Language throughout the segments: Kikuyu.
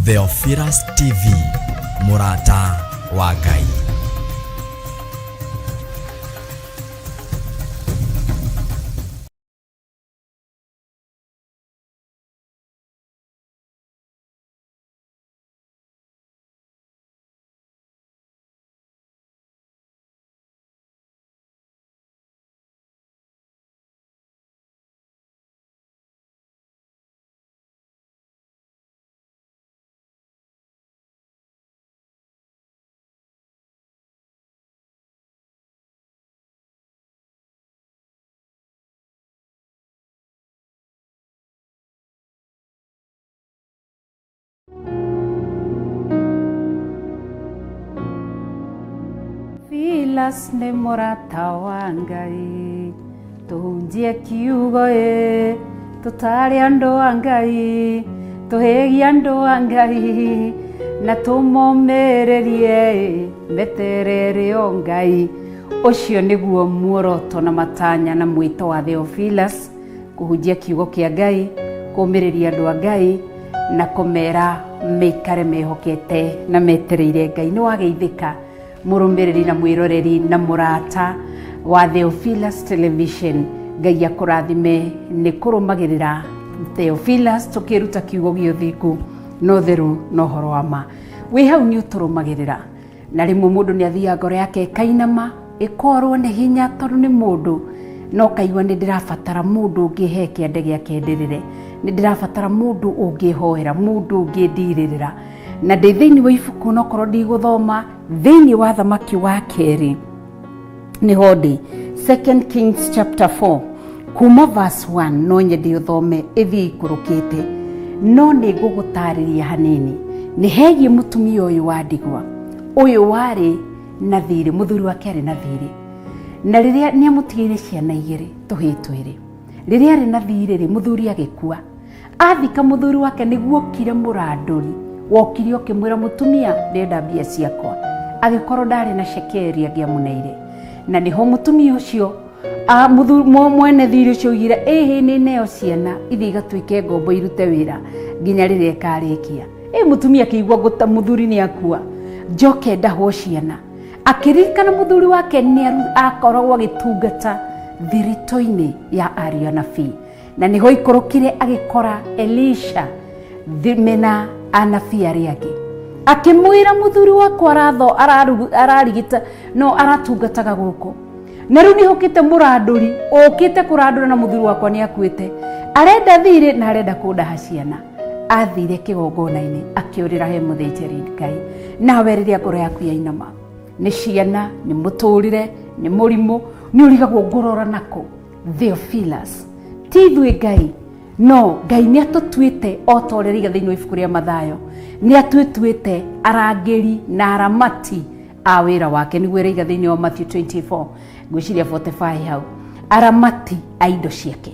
Theophilus TV, mũrata wa Ngai. Filas nĩ mũrata wa Ngai, tũhunjie kiugo ĩ, tũtare andũ a Ngai, tũhĩgie andũ a Ngai, na tũmomĩrĩrie ĩ, meterere o Ngai. Ũcio nĩguo muoroto na matanya na mwĩto wa Theophilus, kũhunjia kiugo kĩa Ngai, kũmĩrĩria andũ a Ngai, na kũmera meikare mehokete na metereire Ngai. Nĩ wageithĩka mũrũmĩrĩri na mwĩroreri na mũrata wa Theophilus Television. Ngai akũrathime nĩ kũrũmagĩrĩra Theophilus tũkĩruta kiugo gĩa ũthingu na ũtheru na ũhoro wa ma. Wĩ hau nĩ ũtũrũmagĩrĩra na rĩmwe mũndũ nĩ athiaga ngoro yake ĩkainama ĩkorwo nĩ hinya tondũ nĩ mũndũ no kaigua nĩ ndĩrabatara mũndũ ũngĩhe kĩande gĩake ndĩrĩre, nĩ ndĩrabatara mũndũ ũngĩhoera, mũndũ ũngĩndirĩrĩra. Na ndĩ thĩinĩ wa ibuku nokorwo ndigũthoma thĩinĩ wa Thamaki wa kerĩ nĩho ndĩ, Second Kings chapter 4 kuma verse 1, no nyende ũthome ĩthiĩ ikũrũkĩte, no nĩ ngũgũtarĩria hanini. Nĩ hegiĩ mũtumia ũyũ wa ndigwa, ũyũ warĩ na thirĩ, mũthuri wake arĩ na thirĩ, na rĩrĩa nĩ amũtigĩire ciana igĩrĩ, tũhĩĩ twĩrĩ. Rĩrĩa arĩ na thirĩ rĩ, mũthuri agĩkua. Athika mũthuri wake nĩguo okire mũrandũri, wokire ũkĩmwĩra mũtumia ndĩrenda mbia ciakwa, agĩkorwo ndarĩ na cekeri angĩamũneire. Na nĩho mũtumia ũcio mwene thirĩ ũcio oigire, ĩhĩ nĩ neo ciana ithiĩ igatuĩke ngombo irute wĩra nginya rĩrĩa ĩkarĩkia. Ĩ mũtumia akĩigua ngũta mũthuri nĩ akua, njoke ndahwo ciana. Akĩririkana mũthuri wake nĩ akoragwo agĩtungata thiritũ-inĩ ya ariũ anabii. Na nĩho ikũrũkire agĩkora Elisha mena anabii arĩa angĩ. Akĩmwĩra mũthuri wakwa ararigita no aratungataga gũkũ. Na rĩu nĩhũkĩte mũrandũri ũkĩte kũrandũra na mũthuri wakwa nĩ akuĩte. Arenda thirĩ na arenda kũndaha ciana. Athire kĩgongona-inĩ akĩũrĩra he mũthĩnjĩri Ngai. Nawe rĩrĩa ngoro yaku yainama, nĩ ciana, nĩ mũtũrĩre, nĩ mũrimũ, nĩ ũrigagwo ngũrora nakũ. Theophilus, ti ithuĩ Ngai, no Ngai nĩ atũtuĩte o ta ũrĩa rĩiga thĩinĩ wa ibuku rĩa Mathayo, nĩ atũtuĩte arangĩri na aramati a wĩra wake, nĩguo ĩraiga thĩinĩ wa Matthew 24, ngwĩciria 45 hau, aramati a indo ciake.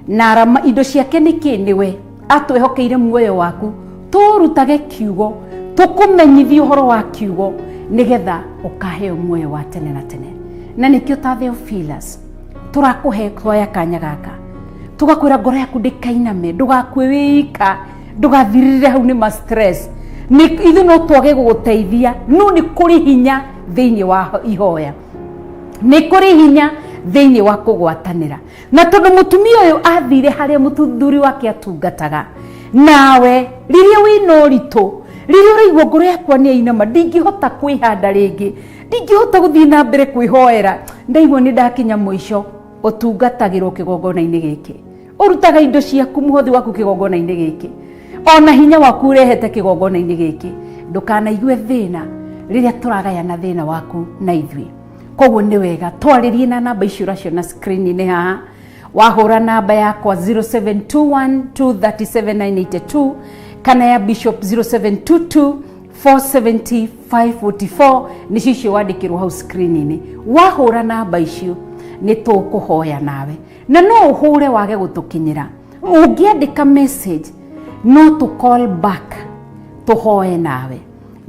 Na indo ciake nĩ kĩ? Nĩwe atwĩhokeire muoyo waku, tũrutage kiugo, tũkũmenyithie ũhoro wa kiugo, nĩgetha ũkaheo muoyo wa tene na tene. Na nĩkĩo ta Theophilus tũrakũhe twoya kanya gaka, tũgakwĩra ngoro yaku ndĩkainame, ndũgakue wĩika, ndũgathirĩrĩre hau nĩ ma stress. Nĩ ithuĩ no twage gũgũteithia, no nĩ kũrĩ hinya thĩinĩ wa ihoya, nĩ kũrĩ hinya thĩinĩ wa kũgwatanĩra. Na tondũ mũtumia ũyũ athire harĩa mũthuri wake atungataga, nawe rĩrĩa wĩna ũritũ, rĩrĩa ũraigua ngoro yakwa nĩ yainama, ndingĩhota kwĩhanda rĩngĩ, ndingĩhota gũthiĩ na mbere kwĩhoera, ndaigua nĩ ndakinya mũico, ũtungatagĩrwo kĩgongona-inĩ gĩkĩ, ũrutaga indo ciaku, mũhothi waku kĩgongona-inĩ gĩkĩ, ona hinya waku ũrehete kĩgongona-inĩ gĩkĩ. Ndũkanaigue thĩna rĩrĩa tũragayana thĩna waku na ithuĩ. Koguo nĩ wega twarĩrie na namba icio ũraciona screen-inĩ haha. Wahũra namba yakwa 0721237982 kana ya Bishop 0722470544, nĩcio icio wandĩkĩrwo hau screen-inĩ. Wahũra namba icio nĩ tũkũhoya nawe, na no ũhũre wage gũtũkinyĩra. Ũngĩandĩka message no tũ call back tũhoe nawe.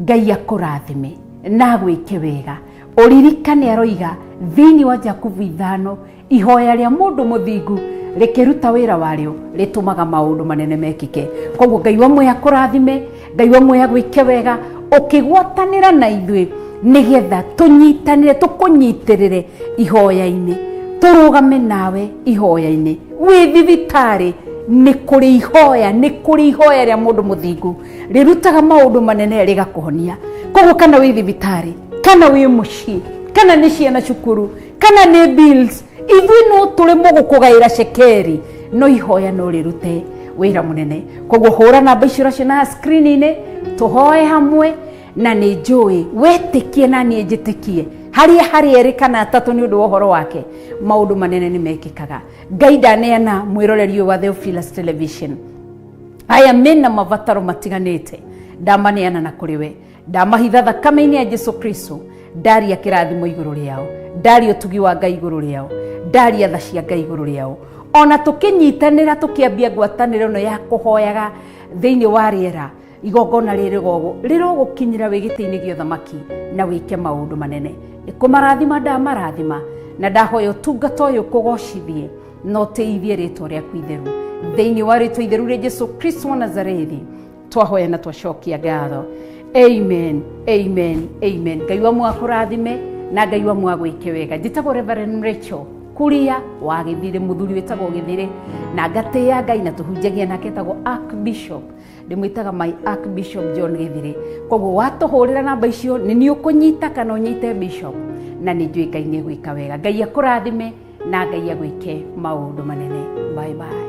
Ngai akũrathime na agwĩke wega. Ũririkane aroiga thĩinĩ wa Jakubu 5, ihoya rĩa mũndũ mũthingu rĩkĩruta wĩra warĩo rĩtũmaga maũndũ manene mekĩke. Koguo Ngai wa muoyo akũrathime Ngai wa muoyo agwĩke wega ũkĩgwatanĩra na ithuĩ nĩgetha tũnyitanĩre, tũkũnyitĩrĩre ihoya-inĩ, tũrũgame nawe ihoya-inĩ. Wĩ thibitarĩ nĩ kũrĩ ihoya, nĩ kũrĩ ihoya rĩa mũndũ mũthingu rĩrutaga maũndũ manene rĩgakũhonia. Koguo kana wĩ thibitarĩ, kana wĩ mũciĩ, kana nĩ ciana cukuru, kana nĩ bills, ithuĩ no tũremwo gũkũgaĩra cekeri, no ihoya no rĩrute wĩra mũnene. Koguo hũra namba icio ũraciona screen-inĩ, tũhoe hamwe, na nĩ njũĩ wetĩkie na niĩ njĩtĩkie harĩa harĩ erĩ kana atatũ nĩ ũndũ wa ũhoro wake maũndũ manene nĩ mekĩkaga. Ngai ndaneana mwĩroreri ũyũ wa Theophilus Television, aya mena mabataro matiganĩte, ndamaneana na kũrĩ we, ndamahitha thakame-inĩ ya Jesu Kristo, ndaria kĩrathimo igũrũ rĩao, ndaria ũtugi wa Ngai igũrũ rĩao, ndaria tha cia Ngai igũrũ rĩao. Ona tũkĩnyitanĩra tũkĩambia ngwatanĩro ĩno ya kũhoyaga thĩinĩ wa rĩera, igongona rĩrĩ gogo rĩrogũkinyĩra wĩ gĩtĩ-inĩ gĩa ũthamaki na wĩke maũndũ manene. Nĩ kũmarathima ndamarathima, na ndahoya ũtungata ũyũ kũgocithie na ũtĩithie rĩtwa rĩaku itheru. Thĩinĩ wa rĩtwa itheru rĩa Jesu Kristo wa Nazarethi twahoya na twacokia ngatho. Amen, amen, amen. Ngai wa muoyo akũrathime na Ngai wa muoyo agwĩke wega. Njĩtagwo Reverend Rachel Kuria wa Gĩthirĩ, mũthuri wĩtagwo Gĩthirĩ, na ngatĩĩa Ngai na tũhunjagia nake etagwo Archbishop, ndĩmwĩtaga my Archbishop John Gĩthirĩ. Koguo watũhũrĩra namba icio nĩ niĩ ũkũnyita kana ũnyite Bishop, na nĩ njũĩ Ngai nĩ egwĩka wega. Ngai akũrathime na Ngai agwĩke maũndũ manene. Bye bye.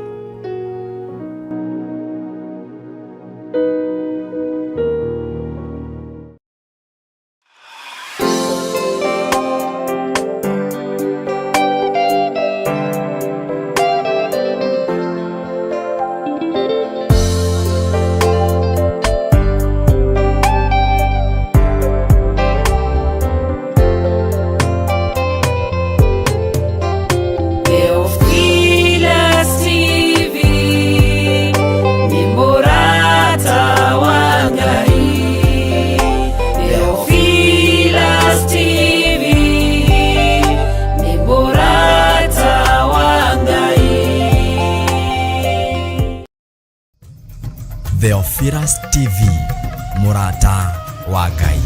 Theophilus TV ni murata wa Ngai. Theophilus TV ni murata wa Ngai. Theophilus TV, mũrata wa Ngai.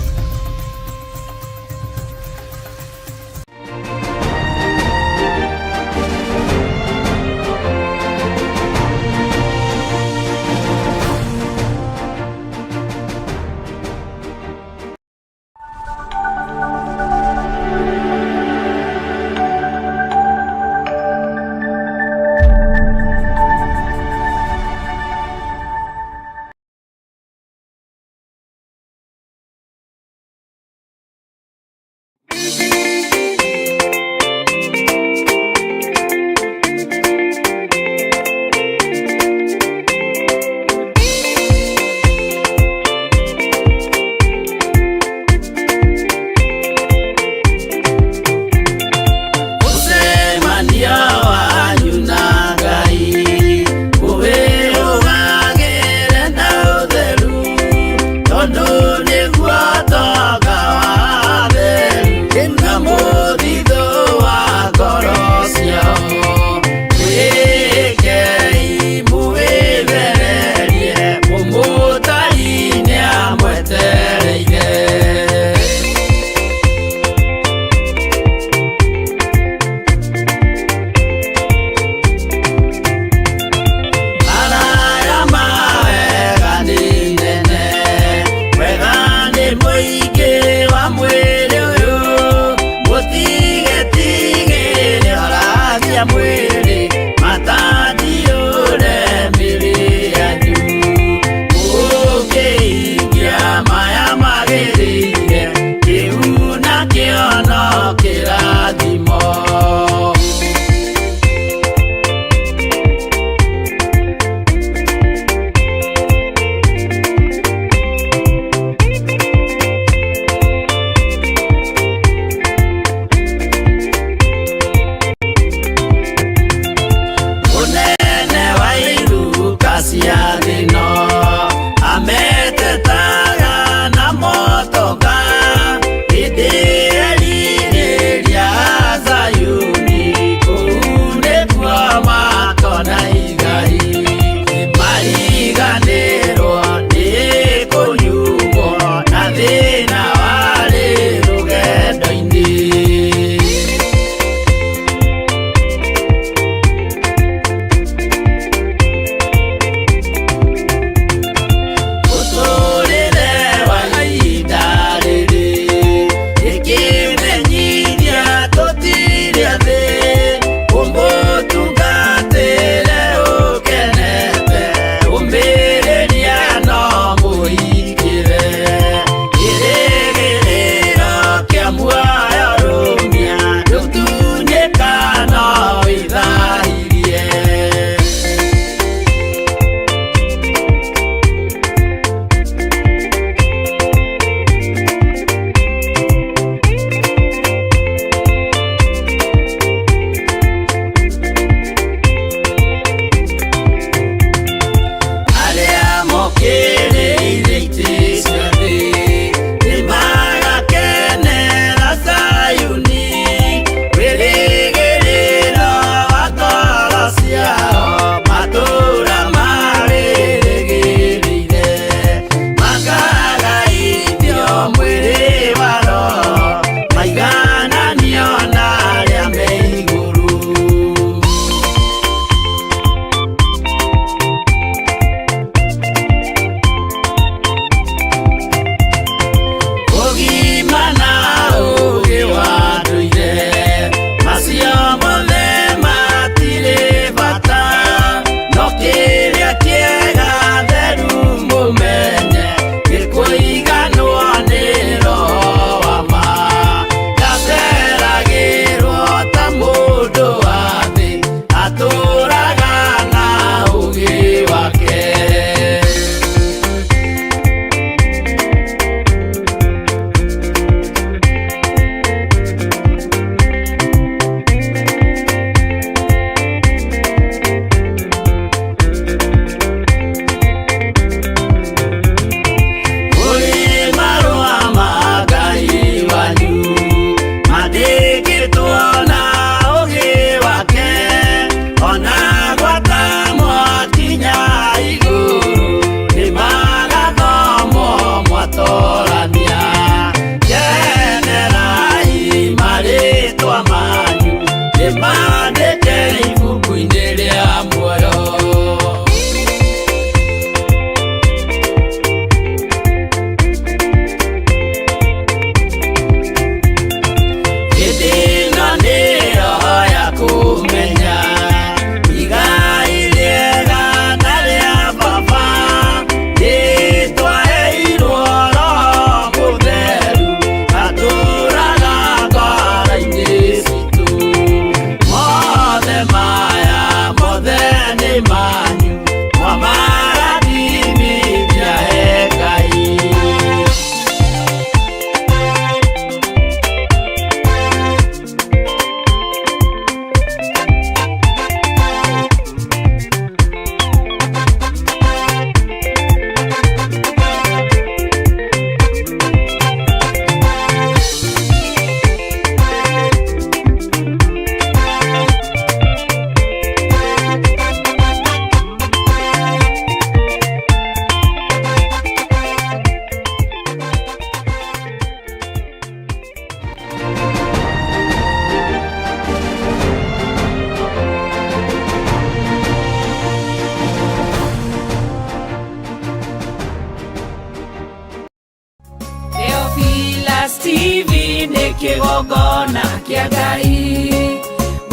Kĩgongona kĩa Ngai.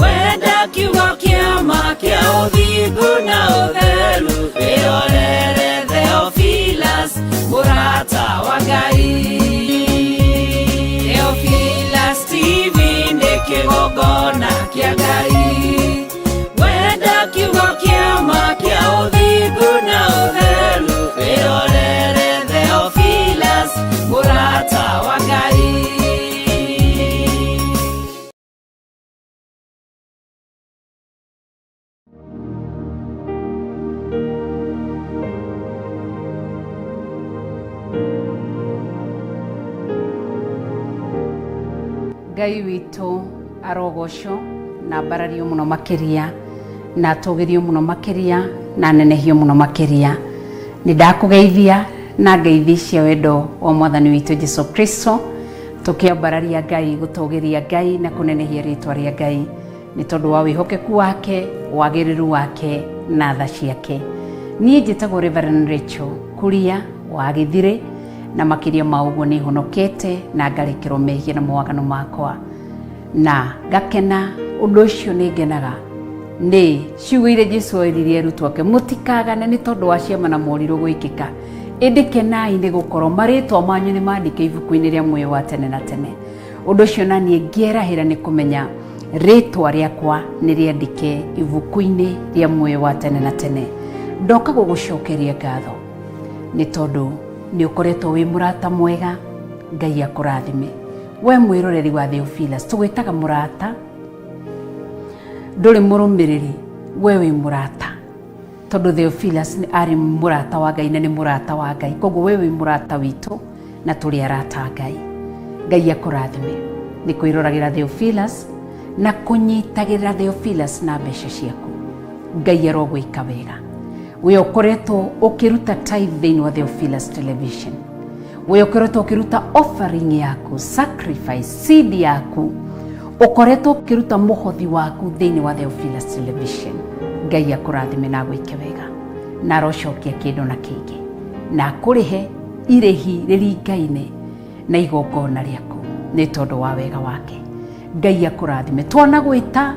Wenda kiugo kĩa ma kĩa ũthingu na ũtheru, wĩrorere Theophilus, mũrata wa Ngai. Theophilus TV nĩ kĩgongona kĩa Ngai. Wenda kiugo kĩa ma kĩa ũthingu na ũtheru, wĩrorere Theophilus, mũrata wa Ngai. Ngai witũ arogocwo na ambarario mũno makĩria, na atũgĩrio mũno makĩria, na anenehio mũno makĩria. Nĩ ndakũgeithia na ngeithi cia wendo wa Mwathani witũ Jesu Kristo, tũkĩambararia Ngai, gũtũgĩria Ngai na kũnenehia rĩtwa rĩa Ngai nĩ tondũ wa wĩhokeku wake, wagĩrĩru wake na tha ciake. Niĩ njĩtagwo Reverend Rachel Kuria wa Gĩthirĩ, na makĩria ma ũguo nĩ honokete na ngarekerwo mehia na mawaganu makwa, na ngakena. Ũndũ ũcio nĩ ngenaga nĩ ciugo iria Jesu oririe arutwo ake, mũtikagane nĩ tondũ wa ciama na morirũ gwĩkĩka, ĩndĩ kenai nĩ gũkorwo marĩtwa manyu nĩ mandĩke ibuku-inĩ rĩa muoyo wa tene na tene. Ũndũ ũcio na niĩ ngĩerahĩra nĩ kũmenya rĩtwa rĩakwa nĩ rĩandĩke ibuku-inĩ rĩa muoyo wa tene na tene. Ndoka gũgũcokeria ngatho nĩ tondũ nĩ ũkoretwo wĩ mũrata mwega. Ngai akũrathime we mwĩroreri wa Theophilus. Tũgwĩtaga mũrata, ndũrĩ mũrũmĩrĩri, we wĩ mũrata, tondũ Theophilus nĩ arĩ mũrata wa Ngai na nĩ mũrata wa Ngai. Koguo we wĩ mũrata witũ na tũrĩ arata a Ngai. Ngai akũrathime nĩ kwĩroragĩra Theophilus na kũnyitagĩrĩra Theophilus na mbeca ciaku. Ngai arogwĩka wega. We ũkoretwo ũkĩruta tithe thĩinĩ wa Theophilus Television, we ũkoretwo ũkĩruta offering yaku, sacrifice, seed yaku, ũkoretwo ũkĩruta mũhothi waku thĩinĩ wa Theophilus Television, Ngai akũrathime na agwĩke wega, na arocokia kĩndũ na kĩngĩ na akũrĩhe irĩhi rĩringaine na igongona rĩaku nĩ tondũ wa wega wake. Ngai akũrathime. Twana gwĩta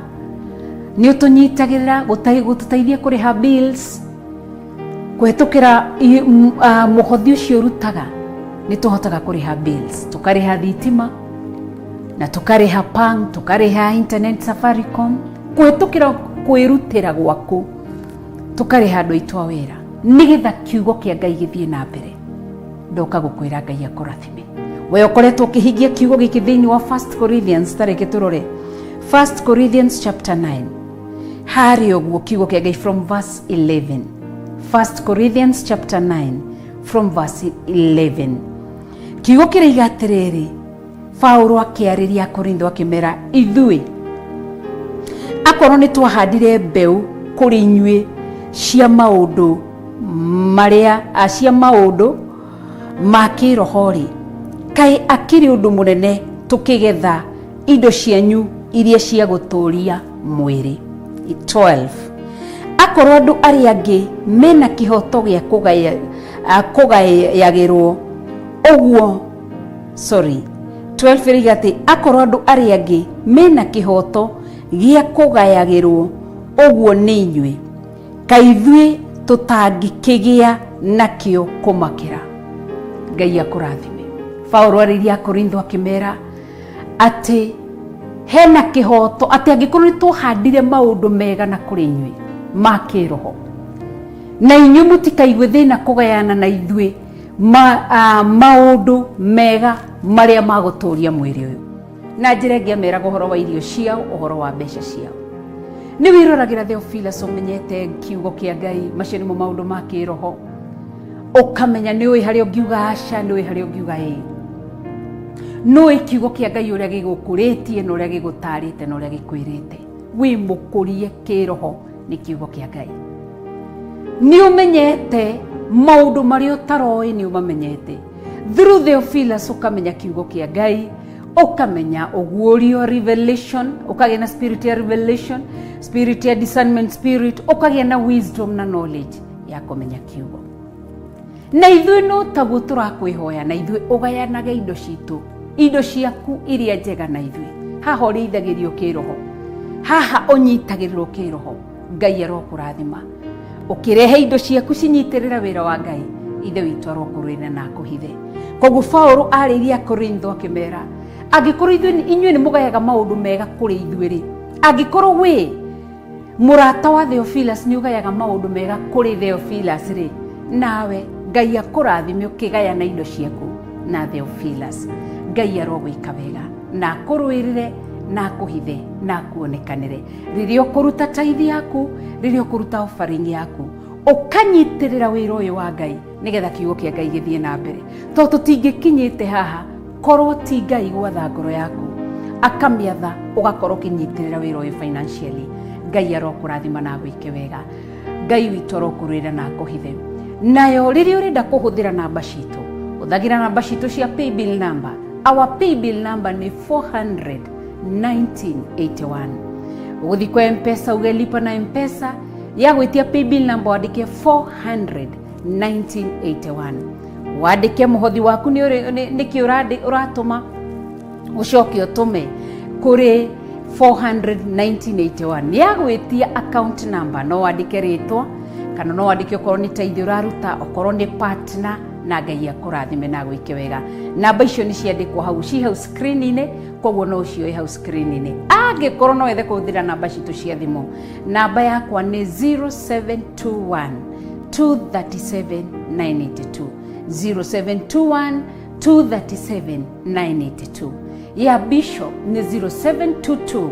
nĩ ũtũnyitagĩrĩra gũtũteithia kũrĩha bills kũhetũkĩra mũhothi ũcio ũrutaga. Nĩ tũhotaga kũrĩha bills, tũkarĩha thitima na tũkarĩha pang, tũkarĩha internet, Safaricom, kũhetũkĩra kwĩrutĩra gwaku, tũkarĩha andũ aitũ a wĩra nĩgetha kiugo kĩa Ngai gĩthiĩ na mbere. Ndoka gũkwĩra Ngai akũrathime we ũkoretwo ũkĩhingia kiugo gĩkĩ thĩinĩ wa First Corinthians. Tareke tũrore First Corinthians chapter 9 harĩ ũguo kiugo kĩa Ngai from verse 11. First Corinthians chapter 9 from verse 11, kiugo kĩraiga atĩrĩrĩ, Paulo akĩarĩria Akorintho akĩmera, ithuĩ akorwo nĩ twahandire mbeũ kũrĩ inyuĩ cia maũndũ marĩa cia maũndũ ma kĩroho rĩ, kaĩ akĩrĩ ũndũ mũnene tũkĩgetha indo cianyu iria cia gũtũũria mwĩrĩ? 12, akorwo andũ arĩa angĩ mena kĩhoto gĩa kũgayagĩrwo ũguo, sorry, 12 ĩraiga atĩ akorwo andũ arĩa angĩ mena kĩhoto gĩa kũgayagĩrwo ũguo nĩ inyuĩ, kaĩ ithuĩ tũtangĩkĩgĩa nakĩo kũmakĩra? Ngai akũrathime. Paulo arĩirie Akorintho akĩmera atĩ hena kĩhoto atĩ angĩkorwo nĩ twahandire maũndũ mega na kũrĩ inyuĩ ma kĩroho, na inyuĩ mũtikaigue thĩna kũgayana na ithuĩ maũndũ mega marĩa magũtũria mwĩrĩ ũyũ. Na njĩra ĩngĩ ameraga ũhoro wa irio ciao, ũhoro wa mbeca ciao. Nĩ wĩroragĩra Theophilus, ũmenyete kiugo kĩa Ngai, macio nĩmo maũndũ ma kĩroho, ũkamenya nĩ ũĩ harĩa ũngiuga aca, nĩ ũĩ harĩa ũngiuga ĩĩ, nĩ kiugo kĩa Ngai ũrĩa gĩgũkũrĩtie na ũrĩa gĩgũtarĩte na ũrĩa gĩkwĩrĩte. Wĩ mũkũrie kĩroho nĩ kiugo kĩa Ngai. Nĩ ũmenyete maũndũ marĩa ũtaroĩ, nĩ ũmamenyete through Theophilus. Ũkamenya kiugo kĩa Ngai, ũkamenya ũguũrio, revelation, ũkagĩa na spirit ya revelation, spirit ya discernment spirit, ũkagĩa na wisdom na knowledge ya kũmenya kiugo. Na ithuĩ no taguo tũrakwĩhoya, na ithuĩ ũgayanage indo citũ. Indo ciaku iria njega na ithuĩ. Haha ũrĩithagĩrio kĩroho, haha ũnyitagĩrĩrwo kĩroho. Ngai arokũrathima ũkĩrehe indo ciaku cinyitĩrĩra wĩra wa Ngai. Ithe witũ arokũrũĩra na akũhithe. Koguo Paũlũ arĩirie Akorintho akĩmera, angĩkorwo inyuĩ nĩ mũgayaga maũndũ mega kũrĩ ithuĩ rĩ, angĩkorwo wĩ mũrata wa Theophilus nĩ ũgayaga maũndũ mega kũrĩ Theophilus rĩ, nawe Ngai akũrathime ũkĩgayana indo ciaku na Theophilus. Ngai arogwĩka wega na akũrũĩrĩre na akũhithe na akuonekanĩre rĩrĩa ũkũruta tithe yaku, rĩrĩa ũkũruta offering yaku, ũkanyitĩrĩra wĩra ũyũ wa Ngai nĩgetha kiugo kĩa Ngai gĩthiĩ na mbere. Tondũ tũtingĩkinyĩte haha korwo ti Ngai gwatha ngoro yaku akamĩatha ũgakorwo ũkĩnyitĩrĩra wĩra ũyũ financially. Ngai arokũrathima na agwĩke wega. Ngai witũ arokũrũĩra na akũhithe. Nayo rĩrĩa ũrenda kũhũthĩra namba citũ, hũthagĩra namba citũ cia paybill number. Our paybill number nĩ 400 1981. Ũgũthiĩ kwa M-Pesa uge lipa na M-Pesa, ya gwĩtia paybill number wandĩke 400 1981, wandĩke mũhothi waku nĩkĩ ũratũma, ũcoke ũtũme kũrĩ 400 1981. Nĩ agwĩtia account number, no wandĩke rĩtwa kana no wandĩke okorwo nĩ tithe ũraruta, okorwo nĩ partner, na Ngai akũrathime na agwĩke wega. Namba icio nĩ ciandĩkwo hau, ci hau screen-inĩ, koguo no ũcioe hau screen-inĩ. Angĩkorwo no wethe kũhũthĩra namba citũ cia thimũ, namba yakwa nĩ 0721 237 982, 0721 237 982. Ya Bishop nĩ 0722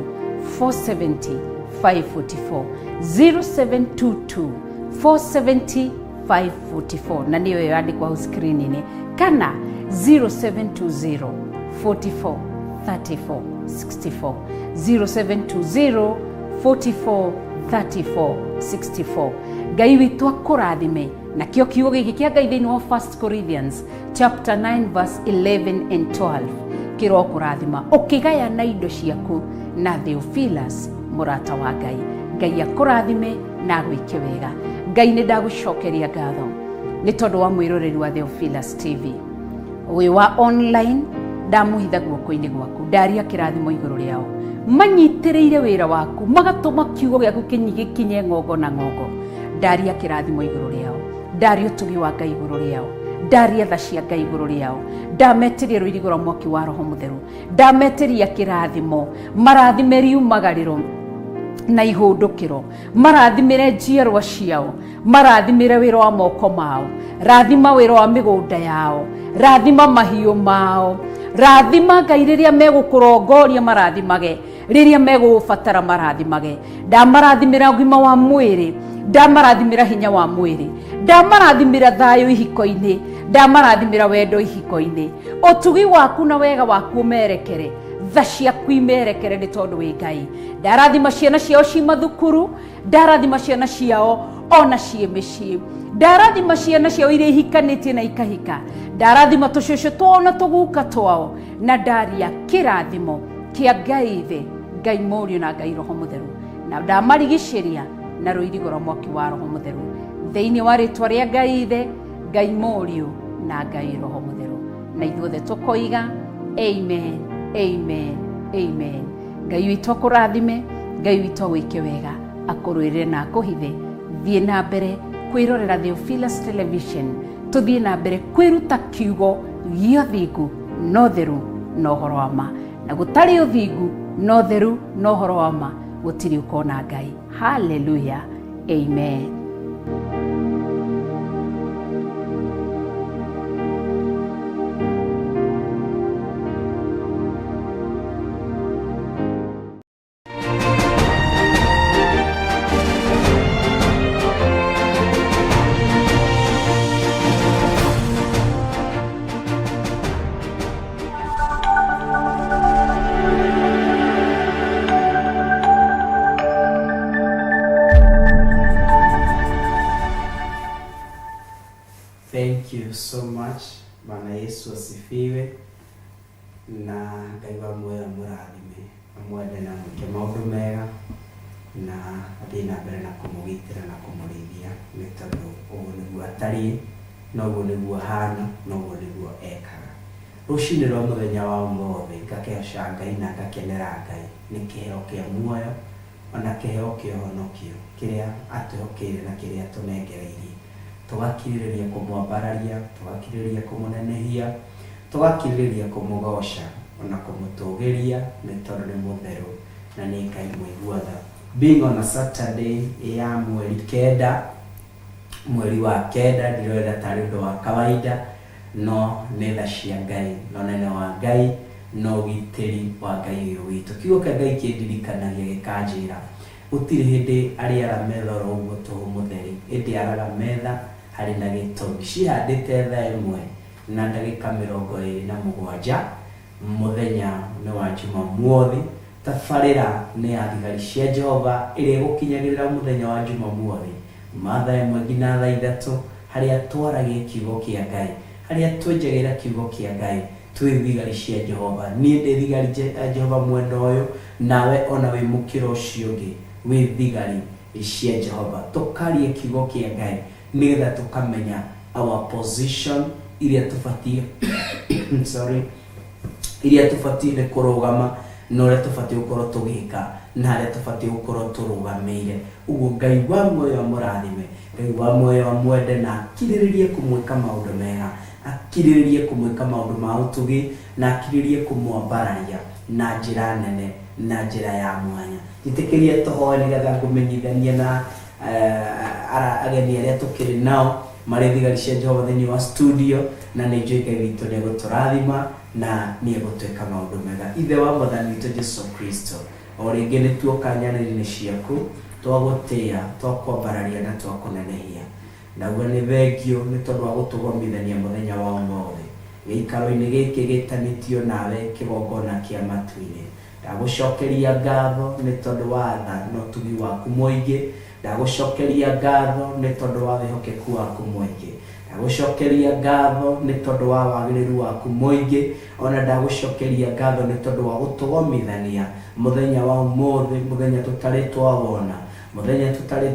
470 544, 0722 470 544, na nĩyo yandĩkwo hau screen-inĩ, kana 0720 44 34 64, 0720 44 34 64. Ngai witũ akũrathime. Nakĩo kiugo gĩkĩ kĩa Ngai thĩinĩ wa 1 Corinthians chapter 9 verse 11 and 12 kĩrokũrathima ũkĩgayana indo ciaku na Theophilus mũrata wa Ngai. Ngai akũrathime na agwĩke wega. Ngai, nĩ ndagũcokeria ngatho nĩ tondũ wa mwĩroreri wa Theophilus TV ũyũ wa online. Ndamũhitha guoko-inĩ gwaku, ndaria kĩrathimo igũrũ rĩao manyitĩrĩire wĩra waku, magatũma kiugo gĩaku gĩkinye ng'ongo na ng'ongo. Ndaria kĩrathimo igũrũ rĩao, ndaria ũtugi wa Ngai igũrũ rĩao, ndaria tha cia Ngai igũrũ rĩao. Ndametĩria rũirigo rwa mwaki wa Roho Mũtheru, ndametĩria kĩrathimo, marathime riumagarĩro na ihũndũkĩro, marathimĩre njiarwa ciao, marathimĩre wĩra wa moko mao, rathima wĩra wa mĩgũnda yao, rathima mahiũ mao, rathima Ngai rĩrĩa megũkũrongoria, marathimage rĩrĩa megũbatara, marathimage. Ndamarathimĩra ũgima wa mwĩrĩ, ndamarathimĩra hinya wa mwĩrĩ, ndamarathimĩra thayũ ihiko-inĩ, ndamarathimĩra wendo ihiko-inĩ. Ũtugi waku na wega waku ũmerekere, tha ciaku imerekere, nĩ tondũ wĩ Ngai. Ndarathima ciana ciao ci mathukuru, ndarathima ciana ciao ona ciĩ mĩciĩ, ndarathima ciana ciao iria ihikanĩtie na ikahika, ndarathima tũcũcũ twao na tũguka twao, na ndaria kĩrathimo kĩa Ngai Ithe, Ngai Mũriũ na Ngai Roho Mũtheru, na ndamarigicĩria na rũirigo rwa mwaki wa Roho Mũtheru, thĩinĩ wa rĩtwa rĩa Ngai Ithe, Ngai Mũriũ na Ngai Roho Mũtheru. Na ithuothe tũkoiga amen, amen, amen. Ngai witũ akũrathime, Ngai witũ agwĩke wega, akũrũĩrĩre na akũhithe. Thiĩ na mbere kwĩrorera Theophilus Television, tũthiĩ na mbere kwĩruta kiugo gĩa ũthingu na ũtheru na ũhoro wa ma. Na gũtarĩ ũthingu na ũtheru na ũhoro wa ma, gũtirĩ ũkona Ngai. Haleluya, amen. Thank you so much. Bwana Yesu asifiwe. Na Ngai wa muoyo amũrathime, amwende na mwĩke maũndũ mega, na athiĩ na mbere na kũmũgitĩra na kũmũrĩithia, nĩ tondũ ũguo nĩguo atariĩ, na ũguo nĩguo ahana, na ũguo nĩguo ekaga. Rũcinĩ rwa mũthenya wa ũmũthĩ ngakĩhoca Ngai na ngakenera Ngai nĩ kĩheo kĩa muoyo ona kĩheo kĩa ũhonokio kĩrĩa atwĩhokeire na kĩrĩa atũnengereirie. Tũgakirĩrĩria kũmwambararia, tũgakirĩrĩria kũmũnenehia, tũgakirĩrĩria kũmũgoca ona kũmũtũgĩria nĩ tondũ nĩ mũtheru na nĩ Ngai mũigua tha. Being on a Saturday ya mweri kenda, mweri wa kenda, ndirorera tarĩ ũndũ wa kawaida, no nĩ tha cia Ngai na ũnene wa Ngai na ũgitĩri wa Ngai ũyũ witũ. Kiugo kĩa Ngai kĩndirikanagia gĩkanjĩra gũtirĩ hĩndĩ arĩara metha oro ũguo tũhũ mũtheri, ĩndĩ araga metha harĩ na gĩtũmi. Cihandĩte thaa ĩmwe na ndagĩka mĩrongo ĩrĩ na mũgwanja mũthenya nĩ wa Jumamothi. Tabarĩra nĩ ya thigari cia Jehova ĩrĩa ĩgũkinyagĩrĩra mũthenya wa Jumamothi kuma thaa ĩmwe nginya thaa ithatũ, harĩa twaragia kiugo kĩa Ngai, harĩa twenjagĩra kiugo kĩa Ngai twĩ thigari cia Jehova. Niĩ ndĩ thigari ya Jehova mwena ũyũ, nawe ona wĩ mũkĩra ũcio ũngĩ wĩ thigari cia Jehova. Tũkaria kiugo kĩa Ngai nĩgetha tũkamenya our position iria tũbatiĩ sorry, iria tũbatiĩ nĩ kũrũgama na ũrĩa tũbatiĩ gũkorwo tũgĩka na harĩa tũbatiĩ gũkorwo tũrũgamĩire. Ũguo Ngai wa muoyo amũrathime, Ngai wa muoyo amwende na akirĩrĩrie kũmwĩka maũndũ mega, akirĩrĩrie kũmwĩka maũndũ ma ũtugi na akirĩrĩrie kũmwambararia na njĩra nene na njĩra ya mwanya. Njĩtĩkĩrie tũhoe nĩgetha ngũmenyithanie na ageni arĩa tũkĩrĩ nao marĩ thigari cia Jehova thĩinĩ wa studio, na nĩ njũĩ Ngai witũ nĩ egũtũrathima na nĩ egũtwĩka maũndũ mega. Ithe wa Mwathani witũ Jesu Kristo, o rĩngĩ nĩ tuoka nyanĩrĩ-inĩ ciaku, twagũtĩĩa, twakwambararia na twakũnenehia. Ndauga nĩ thengio nĩ tondũ wa gũtũgomithania mũthenya wa ũmũthĩ gĩikaro-inĩ gĩkĩ gĩtanĩtio nawe kĩgongona kĩa matu-inĩ. Ndagũcokeria ngatho nĩ tondũ wa tha na ũtugi waku mũingĩ. Ndagũcokeria ngatho nĩ tondũ wa wĩhokeku waku mũingĩ. Ndagũcokeria ngatho nĩ tondũ wa wagĩrĩru waku mũingĩ. Ona ndagũcokeria ngatho nĩ tondũ wa gũtũgomithania mũthenya wa ũmũthĩ, mũthenya tũtarĩ twawona, mũthenya tũtarĩ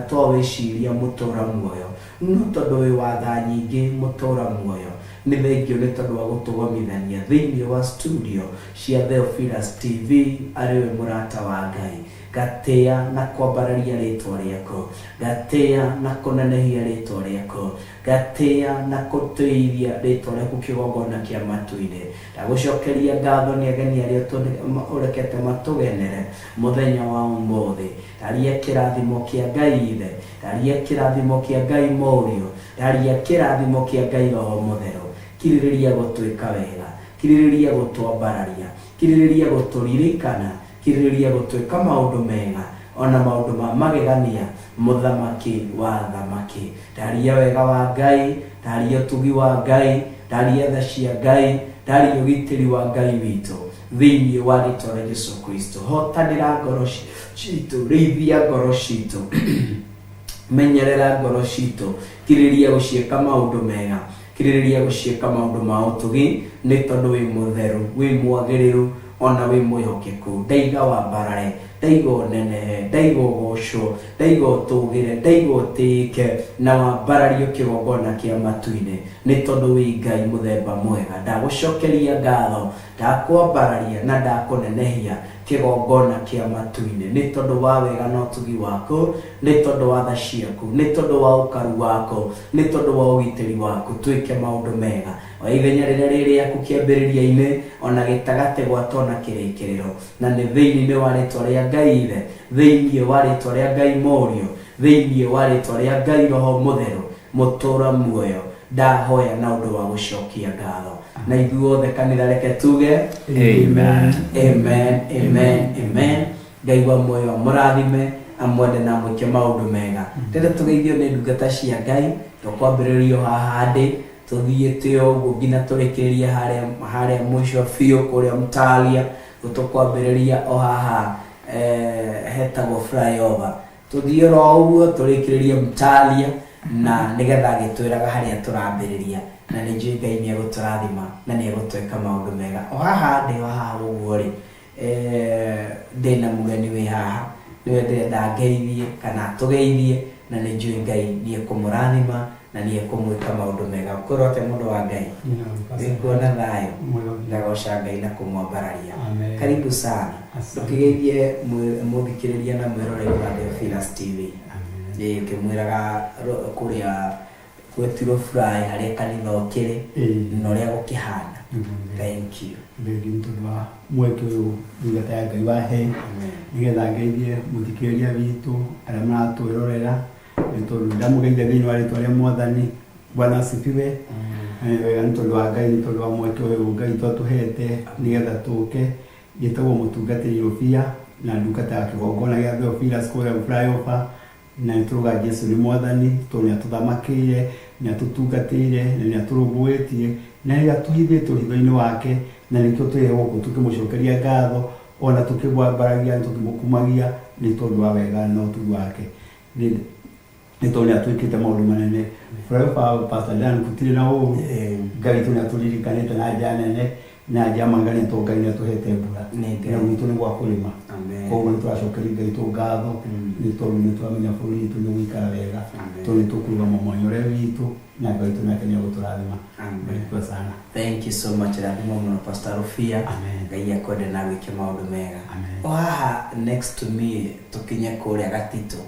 twawĩciria mũtũra muoyo, no tondũ wĩ wa tha nyingĩ mũtũra muoyo. Nĩ thengio nĩ tondũ wa gũtũgomithania thĩinĩ wa studio cia Theophilus TV arĩ we mũrata wa Ngai. Ngatĩa na kwambararia rĩtwa rĩaku, ngatĩa na kũnenehia rĩtwa rĩaku, ngatĩa na gũtĩithia rĩtwa rĩaku kĩgongona kĩa matu-inĩ. Ndagũcokeria ngatho nĩ ageni arĩa ũrekete matũgenere mũthenya wa ũmũthĩ. Ndaria kĩrathimo kĩa Ngai Ithe, ndaria kĩrathimo kĩa Ngai Mũriũ, ndaria kĩrathimo kĩa Ngai Roho Mũtheru. Kirĩrĩria gũtwĩka wega, kirĩrĩria gũtwambararia, kirĩrĩria gũtũririkana, kirĩrĩria gũtwĩka maũndũ mega ona maũndũ ma magegania, mũthamaki wa thamaki. Ndaria wega wa Ngai, ndaria ũtugi wa Ngai, ndaria tha cia Ngai, ndaria ũgitĩri wa Ngai witũ thĩinĩ wa rĩtwa rĩa Jesu Kristo. Hotanĩra ngoro citũ, rĩithia ngoro citũ, menyerera ngoro citũ, kirĩrĩria gũciĩka maũndũ mega, kirĩrĩria gũciĩka maũndũ ma ũtugi, nĩ tondũ wĩ mũtheru, wĩ mwagĩrĩru ona wĩ mwĩhokeku. Ndaiga wambarare, ndaiga ũnenehe, ndaiga ũgocwo, ndaiga ũtũgĩre, ndaiga ũtĩĩke na wambarario kĩgongona kĩa matu-inĩ, nĩ tondũ wĩ Ngai mũthemba mwega. Ndagũcokeria ngatho, ndakwambararia na ndakũnenehia kĩgongona kĩa matu-inĩ, nĩ tondũ wa wega na ũtugi waku, nĩ tondũ wa tha ciaku, nĩ tondũ wa ũkaru waku, nĩ tondũ wa ũgitĩri waku. Twĩke maũndũ mega o ithenya rĩrĩa rĩ rĩaku kĩambĩrĩria-inĩ ona gĩtagatĩ gwata ona kĩrĩkĩrĩro, na nĩ thĩinĩ wa rĩtwa rĩa Ngai Ithe, thĩinĩ wa rĩtwa rĩa Ngai Mũriũ, thĩinĩ wa rĩtwa rĩa Ngai Roho Mũtheru mũtũra muoyo. Ndahoya na ũndũ wa gũcokia ngatho, na ithuothe kanitha reke tuge Amen. Amen, amen, amen. Ngai wa muoyo amũrathime, amwende na amwĩke maũndũ mega. Rĩrĩa tũgeithio nĩ ndungata cia Ngai, tũkwambĩrĩrio haha ndĩ tũthiĩte ũguo nginya tũrĩkĩrĩrie harĩa mũico biũ kũrĩa Mtalia. Tũkwambĩrĩria o haha hetagwo flyover, tũthiĩ oro ũguo tũrĩkĩrĩrie Mtalia, na nĩgetha agĩtwĩraga harĩa tũrambĩrĩria, na nĩ njũĩ Ngai nĩ egũtũrathima na nĩ egũtwĩka maũndũ mega. O haha ndĩ o haha ũguo rĩ, ndĩna mũgeni wĩ haha, nĩwe ndĩrenda ngeithie kana atũgeithie, na nĩ njũĩ Ngai nĩ ekũmũrathima. Na nĩ ekũmwĩka maũndũ mega. Kwĩrwo atĩa mũndũ wa Ngai? Wĩkuona thayũ? Ndagoca Ngai na kũmwambararia. Amen. Karibu sana. Asante. Ndũkĩgeithie mũthikĩrĩria na mwĩroreri wa Theophilus TV. Ĩĩ, ũkĩmwĩraga kũrĩa gwetirwo fly harĩa kanitha ũkĩrĩ Ĩĩ. na ũrĩa gũkĩhana. Thank you. Thengiũ nĩ tondũ wa mweke ũyũ ndungata ya Ngai wahe nĩgetha ngeithie mũthikĩrĩria witũ arĩa maratwĩrorera nĩ tondũ ndamũgeithia thĩinĩ wa rĩtwa rĩa Mwathani. Bwana asifiwe. Wega nĩ tondũ wa Ngai, nĩ tondũ wa mweke ũyũ Ngai twatũhete nĩgetha tũke. Njĩtagwo mũtungatĩri Rũbia na ndungata ya kĩgongona gĩa Theophilus kũrĩa flyover, na nĩ tũrauga Jesu nĩ Mwathani tondũ nĩ atũthamakĩire, nĩ atũtungatĩire na nĩ atũrũmbũĩtie na nĩ atũhithĩte ũhitho-inĩ wake, na nĩkĩo twĩ gũkũ tũkĩmũcokeria ngatho ona tũkĩmwambaragia na tũkĩmũkumagia nĩ tondũ wa wega na ũtugi wake, nĩ tondũ nĩ atwĩkĩte maũndũ manene. Flyover, Pastor Dan, gũtirĩ na ũru. Ngai witũ nĩ atũririkanĩte na njĩra nene na njĩra magania tondũ Ngai nĩ atũhete mbura Nĩ Ngai. na gwitũ nĩ gwa kũrĩma. Amen. Koguo nĩ tũracokeria Ngai witũ ngatho nĩ tondũ nĩ tũramenya bũrũri witũ nĩ ũgũikara wega Amen. tondũ nĩ tũkũrũgama mwanya ũrĩa witũ na Ngai witũ nake nĩ egũtũrathima. Amen. Barikiwa sana. Thank you so much. Rathimo mũno, Pastor Rufia. Amen. Ngai akwende na gwĩke maũndũ mega. Amen. O haha next to me tũkinye kũrĩa gatitũ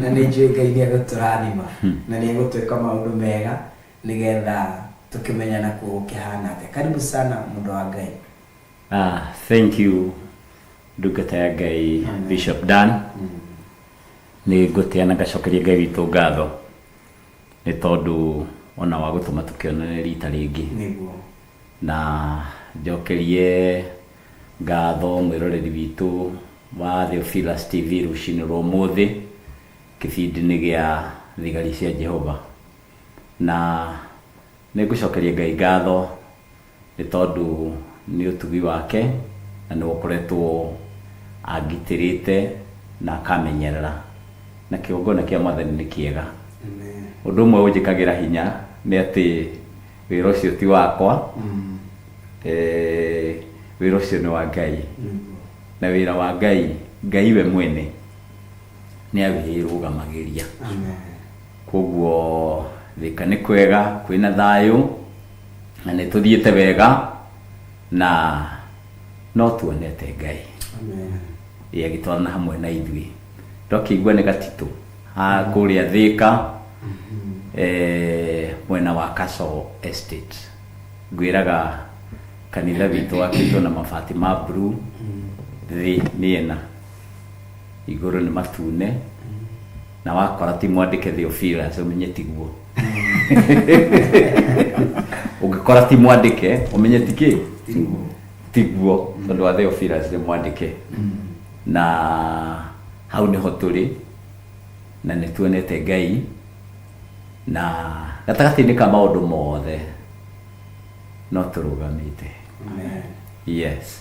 na nĩ njũĩ Ngai nĩ egũtũrathima na nĩ egũtwĩka maũndũ mega nĩgetha tũkĩmenya nakuo gũkĩhana atĩa. Karibu sana mũndũ wa Ngai. Thank you, ndungata ya Ngai Bishop Dan. Nĩ ngũtĩa na ngacokeria Ngai witũ ngatho nĩ tondũ ona wa gũtũma tũkĩonane rita rĩngĩ. Nĩguo. Na njokerie ngatho mwĩroreri witũ wa Theophilus TV rũcinĩ rwa ũmũthĩ kĩbindi-inĩ gĩa Thigari cia Jehova. Na nĩ ngũcokeria Ngai ngatho nĩ tondũ nĩ ũtugi wake na nĩ ũkoretwo angitĩrĩte na akamenyerera, na kĩgongona kĩa Mwathani nĩ kĩega. Amen. Ũndũ ũmwe ũnjĩkagĩra hinya nĩ atĩ wĩra ũcio ti wakwa, wĩra ũcio nĩ wa Ngai. Nĩguo. Na wĩra wa Ngai, Ngai we mwene nĩ awĩrũgamagĩria. Amen. Koguo Thika nĩ kwega, kwĩna thayũ na nĩ tũthiĩte wega na no tuonete Ngai. Amen. Ĩ agĩtwarana hamwe na ithuĩ. Ndokĩigua nĩ gatitũ ha kũrĩa Thika, mwena wa Castle Estate. Ngwĩraga kanitha witũ wakĩtwo na mabati ma blue, thĩ nĩ ĩna, igũrũ nĩ matune, na wakora ti mwandĩke Theophilus ũmenye tiguo. Ũngĩkora ti mwandĩke ũmenye ti kĩ? Tiguo, tondũ wa Theophilus nĩ mwandĩke. Na hau nĩho tũrĩ na nĩ tuonete Ngai na gatagatĩ-inĩ ka maũndũ mothe no tũrũgamĩte. Amen. Yes.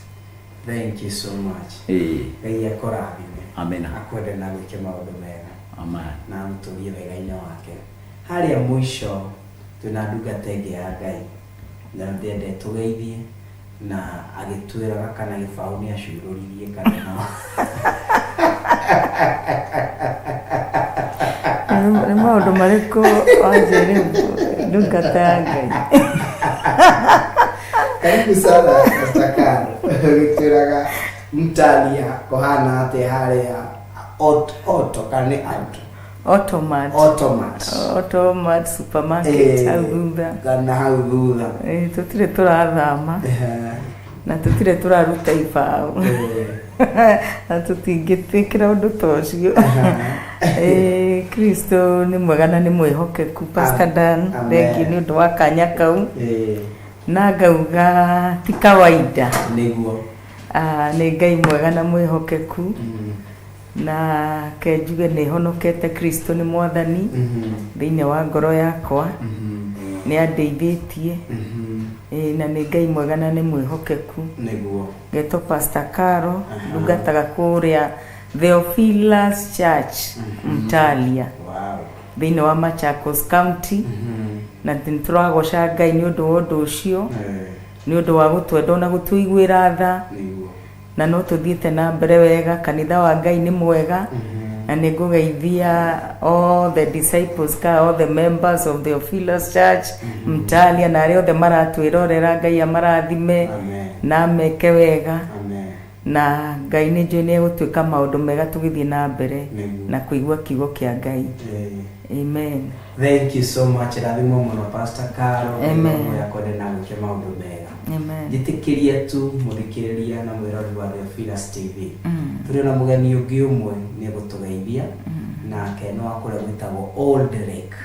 Thank you so much. Ĩĩ. Ngai akũrathime. Amina. Akwende na gwĩke maũndũ mega. Amen. Na amũtũrie wega-inĩ wake. Harĩa mũico twĩna ndungata ĩngĩ ya Ngai na ndĩende tũgeithie na agĩtwĩraga kana gĩbaũ nĩ acurũririe kana no. Nĩ maũndũ marĩkũ wanjĩrĩ ndungata ya Ngai? Karibu sana Pastor Karo. Gĩtwĩraga mtalia kũhana atĩa harĩa auto kana nĩ auto? Automat. Automat. Automat supermarket hau thutha. Kana hau thutha. Tũtirĩ tũrathama na tũtirĩ tũraruta ibaũ na tũtingĩtĩkĩra ũndũ ta ũcio. Kristo nĩ mwega na nĩ mwĩhokeku. Pastor Dan, Amen. thengiũ nĩ ũndũ wa kanya kau na ngauga ti kawaida. Nĩguo. Nĩ Ngai mwega na mwĩhokeku na ke njuge nĩ honokete. Kristo nĩ Mwathani thĩinĩ wa ngoro yakwa, nĩ andeithĩtie, na nĩ Ngai mwega na nĩ mwĩhokeku. Nĩguo. Ngetwo Pastor Caro, ndungataga kũrĩa Theophilus Church Mtalia thĩinĩ wa Machakos County, na nĩ tũragoca Ngai nĩ ũndũ wa ũndũ ũcio, nĩ ũndũ wa gũtwenda ona gũtũiguĩra tha. Nĩguo. Na no tũthiĩte na mbere wega. Kanitha wa Ngai nĩ mwega. Na nĩ ngũgeithia all the disciples ka all the members of the Theophilus Church Mtalia na arĩa othe maratwĩrorera. Ngai amarathime Amen. Na ameke wega. Amen. Na Ngai nĩ njũĩ nĩ egũtuĩka maũndũ mega tũgĩthiĩ na mbere Nĩguo. Na kũigua kiugo kĩa Ngai. Amen. Thank you so much. Rathimwo mũno, Pastor Caro. Amen. Yakwende na gwĩke maũndũ mega. Amen. Njĩtĩkĩria tu mũthikĩrĩria na mwĩrori wa Theophilus TV, tũrĩ na mũgeni ũngĩ ũmwe nĩ egũtũgeithia, nake nĩ wa kũrĩa gwĩtagwo Old Lake.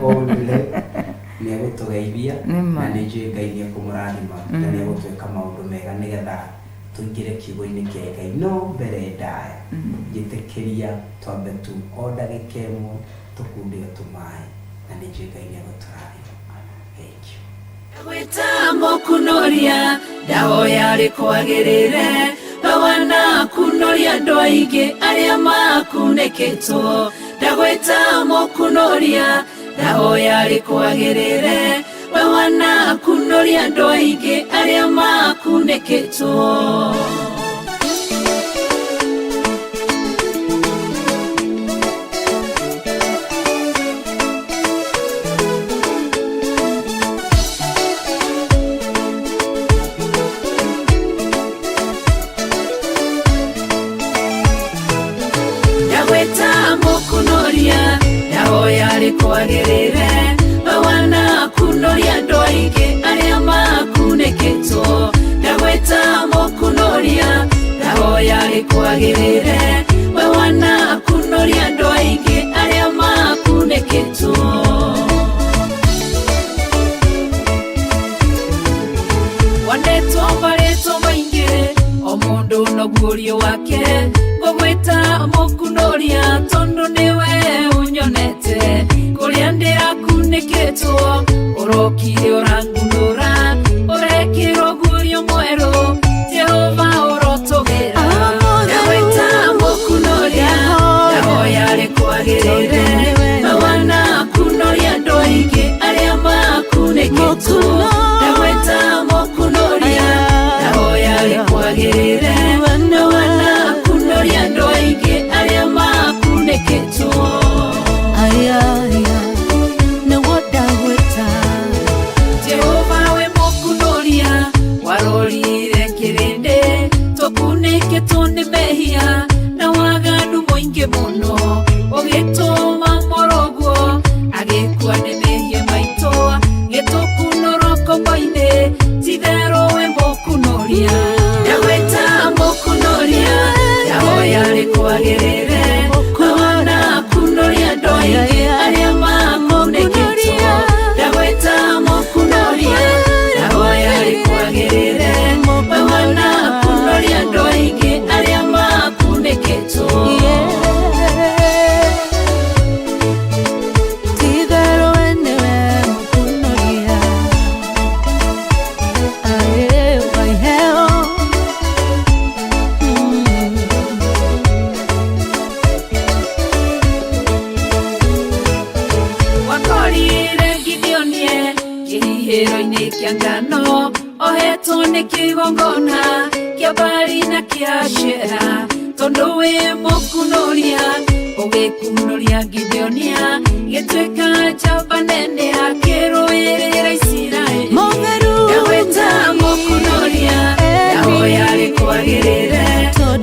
Old Lake nĩ egũtũgeithia. Nĩ ma. Na nĩ njũĩ Ngai nĩ ekũmũrathima na nĩ egũtwĩka maũndũ mega nĩgetha tũingĩre kiugo-inĩ kĩa Ngai. No mbere ndaya, njĩtĩkĩria twambe tu o ndagĩka ĩmwe tũkundio tũmaĩ, na nĩ njũĩ Ngai nĩ egũtũrathima. Thank you. Gwĩta mũkunoria ndahoya rĩkwagĩrĩre bawana kunoria andũ aingĩ arĩa makunĩkĩtwo. Ndagwĩta mũkunoria ndahoya rĩkwagĩrĩre bawana kunoria andũ aingĩ arĩa makunĩkĩtwo. Ndagwĩta mũkunoria ndahoya rĩkwagĩrĩre bawana kunoria andũ aingĩ arĩa makunĩkĩtwo. Ndagwĩta mũkunoria ndahoya rĩkwagĩrĩre bawana kunoria andũ aingĩ arĩa makunĩkĩtwo. Wandetwo marĩtwo maingĩ o mũndũ noguũrio wake. Ngũgwĩta mũkunoria tondũ nĩwe ũnyonete kũrĩa ndĩrakunĩkĩtwo. Ũrokire ũrangunũra ũrekĩrwo guũrio mwerũ. Jehova ũrotũgĩra. Ndagwĩta mũkunoria ndahoya rĩkwagĩrĩre mawana kunoria andũ aingĩ arĩa makunĩkĩtwo. Ndagwĩta mũkunoria ndahoya rĩkwagĩrĩre mawana kunoria andũ aingĩ arĩa makunĩkĩtwo. Ayaya, nĩguo ndagwĩta. Jehova we mũkunoria warorire kĩrĩndĩ tũkunĩkĩtwo nĩ mehia na waganu mũingĩ mũno ũgĩtũma mũrũguo agĩkua nĩ mehia maitũ gĩtũkunũrwo ngombo-inĩ. Titherũ we mũkunoria. Ndagwĩta mũkunoria ndahoya rĩkwagĩrĩre mawana kunoria andũ aingĩ arĩa makunĩkĩtwo. Ndagwĩta mũkunoria ndahoya rĩkwagĩrĩre mawana kunoria andũ aingĩ arĩa makunĩkĩtwo. Titherũ we nĩwe mũkunoria. Ae, wa iheo. Wakorire Gideonie kĩhihĩro-inĩ kĩa ngano ohetwo nĩ kĩgongona kĩa Bali na kĩa Ashera tondũ wĩ mũkunoria ũgĩkunoria Gideonia gĩtuĩka njamba nene akĩrũĩrĩra Isiraeli. Mũtheru. Ndagwĩta mũkunoria ndahoya rĩkwagĩrĩre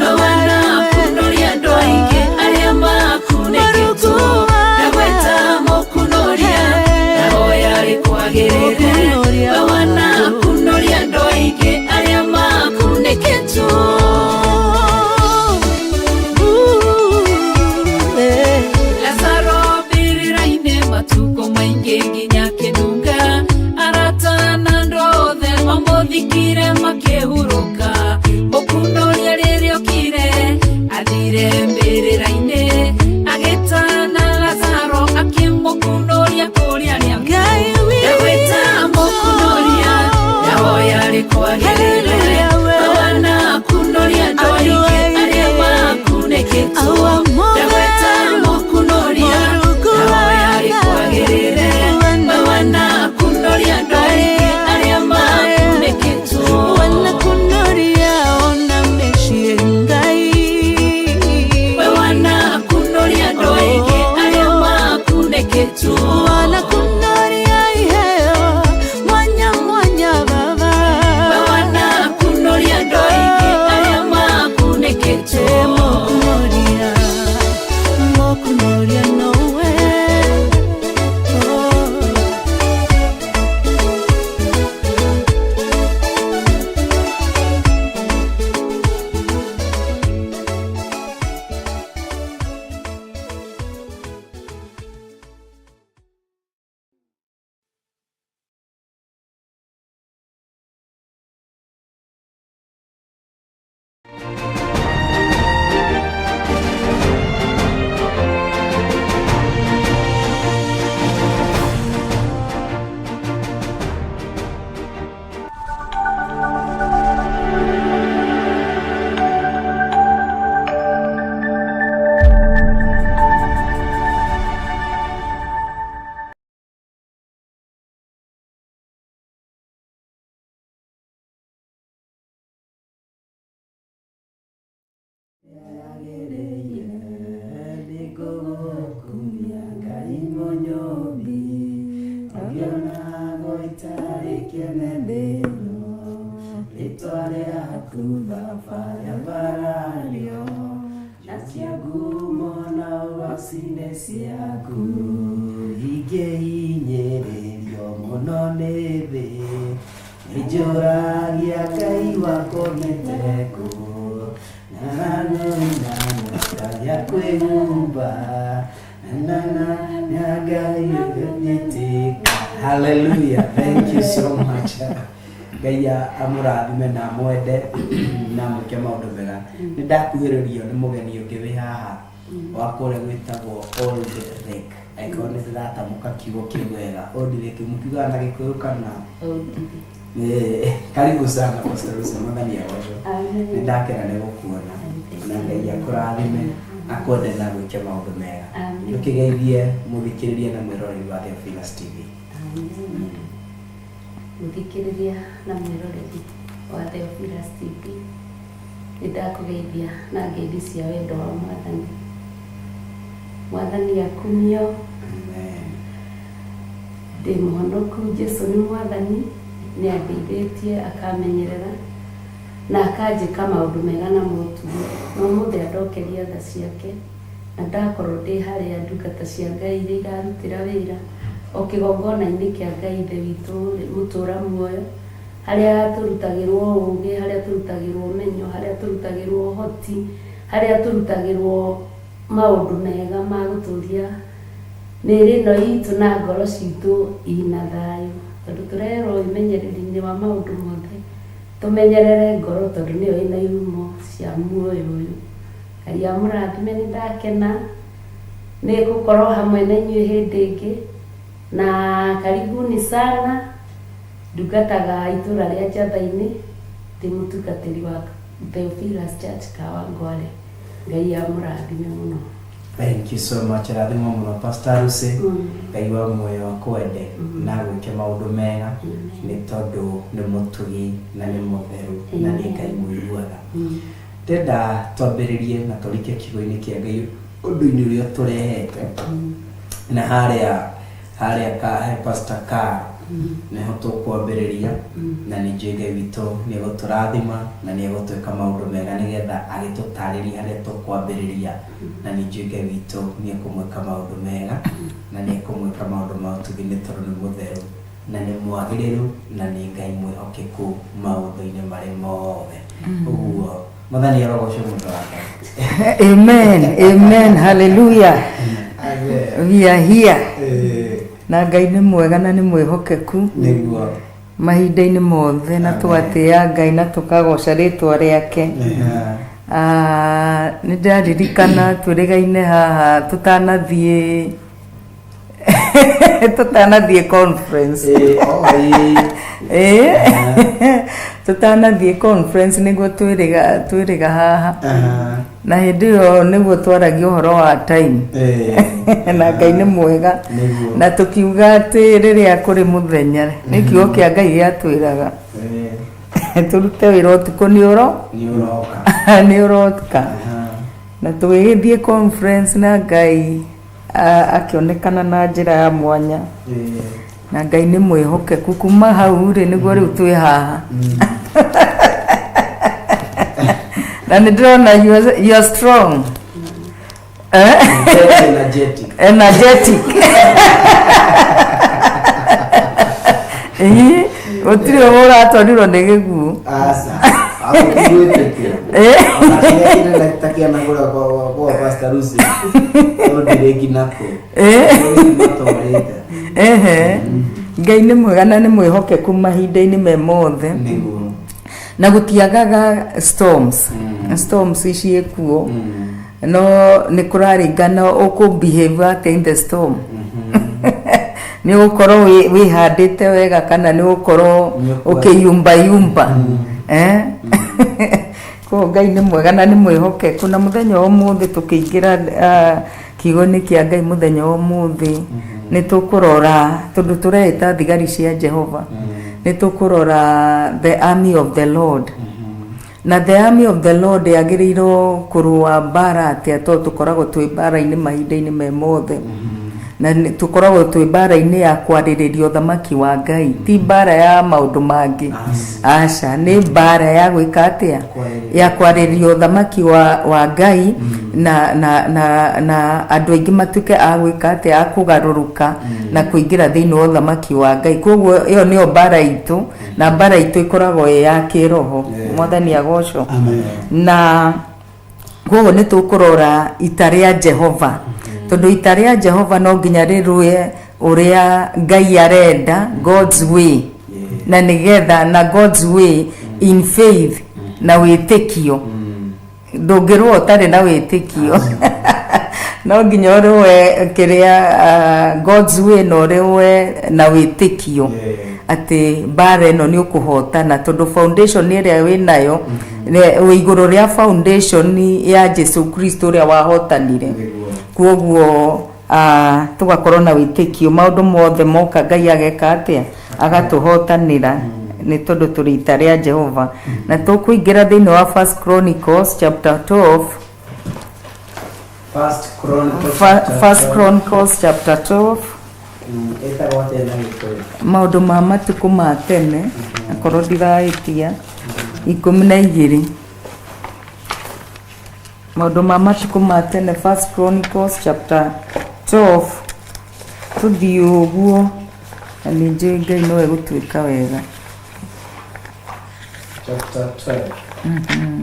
mawana kunoria andũ aingĩ arĩa makunĩkĩtwo. Ndagwĩta mũkunoria ndahoya rĩkwagĩrĩre mawana kunoria andũ aingĩ arĩa makunĩkĩtwo. Lazaro mbĩrĩra-inĩ matukũ maingĩ nginya kĩnunga arata na andũ othe mamũthikire makĩhurũka. Mũkunoria rĩrĩa okire athire mbĩrĩra-inĩ agĩtana Lazaro akĩmũkunoria kũrĩa arĩa. Ngai witũ. Ndagwĩta mũkunoria ndahoya rĩkwagĩrĩre mawana kunoria andũ aingĩ arĩa makunĩkĩtwo. Ndagwĩta mũkunoria ndahoya rĩkwagĩrĩre. Yagĩrĩire nĩngũgũkumia Ngai mũnyũmbi ũngĩonagwo itarĩ kĩene thĩ-ĩno rĩtwa rĩaku Baba rĩambarario na cia ngumo na ũgoci nĩ ciaku ingĩhinyĩrĩrio mũno nĩ thĩ nĩnjũragia Ngai wakwa nĩtekũ ya kwĩhumba Hallelujah. Thank you so much. Ngai amũrathime na amwende na amwĩke maũndũ mega. Nĩ ndakuhĩrĩrio nĩ mũgeni ũngĩ wĩ haha wa kũrĩa gwĩtagwo Old Lake. Angĩkorwo nĩ ndĩratamũka kiugo kĩu wega. Old Lake mũkiugaga na Gĩkũyũ kana? Eh, karibu sana Pastor Lucy, Mwathani agocwo. Nĩ ndakena nĩ gũkuona na Ngai akũrathime akwende na gwĩke maũndũ mega. Amen. Ũkĩgeithie mũthikĩrĩria na mwĩroreri wa Theophilus TV. Mũthikĩrĩria na mwĩroreri wa Theophilus TV nĩ ndakũgeithia na ngeithi cia wendo wa Mwathani. Mwathani akumio. Amen. Ndĩ mũhonoku, Jesu nĩ Mwathani, nĩ andeithĩtie akamenyerera na akanjĩka maũndũ mega na motugi. Na ũmũthĩ andokeria tha ciake na ndakorwo ndĩ harĩa ndungata cia Ngai iria irarutĩra wĩra o kĩgongona-inĩ kĩa Ngai Ithe witũ mũtũra muoyo, harĩa tũrutagĩrwo ũgĩ, harĩa tũrutagĩrwo ũmenyo, harĩa tũrutagĩrwo ũhoti, harĩa tũrutagĩrwo maũndũ mega ma gũtũria mĩĩrĩ ĩno itũ na ngoro citũ ina thayũ, tondũ tũrerwo wĩmenyereri-inĩ wa maũndũ mothe tũmenyerere ngoro tondũ nĩyo ĩna ihumo cia muoyo ũyũ. Ngai amũrathime, nĩ ndakena nĩ gũkorwo hamwe na inyuĩ hĩndĩ ĩngĩ, na karibuni sana. Ndungataga itũra rĩa Njatha-inĩ, ndĩ mũtungatĩri wa Theophilus Church Kawangware. Ngai amũrathime mũno. Thank you so much. Rathimwo mũno Pastor Lucy. Ngai wa muoyo akwende na gwĩke maũndũ mega nĩ tondũ nĩ mũtugi na nĩ mũtheru na nĩ Ngai mũiguaga. Ndĩrenda twambĩrĩrie na tũrike kiugo-inĩ kĩa Ngai ũndũ-inĩ ũrĩa tũrehete na harĩa harĩa ka he Pastor Carl nĩho tũkwambĩrĩria na nĩ njũĩ Ngai witũ nĩ egũtũrathima na nĩ egũtwĩka maũndũ mega nĩgetha agĩtũtarĩrie harĩa tũkwambĩrĩria na nĩ njũĩ Ngai witũ nĩ ekũmwĩka maũndũ mega na nĩ ekũmwĩka maũndũ ma ũtugi nĩ tondũ nĩ mũtheru na nĩ mwagĩrĩru na nĩ Ngai mwĩhokeku maũndũ-inĩ marĩ mothe. Ũguo Mwathani arogocwo mũndũ wa Ngai. Amen, amen, hallelujah. Amen. We are here. Eh, Na Ngai nĩ mwega na nĩ mwĩhokeku nĩguo. mahinda-inĩ mothe na Amen. tũgatĩĩa Ngai na tũkagoca rĩtwa rĩake. Yeah. Ah, nĩ ndĩraririkana twĩrĩgaine haha tũtanathiĩ tũtanathiĩ conference. Eh, oh, eh. Ĩĩ. Tũtanathiĩ conference nĩguo twĩrĩga twĩrĩga haha Aha. na hĩndĩ ĩyo nĩguo twaragia ũhoro wa time. Eh. Na Ngai nĩ mwega. Nĩguo. Na tũkiuga atĩ rĩrĩa kũrĩ mũthenya nĩ kiugo kĩa Ngai gĩatwĩraga Eh, tũrute wĩra ũtukũ nĩ ũro nĩ ũroka. nĩ ũroka. Aha. Na tũgĩgĩthiĩ conference na Ngai akĩonekana na njĩra ya mwanya. Eh. Na Ngai nĩ mwĩhokeku kuma hau rĩ nĩguo rĩu twĩ haha. Na nĩ ndĩrona you are strong. Eh? Very energetic. Energetic. Ĩĩ, gũtirĩ ũratwarirwo nĩ gĩguũ. Aca. Agũkuĩtĩkĩra. Eh. Ona kĩrĩa kĩnene takĩanagũra kwa kwa Pastor Lucy. Tondũ nako. Eh. Matwarĩte. Ehe. Ngai nĩ mwega na nĩ mwĩhokeku mahinda-inĩ me mothe. Nĩguo. Na gũtiagaga storms. Storms ciĩkuo. No nĩ kũraringana ũkũ behave atĩa in the storm. Nĩ ũgũkorwo wĩhandĩte wega kana nĩ ũgũkorwo ũkĩyumbayumba. Eh? Koguo Ngai nĩ mwega na nĩ mwĩhokeku na mũthenya wa ũmũthĩ tũkĩingĩra kiugo-inĩ kĩa Ngai mũthenya wa ũmũthĩ nĩ tũkũrora tondũ tũreĩta thigari cia Jehova. Nĩ tũkũrora the army of the Lord. Na the army of the Lord yagĩrĩirwo kũrũa mbara atĩa tondũ tũkoragwo twĩ mbara-inĩ mahinda-inĩ me mothe na tũkoragwo twĩ mbara-inĩ ya kwarĩrĩria ũthamaki wa Ngai, ti mbara ya maũndũ mangĩ. Aca, nĩ mbara ya gwĩka atĩa? Ya kwarĩrĩria ũthamaki wa Ngai na andũ aingĩ matuĩke a gwĩka atĩa? A kũgarũrũka na kũingĩra thĩinĩ wa ũthamaki wa Ngai. Koguo ĩyo nĩyo mbara itũ, na mbara itũ ĩkoragwo ĩ ya kĩroho. Mwathani agocwo. Na koguo nĩ tũkũrora ita rĩa Jehova, tondũ ita rĩa Jehova no nginya rĩrũe ũrĩa Ngai arenda, God's way, na nĩgetha na God's way in faith na wĩtĩkio. Ndũngĩrũa ũtarĩ na wĩtĩkio. No nginya ũrũe kĩrĩa God's way na ũrũe na wĩtĩkio atĩ mbara ĩno nĩ ũkũhotana, tondũ foundation ĩrĩa wĩnayo wĩ igũrũ rĩa foundation ya Jesu Kristo ũrĩa wahotanire. Koguo tũgakorwo na wĩtĩkio, maũndũ mothe moka Ngai ageka atĩa? Agatũhotanĩra, nĩ tondũ tũrĩ ita rĩa Jehova. Na tũkũingĩra thĩinĩ wa First Chronicles chapter 12. First Chronicles chapter First 12. Chronicles chapter 12. Ĩtagwo atĩa na Gĩkũyũ? Maũndũ ma matukũ ma tene, akorwo ndirahĩtia, 12. Maũndũ ma matukũ ma tene, First Chronicles chapter 12. Tũthiĩ ũguo na nĩ njũĩ Ngai no egũtuĩka wega. Chapter 12,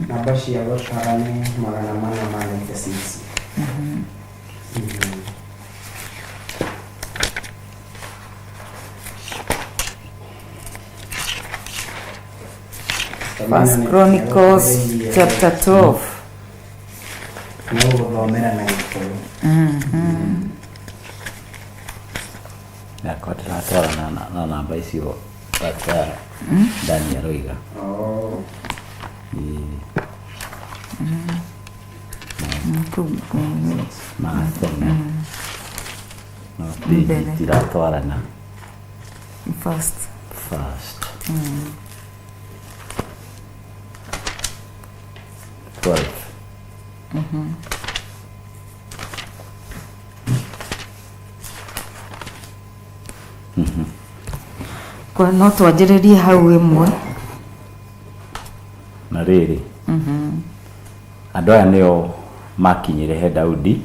namba cia gũtara nĩ 496. First Chronicles chapter 12. Nĩ gũthomera na Gĩkũyũ. Yakwa ndĩratwarana na namba icio Pastor Daniel oiga. Oh. Ĩĩ. Ma tene no page Mbere. itiratwarana. First. First 12. Kwa no twanjĩrĩrie hau ĩmwe. Na rĩrĩ, andũ aya nĩo makinyire he Daudi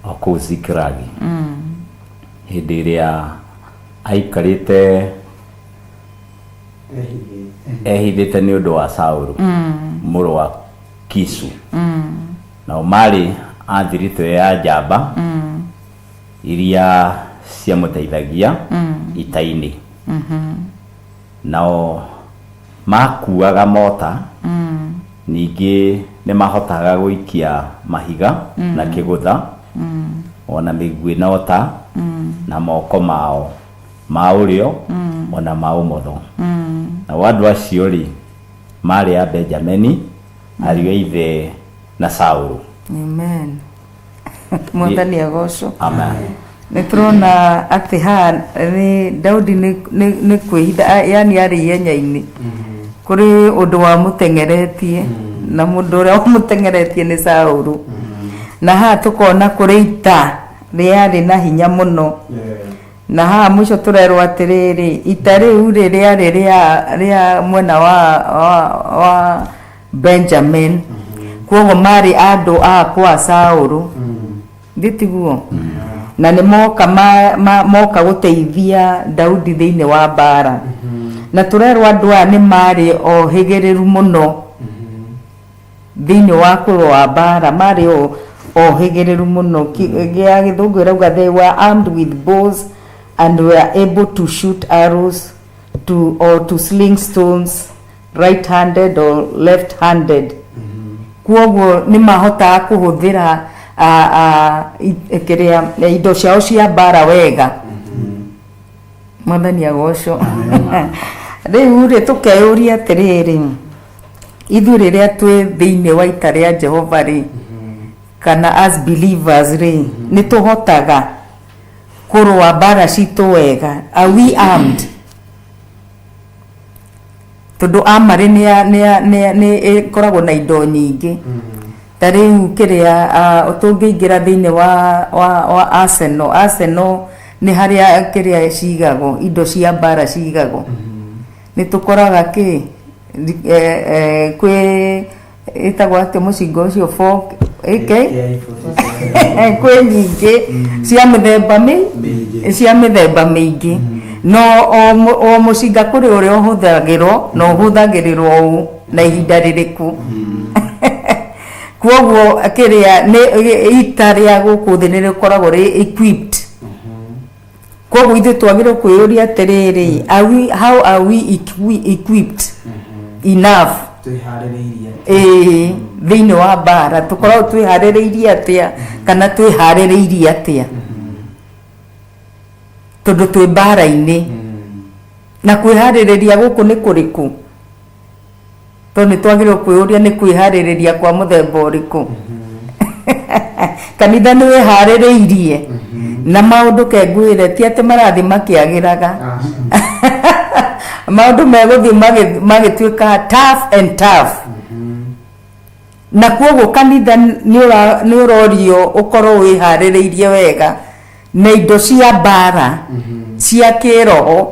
o kũu Zikilagi hĩndĩ ĩrĩa aikarĩte ehithĩte nĩ ũndũ wa Saũlũ mũrũ wa Kisu. Nao marĩ a thiritũ ya njamba iria ciamũteithagia ita-inĩ. Nao makuaga mota, ningĩ nĩ mahotaga gũikia mahiga na kĩgũtha ona mĩguĩ na ũta na moko mao ma ũrĩo ona ma ũmotho. Nao andũ acio rĩ, marĩ a Benjamini, ariũ a ithe na Saũlũ. Amen. Mwathani agocwo. Amen. Nĩ tũrona atĩ haha nĩ Daudi nĩ kwĩhitha, yani arĩ ihenya-inĩ, kũrĩ ũndũ wamũteng'eretie, na mũndũ ũrĩa wamũteng'eretie nĩ Saũlũ. Na haha tũkona kũrĩ ita rĩarĩ na hinya mũno, na haha mũico tũrerwo atĩrĩrĩ, ita rĩu rĩ rĩarĩ rĩa mwena wa Benjamin. Koguo marĩ andũ a kwa Saũlũ, ndĩtiguo? Na nĩ moka moka gũteithia Daudi thĩinĩ wa mbara. Na tũrerwo andũ aya nĩ marĩ ohĩgĩrĩru mũno thĩinĩ wa kũrũa mbara, marĩ ohĩgĩrĩru mũno. Gĩa Gĩthũngũ ĩrauga, "They were armed with bows and were able to shoot arrows to or to sling stones, right handed or left handed." Kuoguo nĩ mahotaga kũhũthĩra kĩrĩa indo ciao cia mbara wega. Mwathani agocwo. Rĩu rĩ, tũkeyũria atĩrĩrĩ, ithuĩ rĩrĩa twĩ thĩinĩ wa ita rĩa Jehova rĩ, kana as believers rĩ, nĩ tũhotaga kũrũa mbara citũ wega? Are we armed? Tondũ amarĩ nĩ ĩkoragwo na indo nyingĩ. Ta rĩu kĩrĩa tũngĩingĩra thĩinĩ wa Arsenal, Arsenal nĩ harĩa kĩrĩa cigagwo, indo cia mbara cigagwo. Nĩ tũkoraga kĩ kwĩ ĩtagwo atĩa mũcinga ũcio, fork AK kwĩ nyingĩ cia mĩthemba cia mĩthemba mĩingĩ, no o mũcinga kũrĩ ũrĩa ũhũthagĩrwo na ũhũthagĩrĩrwo ũũ na ihinda rĩrĩkũ. Koguo kĩrĩa nĩ ita rĩa gũkũ thĩ nĩ rĩkoragwo rĩ equipped. Koguo ithuĩ twagĩrĩirwo kwĩyũria atĩrĩrĩ, how are we equipped enough? Twĩharĩrĩirie. Ĩĩ, thĩinĩ wa mbara tũkoragwo twĩharĩrĩirie atĩa, kana twĩharĩrĩirie atĩa, tondũ twĩ mbara-inĩ? Na kwĩharĩrĩria gũkũ nĩ kũrĩkũ? Tondũ nĩ twagĩrĩirwo kwĩyũria nĩ kwĩharĩrĩria kwa mũthemba ũrĩkũ. Kanitha nĩ wĩharĩrĩirie na maũndũ? Kengwĩre, ti atĩ marathiĩ makĩagĩraga, maũndũ megũthiĩ magĩtuĩka tough and tough, na kuoguo kanitha nĩ ũrorio ũkorwo wĩharĩrĩirie wega na indo cia mbara cia kĩroho,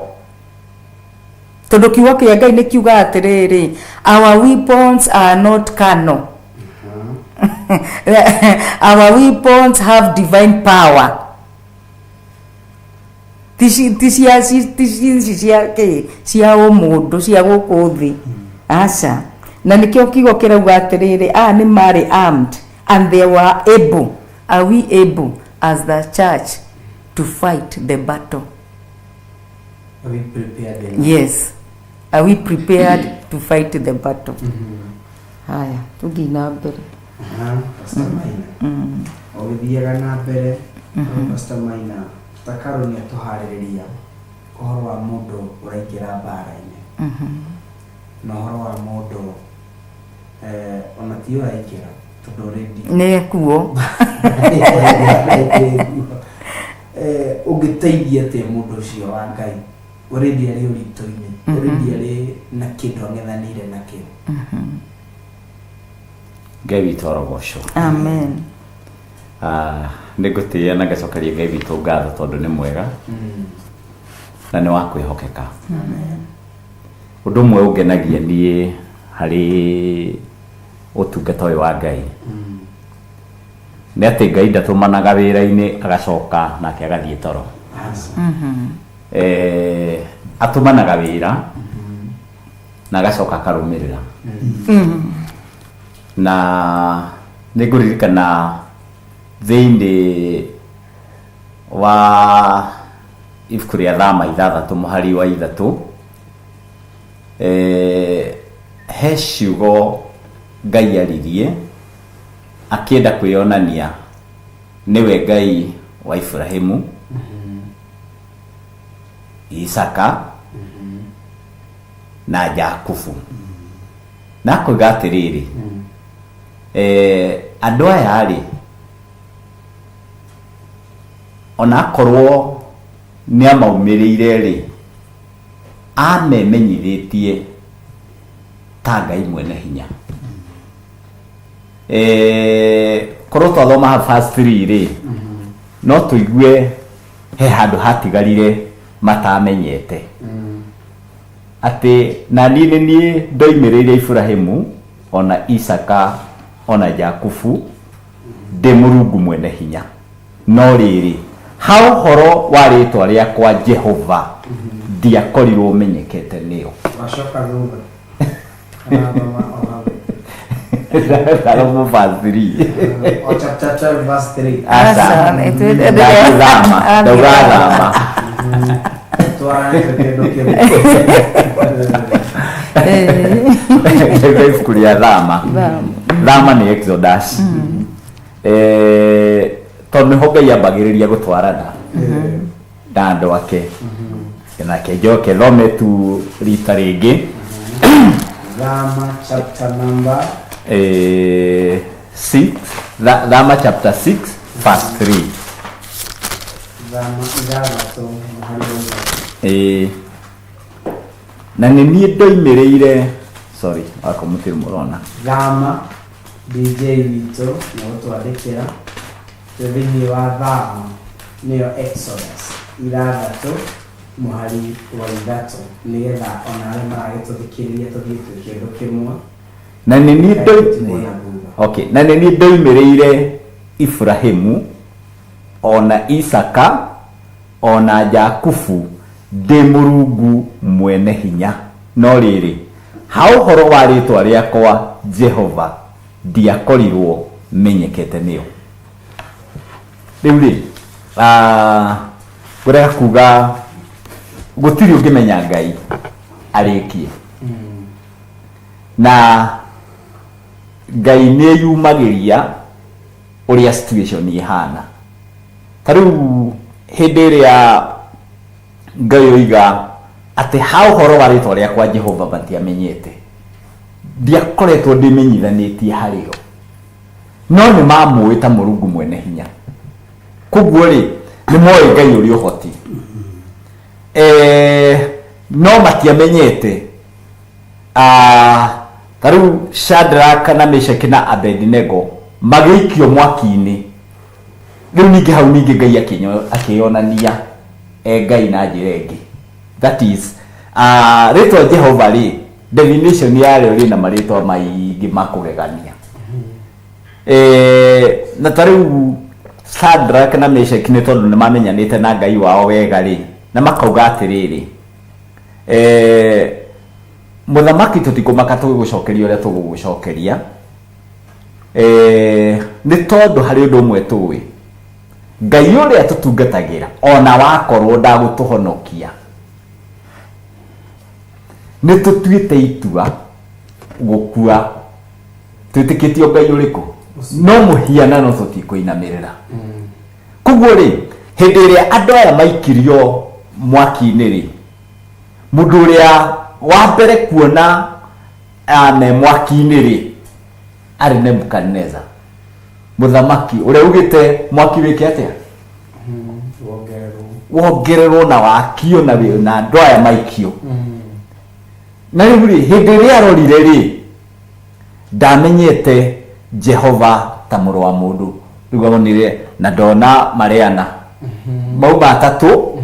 tondũ kiugo kĩa Ngai nĩ kiugaga atĩrĩrĩ, "Our weapons are not carnal, our weapons have divine power." Ti ici cia kĩ cia ũmũndũ cia gũkũ thĩ, aca. Na nĩkĩo kiugo kĩrauga atĩrĩrĩ, aya nĩ marĩ armed and they were able. Are we able as the church to fight the battle? Are we prepared enough? Yes, are we prepared to fight the battle? Haya, tũthiĩ na mbere. Aha, Pastor Maina. Ũgĩthiaga na mbere, Pastor Maina, Takaro nĩ atũharĩrĩria ũhoro wa mũndũ ũraingĩra mbara-inĩ na ũhoro wa mũndũ ona ti ũraingĩra, tondũ already nĩ kuo. Ũngĩteithia atĩa mũndũ ũcio wa Ngai already arĩ ũritũ-inĩ, already arĩ na kĩndũ ang'ethanĩire nakĩo? Ngai witũ arogocwo. Amen. Ah, nĩ ngũtĩĩa na ngacokeria Ngai witũ ngatho tondũ nĩ mwega na nĩ wa kwĩhokeka. Ũndũ ũmwe ũngenagia niĩ harĩ ũtungata ũyũ wa Ngai nĩ atĩ Ngai ndatũmanaga wĩra-inĩ agacoka nake agathiĩ toro. Atũmanaga wĩra na agacoka akarũmĩrĩra. Na nĩ ngũririkana thĩinĩ wa ibuku rĩa Thama 6 mũhari wa 3, he ciugo Ngai aririe akĩenda kwĩyonania nĩwe Ngai wa Ibrahimu, Isaka na Jakubu, na akoiga atĩrĩrĩ, andũ aya rĩ, ona akorwo nĩ amaumĩrĩire rĩ, amemenyithĩtie ta Ngai mwene hinya. Korwo twathoma haha verse 3 rĩ, no tũigue he handũ hatigarire matamenyete atĩ na niĩ nĩ niĩ ndoimĩrĩire Ibrahimu ona Isaka ona Jakubu ndĩ Mũrungu mwene hinya, no rĩrĩ, ha ũhoro wa rĩtwa rĩakwa Jehova ndiakorirwo menyekete nĩo. Wacoka thutha. Arathoma o hau. Ndathoma verse 3. O chapter 12 verse 3. Aca. Aca, Ndagĩthama, ndauga thama. Twarane kĩndũ kĩmwe. Ndauga ibuku rĩa Thama. Thama nĩ Exodus. Tondũ nĩho Ngai ambagĩrĩria gũtwarana na andũ ake. Nake njoke thome tu rita rĩngĩ. Thama chapter number 6, Thama chapter 6 verse 3. Thama 6 mũhari wa 3. Na nĩ niĩ ndoimĩrĩire, sorry, wakwa mũtirĩ mũrona. Thama DJ witũ nĩ gũtwandĩkĩra twĩ thĩinĩ wa Thama, nĩyo Exodus 6 mũhari wa 3, nĩgetha ona arĩa maragĩtũthikĩrĩria tũthiĩ twĩ kĩndũ kĩmwe. Na nĩ niĩ ndoi Tũtigwo na thutha. Okay, na nĩ niĩ ndoimĩrĩire Iburahĩmu o na Isaaka o na Jakubu ndĩ Mũrungu mwene hinya, no rĩrĩ, ha ũhoro wa rĩĩtwa rĩakwa Jehova, ndiakorirwo menyekete nĩo. Rĩu rĩ, ngwendaga kuga gũtirĩ ũngĩmenya Ngai arĩkie, na Ngai nĩ yumagĩria ũrĩa situation ĩhana. Ta rĩu hĩndĩ ĩrĩa Ngai oiga atĩ ha ũhoro wa rĩtwa rĩakwa Jehova matiamenyete, ndiakoretwo ndĩmenyithanĩtie harĩo, no nĩ mamũĩ ta Mũrungu mwene hinya. Koguo rĩ, nĩ moĩ Ngai ũrĩ ũhoti, no matiamenyete. Ta rĩu Shadrach na Meshach na Abednego magĩikio mwaki-inĩ. Rĩu ningĩ hau ningĩ Ngai akĩyonania e Ngai na njĩra ĩngĩ. That is, rĩtwa Jehova rĩ, definition yarĩo rĩna marĩtwa maingĩ ma kũgegania. Na ta rĩu Shadrach na Meshach nĩ tondũ nĩ mamenyanĩte na Ngai wao wega rĩ, na makauga atĩrĩrĩ, mũthamaki tũtikũmaka tũgĩgũcokeria ũrĩa tũgũgũcokeria, nĩ tondũ harĩ ũndũ ũmwe tũĩ, Ngai ũrĩa tũtungatagĩra ona wakorwo ndagũtũhonokia, nĩ tũtuĩte itua gũkua twĩtĩkĩtie Ngai ũrĩkũ, no mũhianano tũtikũinamĩrĩra. Koguo rĩ, hĩndĩ ĩrĩa andũ aya maikirio mwaki-inĩ rĩ, mũndũ ũrĩa wa mbere kuona me mwaki-inĩ rĩ, arĩ Nebukadneza, mũthamaki ũrĩa ugĩte mwaki wĩke atĩa? Wongererwo na wakio na na andũ aya maikio. Na rĩu rĩ, hĩndĩ ĩrĩa arorire rĩ, ndamenyete Jehova ta mũrũ wa mũndũ. Rĩu onire na ndona marĩ ana, mauma atatũ,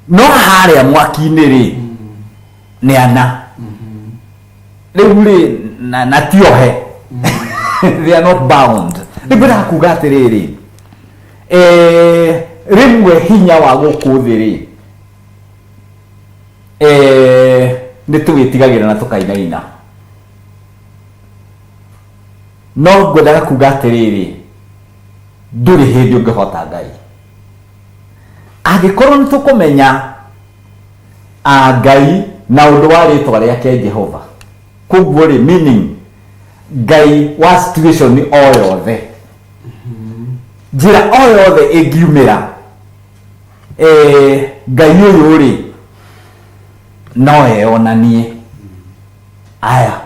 no harĩa mwaki-inĩ rĩ nĩ ana. Rĩu rĩ, na tiohe, they are not bound. Rĩu ngwendaga kuga atĩrĩrĩ, rĩmwe hinya wa gũkũ thĩ rĩ, nĩ tũwĩtigagĩra na tũkainaina, no ngwendaga kuga atĩrĩrĩ, ndũrĩ hĩndĩ ũngĩhota Ngai angĩkorwo nĩ tũkũmenya Ngai na ũndũ wa rĩtwa rĩake Jehova. Koguo rĩ, meaning Ngai wa situation o yothe, njĩra o yothe ĩngiumĩra, Ngai ũyũ rĩ no eyonanie. Aya,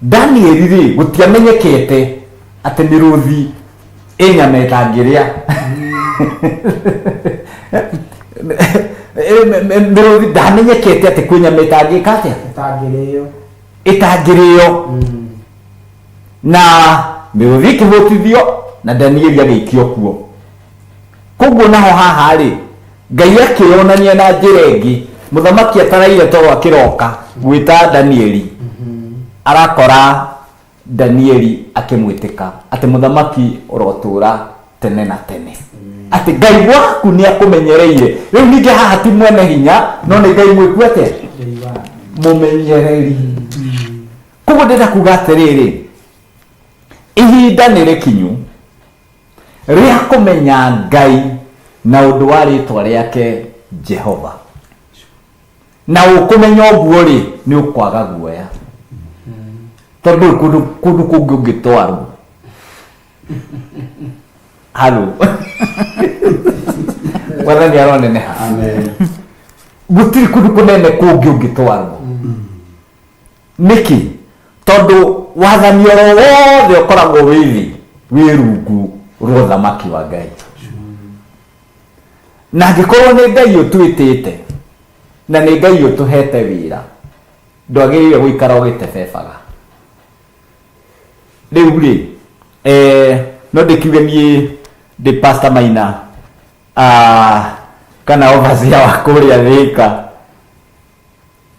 Danieli rĩ, gũtiamenyekete atĩ mĩrũthi ĩ nyama ĩtangĩrĩa. Mĩrũthi ndamenyekete atĩ kwĩ nyama ĩtangĩka atĩa? Ĩtangĩrĩo. Ĩtangĩrĩo. Na mĩrũthi ĩkĩhũtithio na Danieli agĩikio kuo. Koguo naho haha rĩ, Ngai akĩyonania na njĩra ĩngĩ. Mũthamaki ataraire toro akĩroka gwĩta Danieli, arakora Danieli akĩmwĩtĩka atĩ mũthamaki ũrotũra tene na tene, atĩ Ngai waku nĩ akũmenyereire. Rĩu ningĩ haha ti mwene hinya, no nĩ Ngai mwĩku atĩa? Mũmenyereri. Koguo ndĩrenda kuga atĩrĩrĩ, ihinda nĩ rĩkinyu rĩa kũmenya Ngai na ũndũ wa rĩtwa rĩake Jehova. Na ũkũmenya ũguo rĩ, nĩ ũkwaga guoya, tondũ ndũrĩ kũndũ kũngĩ ũngĩtwarwo. Halo, Mwathani aroneneha. Amen. Gũtirĩ kũndũ kũnene kũngĩ ũngĩtwarwo. Nĩkĩ? Tondũ wathani oro wothe ũkoragwo wĩ thĩ wĩ rungu rwa ũthamaki wa Ngai. Na angĩkorwo nĩ Ngai ũtwĩtĩte na nĩ Ngai ũtũhete wĩra, Ndwagĩrĩire gũikara ũgĩtebebaga. Rĩu rĩ, no ndĩkiuge niĩ ndĩ Pastor Maina, kana overseer wa kũrĩa Thĩka.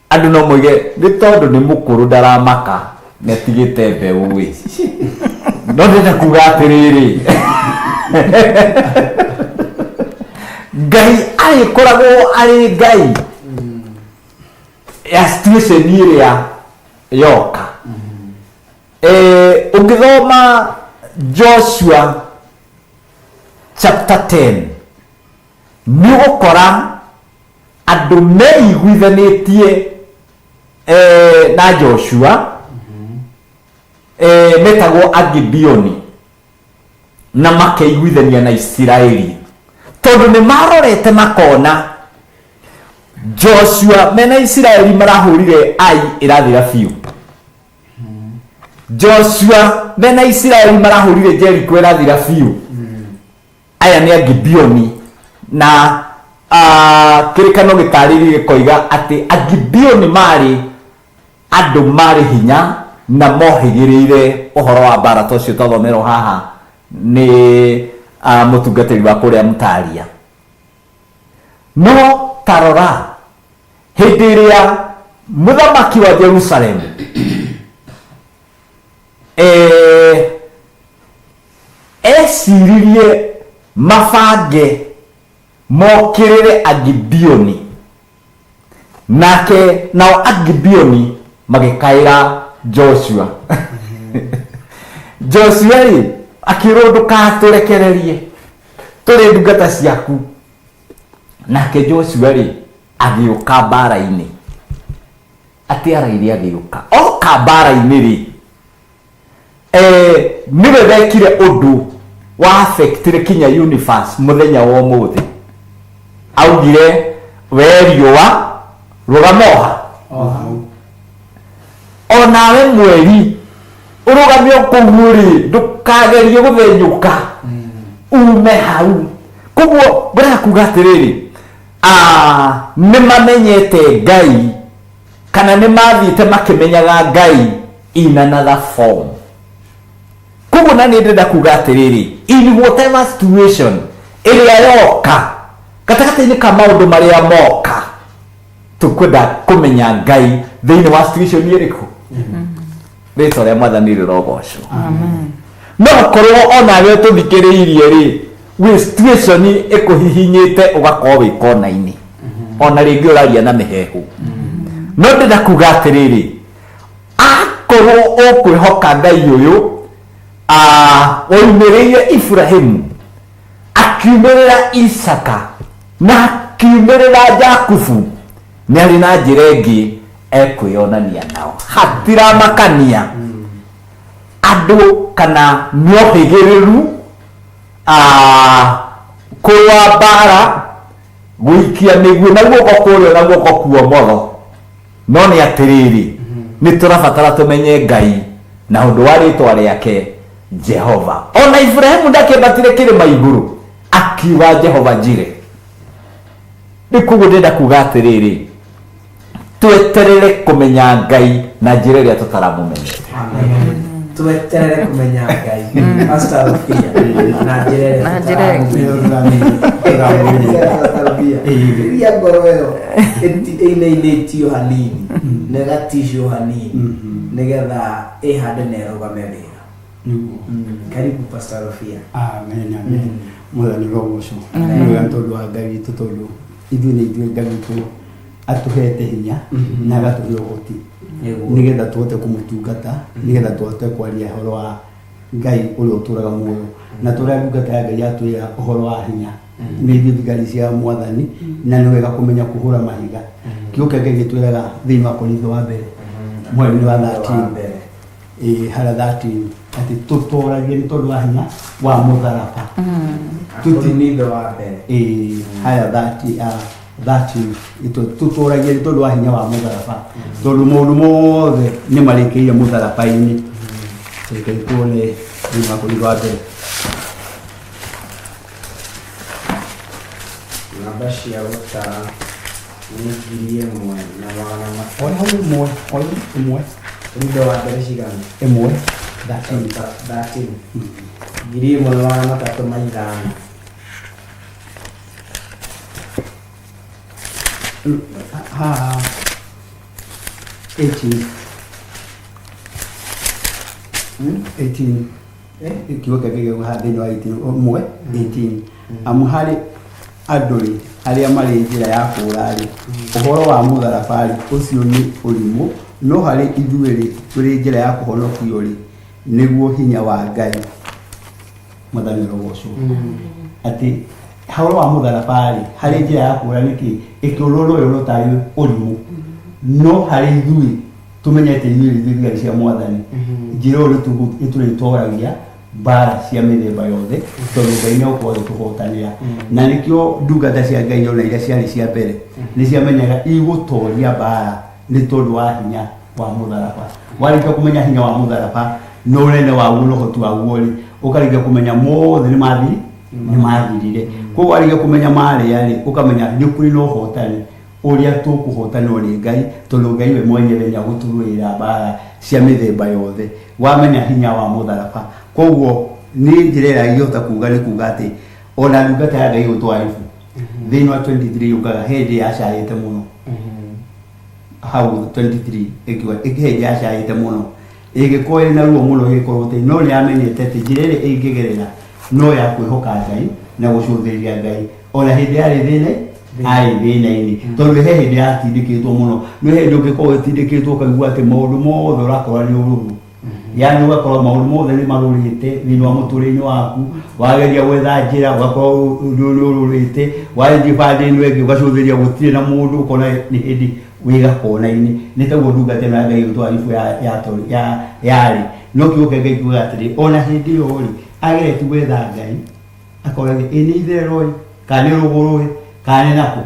Andũ no moige nĩ tondũ nĩ mũkũrũ ndaramaka nĩ atigĩte mbeũ ĩ. No ndĩrenda kuga atĩrĩrĩ, Ngai arĩkoragwo arĩ Ngai ya situation ĩrĩa yoka. Ũngĩthoma Joshua chapter 10 nĩ ũgũkora andũ meiguithanĩtie na Joshua, metagwo Agibeoni, na makeiguithania na Isiraeli tondũ nĩ marorete makona Joshua mena Isiraeli marahũrire Ai ĩrathira biũ. Joshua mena Isiraeli marahũrire Jericho ĩrathira biũ. Aya nĩ Agibeoni, na kĩrĩkano gĩtarĩrie gĩkoiga atĩ Agibeoni marĩ andũ marĩ hinya na mohĩgĩrĩire ũhoro wa mbara ta ũcio twathomerwo haha nĩ mũtungatĩri wa kũrĩa Mtaria. No tarora hĩndĩ ĩrĩa mũthamaki wa Jerusalem eciririe mabange mokĩrĩre Agibeoni, nake nao Agibeoni magĩkaĩra Joshua. Joshua rĩ akĩrwo ndũkatũrekererie tũrĩ ndungata ciaku. Nake Joshua rĩ agĩũka mbara-inĩ, atĩ araire agĩũka oka mbara-inĩ rĩ, nĩwe wekire ũndũ wa affectire kinya universe mũthenya wa ũmũthĩ. Augire we riũa rũgama oha, onawe mweri ũrũgame o kũu rĩ, ndũkagerie gũthenyũka ume hau. Koguo ngwenda kuga atĩrĩrĩ, nĩ mamenyete Ngai kana nĩ mathiĩte makĩmenyaga Ngai in another form. Koguo na nĩ ndĩrenda kuga atĩrĩrĩ, in whatever situation ĩrĩa yoka gatagatĩ-inĩ ka maũndũ marĩa moka, tũkwenda kũmenya Ngai thĩinĩ wa situation ĩrĩkũ. Rĩtwa rĩa Mwathani rĩrogocwo. No korwo onawe tũthikĩrĩirie rĩ, wĩ situation ĩkũhihinyĩte ũgakorwo wĩ kona-inĩ, ona rĩngĩ ũraria na mĩhehu. No ndĩrenda kuga atĩrĩrĩ, akorwo ũkwĩhoka Ngai ũyũ waumĩrĩire Ibrahimu, akiumĩrĩra Isaka na akiumĩrĩra Jakubu, nĩ arĩ na njĩra ĩngĩ ekwĩyonania nao. Hatiramakania andũ kana nĩohĩgĩrĩru kũrũa mbara, gũikia mĩguĩ na guoko kũrĩa na guoko kuomotho. No nĩ atĩrĩrĩ, nĩ tũrabatara tũmenye Ngai na ũndũ wa rĩtwa rĩake Jehova. Ona Ibrahimu ndakĩambatire kĩrĩma igũrũ akiuga Jehova Jire. Rĩu koguo ndĩrenda kuga atĩrĩrĩ, tweterere kũmenya Ngai na njĩra ĩrĩa tũtaramũmenyete. Tweterere kũmenya Ngai, Pastor Rufia, na njĩra ĩrĩa Na njĩra tũtaramũmenyete. Pastor Rufia, iria ngoro ĩyo ĩinainĩtio hanini na ĩgaticwo hanini nĩgetha ĩhande na ĩrũgame wĩra. Karibu Pastor Rufia. Amen, amen. Mwathani rogocwo. Nĩ wega tondũ wa Ngai witũ, tondũ ithuĩ nĩ ithuĩ Ngai witũ atũhete hinya na agatũhe ũhoti nĩgetha tũhote kũmũtungata, nĩgetha tũhote kwaria ũhoro wa Ngai ũrĩa ũtũraga muoyo. Na tũrĩa ndungata ya Ngai yatwĩra ũhoro wa hinya, nĩ ithuĩ thigari cia Mwathani, na nĩ wega kũmenya kũhũra mahiga. Kiugo kĩa Ngai gĩtwĩraga thĩinĩ wa Korintho wa mbere mweri wa 13, harĩa 13, atĩ tũtoragie nĩ tondũ wa hinya wa mũtharaba. Korintho wa mbere. Harĩa 13, tũtoragie nĩ tondũ wa hinya wa mũtharaba, tondũ maũndũ mothe nĩ marĩkĩire mũtharaba-inĩ. Reke tuone thĩinĩ wa Korintho wa mbere. Namba cia gũtara. Nĩ 1300. Ore hau ĩmwe, ore ĩmwe. Korintho wa mbere cigana? Ĩmwe 13. 13. 1305. Haha 18. 18. Kiugo kĩa Ngai haha thĩinĩ wa 18 ũmwe 18, amu harĩ andũ rĩ arĩa marĩ njĩra ya kũũra rĩ, ũhoro wa mũtharaba rĩ, ũcio nĩ ũrimũ, no harĩ ithuĩ rĩ tũrĩ njĩra ya kũhonokio rĩ, nĩguo hinya wa Ngai. Mwathani ũrogocwo. Atĩ ũhoro wa mũtharaba rĩ, harĩ njĩra ya kũũra nĩkĩ ĩkĩũrwo no yonwo tarĩ ũrimũ, no harĩ ithuĩ tũmenyete ithuĩ ithuĩ thigari cia mwathani, njĩra ĩyo nĩtũrĩtoragia mbara cia mĩthemba yothe, tondũ Ngai nĩ egũkorwo agĩtũhotanĩra. Na nĩkĩo ndungata cia Ngai ona iria ciarĩ cia mbere nĩ ciamenyaga igũtoria mbara nĩ tondũ wa hinya wa mũtharaba. Warĩkia kũmenya hinya wa mũtharaba na ũnene waguo na ũhoti waguo rĩ, ũkarĩkia kũmenya mothe nĩ mathiri nĩ mathirire. Koguo warĩkia kũmenya marĩa rĩ, ũkamenya nĩ kũrĩ na ũhotani ũrĩa tũkũhotanwo nĩ Ngai, tondũ Ngai we mwenyewe nĩ agũtũrũĩra mbara cia mĩthemba yothe wamenya hinya wa mũtharaba. Koguo nĩ njĩra ĩrĩa ingĩhota kuga nĩ kuga atĩ ona ndungata ya Ngai ĩgwĩtwo Ayubu thĩinĩ wa 23 yugaga he hĩndĩ yacaĩte mũno. Hau 23 ĩkiuga he hĩndĩ yacaĩte mũno, ĩgĩkorwo ĩrĩ na ruo mũno, ĩgĩkorwo atĩ no nĩ yamenyete atĩ njĩra ĩrĩa ĩngĩgerera no ya kwĩhoka Ngai na gũcũthĩrĩria Ngai ona hĩndĩ yarĩ thĩna, arĩ thĩna-inĩ, tondũ he hĩndĩ yatindĩkĩtwo mũno. Nĩ hĩndĩ ũngĩkorwo ũtindĩkĩtwo ũkaigua atĩ maũndũ mothe ũrakora nĩ ũrũrũ, yani ũgakora maũndũ mothe nĩ marũrĩte thĩinĩ wa mũtũrĩre-inĩ waku, wageria gwetha njĩra ũgakorwo nĩ ũrũrĩte, wathiĩ bande ĩno ĩngĩ ũgacũthĩrĩria gũtirĩ na mũndũ, ũkona nĩ hĩndĩ wĩ gakona-inĩ. Nĩ taguo ndungata ĩno ya Ngai ĩgwĩtwo Ayubu yarĩ. No kiugo kĩa Ngai kiugaga atĩrĩ, ona hĩndĩ ĩyo rĩ, ageretie gwetha Ngai akoragia ĩ nĩ itherero ĩ, kana nĩ rũgũrũ ĩ, kana nĩ nakũ,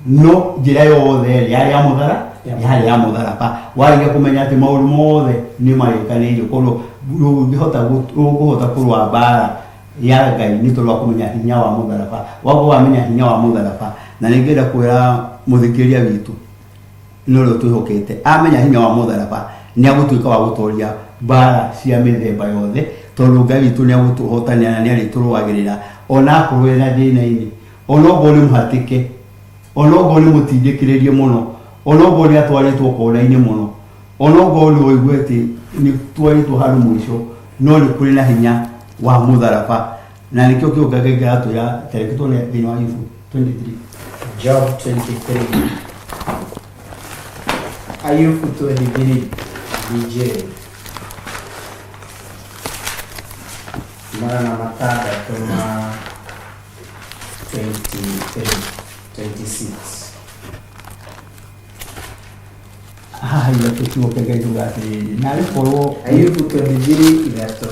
no njĩra yothe rĩ yarĩ ya mũthara, yarĩ ya mũtharaba. Warĩkia kũmenya atĩ maũndũ mothe nĩ marĩkanĩirio, koguo ndũngĩhota ũkũhota kũrũa mbara ya Ngai nĩ tondũ wa kũmenya hinya wa mũtharaba. Wakorwo wamenya hinya wa mũtharaba, na nĩ ngenda kwĩra mũthikĩrĩria witũ nĩ ũrĩa twĩhokete, amenya hinya wa mũtharaba nĩ agũtuĩka wa gũtoria mbara cia mĩthemba yothe, tondũ Ngai witũ nĩ agũtũhotanĩra na nĩ arĩtũrũagĩrĩra ona akorwo ena thĩna-inĩ, ona okorwo nĩ mũhatĩke, ona okorwo nĩ mũtindĩkĩrĩrie mũno, ona okorwo nĩ atwarĩtwo kona-inĩ mũno, ona okorwo nĩ ũigue atĩ nĩ twarĩtwo handũ mũico, no nĩ kũrĩ na hinya wa mũtharaba. Na nĩkĩo kiugo kĩa Ngai kĩratwĩra, tareke tuone thĩinĩ wa Ayubu 23. Job 23. Ayubu 23 DJ. 600 ma 23, 26. Haha ithatũ kiugo kĩa Ngai kiugaga atĩrĩrĩ, narĩ korwo Ayubu 23 ithatũ.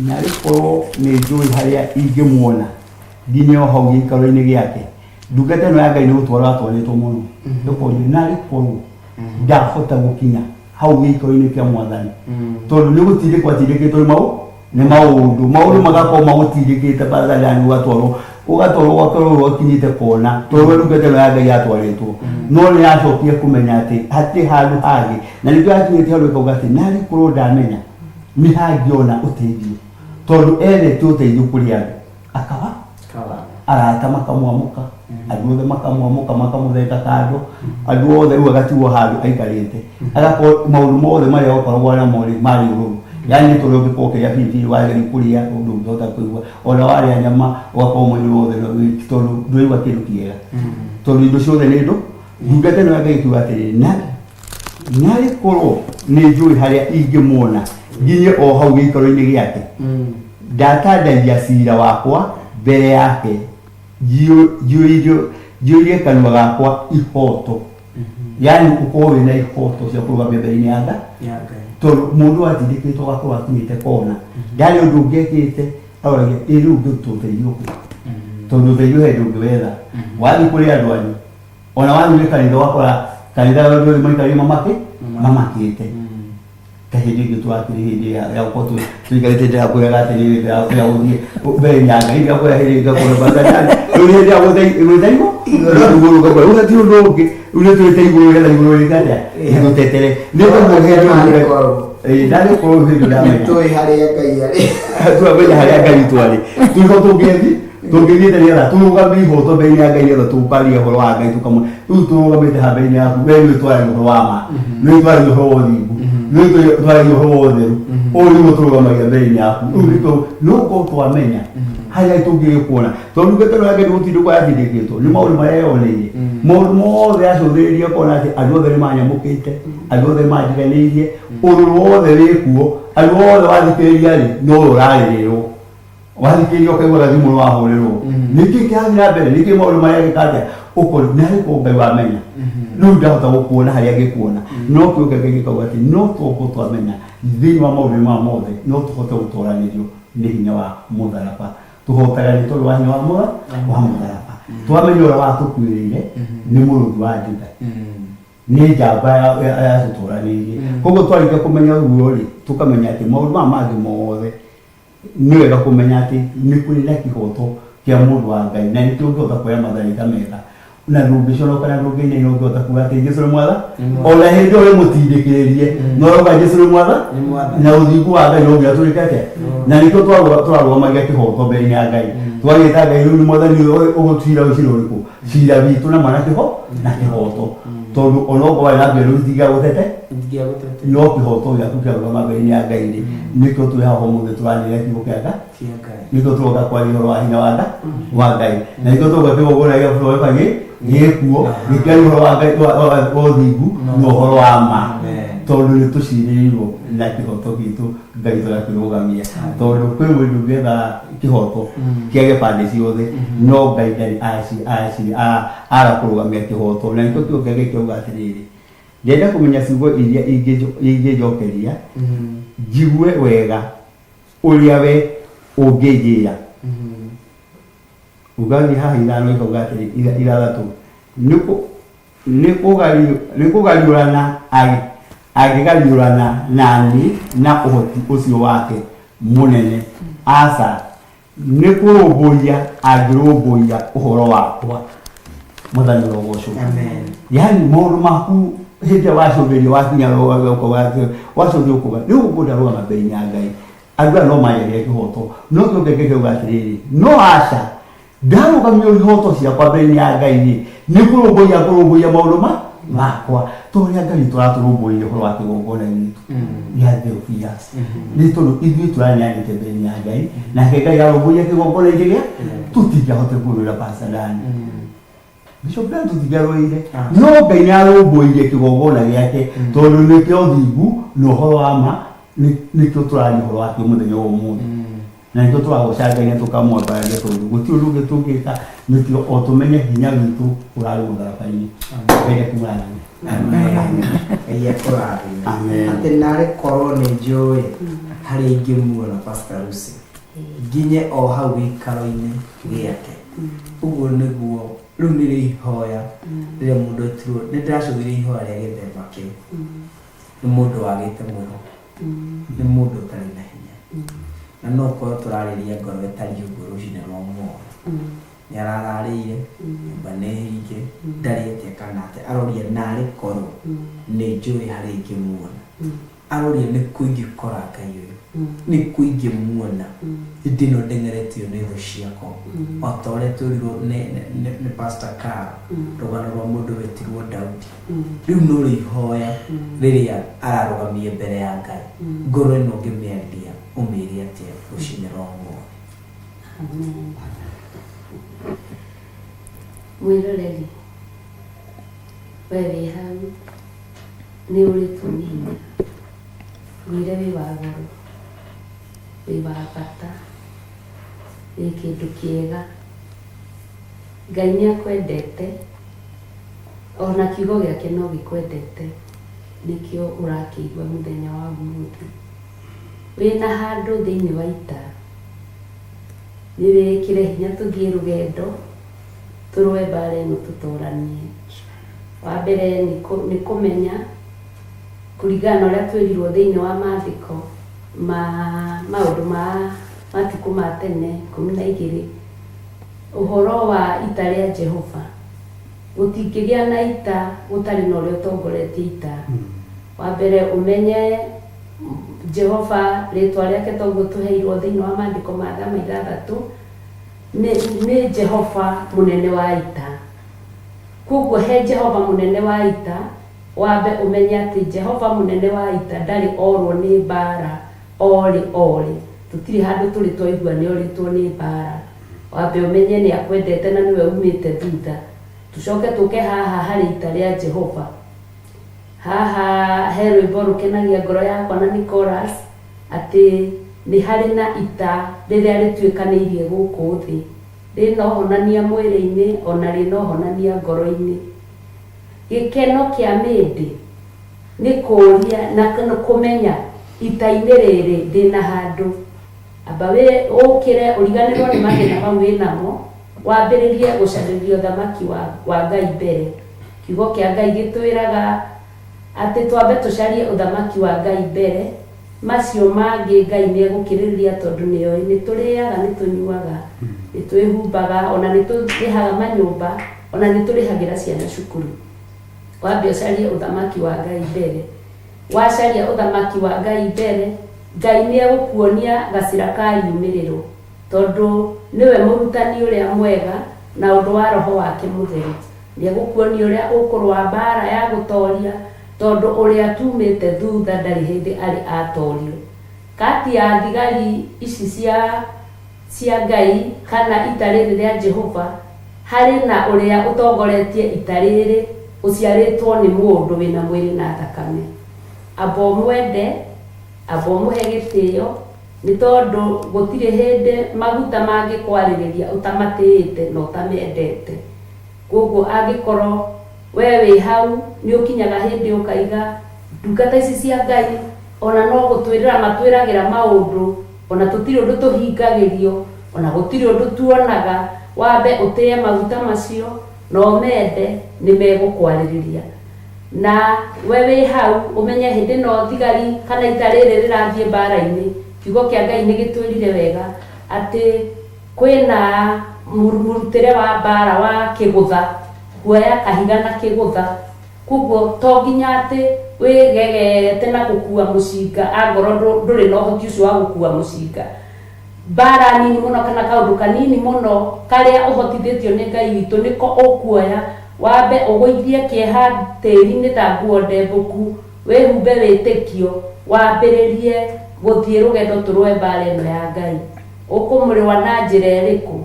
Narĩ korwo nĩ njũĩ harĩa ingĩmuona nginya o hau gĩikaro-inĩ gĩake. Ndungata ĩno ya Ngai nĩ gũtwarwo yatwarĩtwo mũno, ĩkorio narĩ korwo ndahota gũkinya hau gĩikaro-inĩ kĩa mwathani, tondũ nĩ gũtindĩkwo atindĩkĩtwo nĩ nĩ maũndũ magakorwo magũtindĩkĩte baradani, ũgatwarwo ũgakorwo ũkinyĩte kona, tondũ we ndungata ĩno ya Ngai yatwarĩtwo, no nĩ yacokire kũmenya atĩ hatirĩ handũ hangĩ, na nĩkĩo yakinyĩte handũ ĩkauga atĩ narĩ korwo ndamenya nĩ hangĩona ũteithio, tondũ ethete ũteithio kũrĩ andũ akawa arata makamwamũka, andũ othe makamwamũka, makamũthenga kando, andũ othe, rĩu agatigwo handũ aikarĩte, agakorwo maũndũ mothe marĩa okoragwo namo rĩ marĩ ũrũrũ, yani nĩ tondũ ũngĩkorwo ũkĩrĩa biribiri wageria kũrĩa ũndũ ũngĩhota kũigua, ona warĩa nyama ũgakorwo mwĩrĩ wothe tondũ ndũraigua kĩndũ kĩega, tondũ indo ciothe nĩ ndũ. Ndungata ĩno ya Ngai ĩkiuga atĩrĩrĩ, narĩ korwo nĩ njũĩ harĩa ingĩmuona nginye o hau gĩikaro-inĩ gĩake, ndatandaia cira wakwa mbere yake, njiyũrie kanua gakwa ihoto. Yani ũkorwo wĩna ihoto cia kũrũgamia mbere-inĩ ya Ngai, tondũ mũndũ atindĩkĩtwo agakorwo akinyĩte kona, ndarĩ ũndũ ũngĩ ekĩte, aroragia ĩ rĩu ngĩruta ũteithio kũ, tondũ ũteithio he ũndũ ũngĩwetha, wathiĩ kũrĩ andũ anyu, ona wathiĩ nĩ kanitha ũgakora kanitha andũ othe maikarire mamakĩte. Ta hĩndĩ ĩngĩ twakĩrĩ hĩndĩ ya gũkorwo tũikarĩte, ndĩrakwĩraga atĩrĩrĩ, ndĩrakwĩra gũthiĩ mbere ya Ngai, ndĩrakwĩra hĩndĩ ĩngĩ ngakwĩra baradani, rĩu Rĩu nĩ hĩndĩ ya gwĩta igũrũ igũrũ ũkaigua rĩu hatirĩ ũndũ ũngĩ rĩu nĩ twĩte igũrũ nĩgetha igũrũ rĩke atĩa rĩtũtetere nĩ tondũ hĩndĩ ĩyo ndarĩ korwo hĩndĩ ndamenya Nĩtũĩ harĩa Ngai arĩ. turamenya harĩa Ngai witũ arĩ tũiho tũngĩthi tũngĩthiĩte nĩgetha tũrũgamie ihoto mbere ya Ngai nĩgetha tũkaria ũhoro wa Ngai tũkamwe rĩu tũrũgamĩte haha mbere yaku we nĩwe twaragia ũhoro wa ma nĩwe twaragia ũhoro wa ũthingu nĩwe twaragia ũhoro wa ũtheru ũyũ nĩguo tũrũgamagia mbere yaku rĩu nĩkĩo no korwo twamenya harĩa tũngĩgĩkuona tondũ ndungata ĩno yake nĩgũtindĩkwo yatindĩkĩtwo nĩ maũndũ marĩa yoneire maũndũ mothe acũthĩrĩrie kona atĩ andũ othe nĩmanyamũkĩte andũ othe nĩmandiganĩirie ũrũrũ wothe wĩkuo andũ othe wathikĩrĩria rĩ no we ũrarĩrĩrwo wathikĩrĩria ũkaigua gathimũ nĩ wahũrĩrwo nĩkĩ kĩrathiĩ na mbere nĩkĩ maũndũ marĩa gĩka atĩa ũkori narĩ ko Ngai wamenya rĩu ndahota gũkuona harĩa angĩkuona no kĩo kĩngĩ gĩkauga atĩ no tũkorwo twamenya thĩinĩ wa maũndũ maya mothe no tũhote gũtoranĩrio nĩ hinya wa mũtharaba tũhotaga nĩ tondũ wa hinya wa mũtha wa mũtharaba twamenya ũrĩa watũkuĩrĩire nĩ mũrũthi wa Juda nĩ njamba yatũtũranĩirie koguo twarĩkia kũmenya ũguo rĩ tũkamenya atĩ maũndũ maya mangĩ mothe nĩ wega kũmenya atĩ nĩ kũrĩ na kĩhoto kĩa mũndũ wa Ngai na nĩkĩo ũngĩhota kuoya matharaita mega na ndũngĩconoka na ndũngĩinaina ũngĩhota kuga atĩ Jesũ nĩ mwatha ona hĩndĩ ĩyo wĩmũtindĩkĩrĩrie no ũrauga Jesũ nĩ mwatha na ũthingu wa Ngai no nginya tũrĩke atĩa na nĩkĩo tũrarũgamagia kĩhoto mbere ya Ngai twagĩta Ngai rĩu nĩ mwathani ũyũ ũgũcira ũcira ũrĩkũ cira witũ na mwana kĩho na kĩhoto tondũ ona okorwo warĩ na mbere rĩu itingĩagũtete no kĩhoto gĩaku kĩarũgama mbere ya Ngai rĩ nĩkĩo twĩ haha ũmũthĩ tũranĩria kiugo kĩa Ngai nĩkĩo tũroka kwaria ũhoro wa hinya wa Ngai wa Ngai na nĩkĩo tũroka kĩgongona gĩa bũrũri gĩ gĩkuo gĩkĩaria ũhoro wa Ngai wa ũthingu na ũhoro wa ma tondũ nĩ tũcirĩirwo na kĩhoto gitũ Ngai tũgakĩrũgamia tondũ kwĩ mũndũ ũngĩetha kĩhoto kĩa gĩbandĩ ciothe no Ngai ndarĩ aga kũrũgamia kĩhoto na nĩkĩo kiugo kĩa Ngai kĩauga atĩrĩrĩ ndĩrenda kũmenya ciugo iria ingĩnjokeria njigue wega ũrĩa we ũngĩnjĩra ũgathiĩ haha ithano ikauga atĩrĩ ithathatũ nĩ kũgariũrana angĩgariũrana nani na ũhoti ũcio wake mũnene aca nĩ kũrũmbũiya angĩrũmbũiya ũhoro wakwa mwathani ũrogocwo yaani maũndũ maku hĩndĩ ĩrĩa wacũthĩria wakinya wacũthĩria ũkauga rĩu ngũnda rũgama mbere ya Ngai andũ aya no manjagĩre kĩhoto no kĩo kĩngĩ kĩauga atĩrĩrĩ no aca ndarũgamia ihoto ciakwa mbere ya Ngai rĩ nĩ kũrũmbũiya kũrũmbũiya maũndũ ma makwa to ũrĩa Ngai tũratũrũmbũirie ũhoro wa kĩgongona gitũ gĩa Theophilus nĩ tondũ ithuĩ tũraneanĩte mbere ya Ngai nake Ngai arũmbũiya kĩgongona gĩa tũtingĩahotire kũrũĩra Pastor Dan Bishop Dan tũtingĩarũĩire no Ngai nĩ arũmbũirie kĩgongona gĩake tondũ nĩkĩo ũthingu na ũhoro wa ma nĩkĩo tũraria ũhoro wakĩo mũthenya wa ũmũthĩ na nĩkĩo tũragoca Ngai na tũkamwambararia tondũ gũtirĩ ũndũ ũngĩ tũngĩka nĩkĩo o tũmenye hinya witũ ũrarĩ mũtharaba-inĩ Ngai akũmũrathime. Ngai akũrathime. Amen. Atĩ narĩ korwo nĩ njũĩ harĩa ingĩmuona Pastor Lucy nginye o hau gĩikaro-inĩ gĩake ũguo nĩguo rĩu nĩrĩo ihoya rĩrĩa mũndũ etirwo nĩ ndĩracũthĩrĩria ihoya rĩa gĩthemba kĩu nĩ mũndũ wagĩte mwĩhoko nĩ mũndũ ũtarĩ na hinya na no ũkorwo tũrarĩria ngoro ĩtariĩ ũguo rũcinĩ rwa ũmũthĩ nĩ arararĩire nyũmba nĩ hinge ndarĩ atĩa kana atĩa aroria narĩ korwo nĩ njũĩ harĩa ingĩmuona aroria nĩ kũ ingĩkora Ngai ũyũ nĩ kũ ingĩmuona hĩndĩ ĩno ndeng'eretio nĩ thũ ciakwa o ta ũrĩa twĩrirwo nĩ Pastor Carl rũgano rwa mũndũ wetirwo Daudi rĩu no rĩo ihoya rĩrĩa ararũgamie mbere ya Ngai ngoro ĩno ũngĩmĩarĩria ũmĩre atĩa rũcinĩ rwa ũmũthĩ Amen. Mwĩroreri we wĩ hau nĩ ũrĩtwo nĩ hinya ngwĩre wĩ wa goro wĩ wa bata wĩ kĩndũ kĩega Ngai nĩ akwendete ona kiugo gĩake no gĩkwendete nĩkĩo ũrakĩigua mũthenya wa ũmũthĩ wĩna handũ thĩinĩ wa ita nĩ wĩkĩre hinya tũthiĩ rũgendo tũrũe mbara ĩno tũtoranie wa mbere nĩ kũmenya kũringana na ũrĩa twĩrirwo thĩinĩ wa maandĩko ma maũndũ ma matukũ ma tene 12 Ũhoro wa ita rĩa Jehova, gũtingĩgĩa na ita gũtarĩ na ũrĩa ũtongoretie ita. Wa mbere ũmenye Jehova rĩtwa rĩake toguo tũheirwo thĩinĩ wa maandĩko ma Thama ithathatũ, nĩ Jehova mũnene wa ita. Koguo he Jehova mũnene wa ita, wambe ũmenye atĩ Jehova mũnene wa ita ndarĩ orwo nĩ mbara orĩ orĩ. Tũtirĩ handũ tũrĩ twaigua nĩ orĩtwo nĩ mbara. Wambe ũmenye nĩ akwendete na nĩwe umĩte thutha. Tũcoke tũke haha harĩ ita rĩa Jehova. Haha he rwĩmbo rũkenagia ngoro yakwa na nĩ chorus, atĩ nĩ harĩ na ita rĩrĩa rĩtuĩkanĩirie gũkũ thĩ. Rĩna ũhonania mwĩrĩ-inĩ ona rĩna ũhonania ngoro-inĩ. Gĩkeno kĩa mĩndĩ nĩ kũũria na kũmenya ita-inĩ rĩrĩ ndĩna handũ. Amba ũkĩre ũriganĩrwo nĩ mathĩna mau wĩnamo, wambĩrĩrie gũcarĩria ũthamaki wa Ngai mbere. Kiugo kĩa Ngai gĩtwĩraga atĩ twambe tũcarie ũthamaki wa Ngai mbere, macio mangĩ Ngai nĩ egũkĩrĩrĩria tondũ nĩoĩ nĩ tũrĩaga, nĩ tũnyuaga, nĩ twĩhumbaga, ona nĩ tũrĩhaga manyũmba, ona nĩ tũrĩhagĩra ciana cukuru. Wambe ũcarie ũthamaki wa Ngai mbere. Wacaria ũthamaki wa Ngai mbere, Ngai nĩ egũkuonia gacĩra ka riumĩrĩro, tondũ nĩwe mũrutani ũrĩa mwega na ũndũ wa roho wake mũtheru. Nĩ egũkuonia ũrĩa ũkũrũa mbara ya gũtoria, tondũ ũrĩa tumĩte thutha ndarĩ hĩndĩ arĩ atorio. Kati ya thigari ici cia Ngai kana ita rĩrĩ rĩa Jehova, harĩ na ũrĩa ũtongoretie ita rĩrĩ ũciarĩtwo nĩ mũndũ wĩna mwĩrĩ na thakame. Amba ũmwende, amba ũmũhe gĩtĩo, nĩ tondũ gũtirĩ hĩndĩ maguta mangĩkwarĩrĩria ũtamatĩĩte na ũtamendete. Koguo angĩkorwo we wĩ hau nĩ ũkinyaga hĩndĩ ũkaiga ndungata ici cia Ngai ona no gũtwĩrĩra matwĩragĩra maũndũ, ona tũtirĩ ũndũ tũhingagĩrio, ona gũtirĩ ũndũ tuonaga, wambe ũtĩe maguta macio na ũmende nĩ megũkwarĩrĩria. Na we wĩ hau ũmenye hĩndĩ ĩno thigari kana ita rĩrĩ rĩrathiĩ mbara-inĩ, kiugo kĩa Ngai nĩ gĩtwĩrire wega atĩ kwĩna mũrutĩre wa mbara wa kĩgũtha, kuoya kahiga na kĩgũtha. Koguo to nginya atĩ wĩgegete na gũkua mũcinga angorwo ndũrĩ na ũhoti ũcio wa gũkua mũcinga. Mbara nini mũno kana kaũndũ kanini mũno karĩa ũhotithĩtio nĩ Ngai witũ nĩko ũkuoya, wambe ũgũithie kĩeha tĩri-inĩ ta nguo ndembũku, wĩhumbe wĩtĩkio, wambĩrĩrie gũthiĩ rũgendo tũrũe mbara ĩno ya Ngai. Ũkũmĩrũa na njĩra ĩrĩkũ?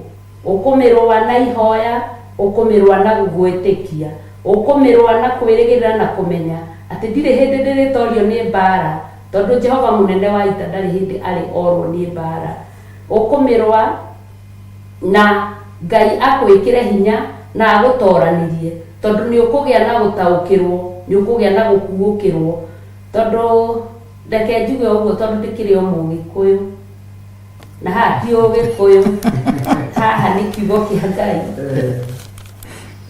Ũkũmĩrũa na ihoya, ũkũmĩrũa na gwĩtĩkia, ũkũmĩrũa na kwĩrĩgĩrĩra na kũmenya atĩ ndirĩ hĩndĩ ndĩrĩtorio nĩ mbara, tondũ Jehova mũnene wa ita ndarĩ hĩndĩ arĩ orwo nĩ mbara. Ũkũmĩrũa na Ngai akwĩkĩre hinya na agũtoranĩrie, tondũ nĩ ũkũgĩa na gũtaũkĩrwo, nĩ ũkũgĩa na gũkuũkĩrwo. Tondũ reke njuge ũguo tondũ ndĩkĩrĩ o Mũgĩkũyũ, na haha ti Ũgĩkũyũ, haha nĩ kiugo kĩa Ngai.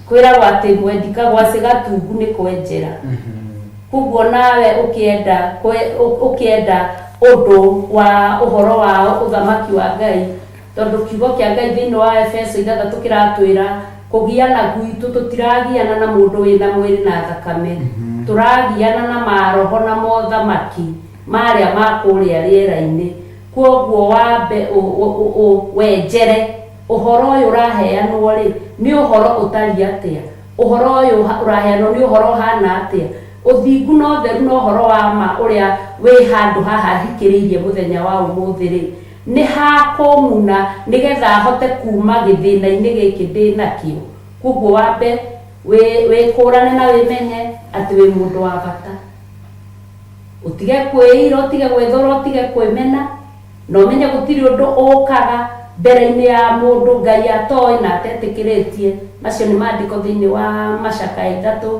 Kwĩragwo atĩ mwendi kagwacĩ gatungu nĩ kwenjera. Koguo nawe ũkĩenda ũndũ wa ũhoro wa ũthamaki wa Ngai, tondũ kiugo kĩa Ngai thĩinĩ wa Efeso ithathatũ kĩratwĩra kũgiana gwitũ tũtiragiana na mũndũ wĩna mwĩrĩ na thakame, tũragiana na maroho na mothamaki marĩa ma kũrĩa rĩera-inĩ. Koguo wambe wenjere ũhoro ũyũ ũraheanwo rĩ, nĩ ũhoro ũtariĩ atĩa? Ũhoro ũyũ ũraheanwo nĩ ũhoro ũhana atĩa? Ũthingu na ũtheru na ũhoro wa ma ũrĩa wĩ handũ haha thikĩrĩirie mũthenya wa ũmũthĩ rĩ, nĩ hakũng'una nĩgetha hote kuma gĩthĩna-inĩ gĩkĩ ndĩ nakĩo. Koguo wambe wĩkũrane na wĩmenye atĩ wĩ mũndũ wa bata. Ũtige kwĩira, ũtige gwĩthũra, ũtige kwĩmena, na ũmenye gũtirĩ ũndũ ũkaga mbere-inĩ ya mũndũ Ngai atoĩ na atetĩkĩrĩtie. Macio nĩ maandĩko thĩinĩ wa Macakaya ithatũ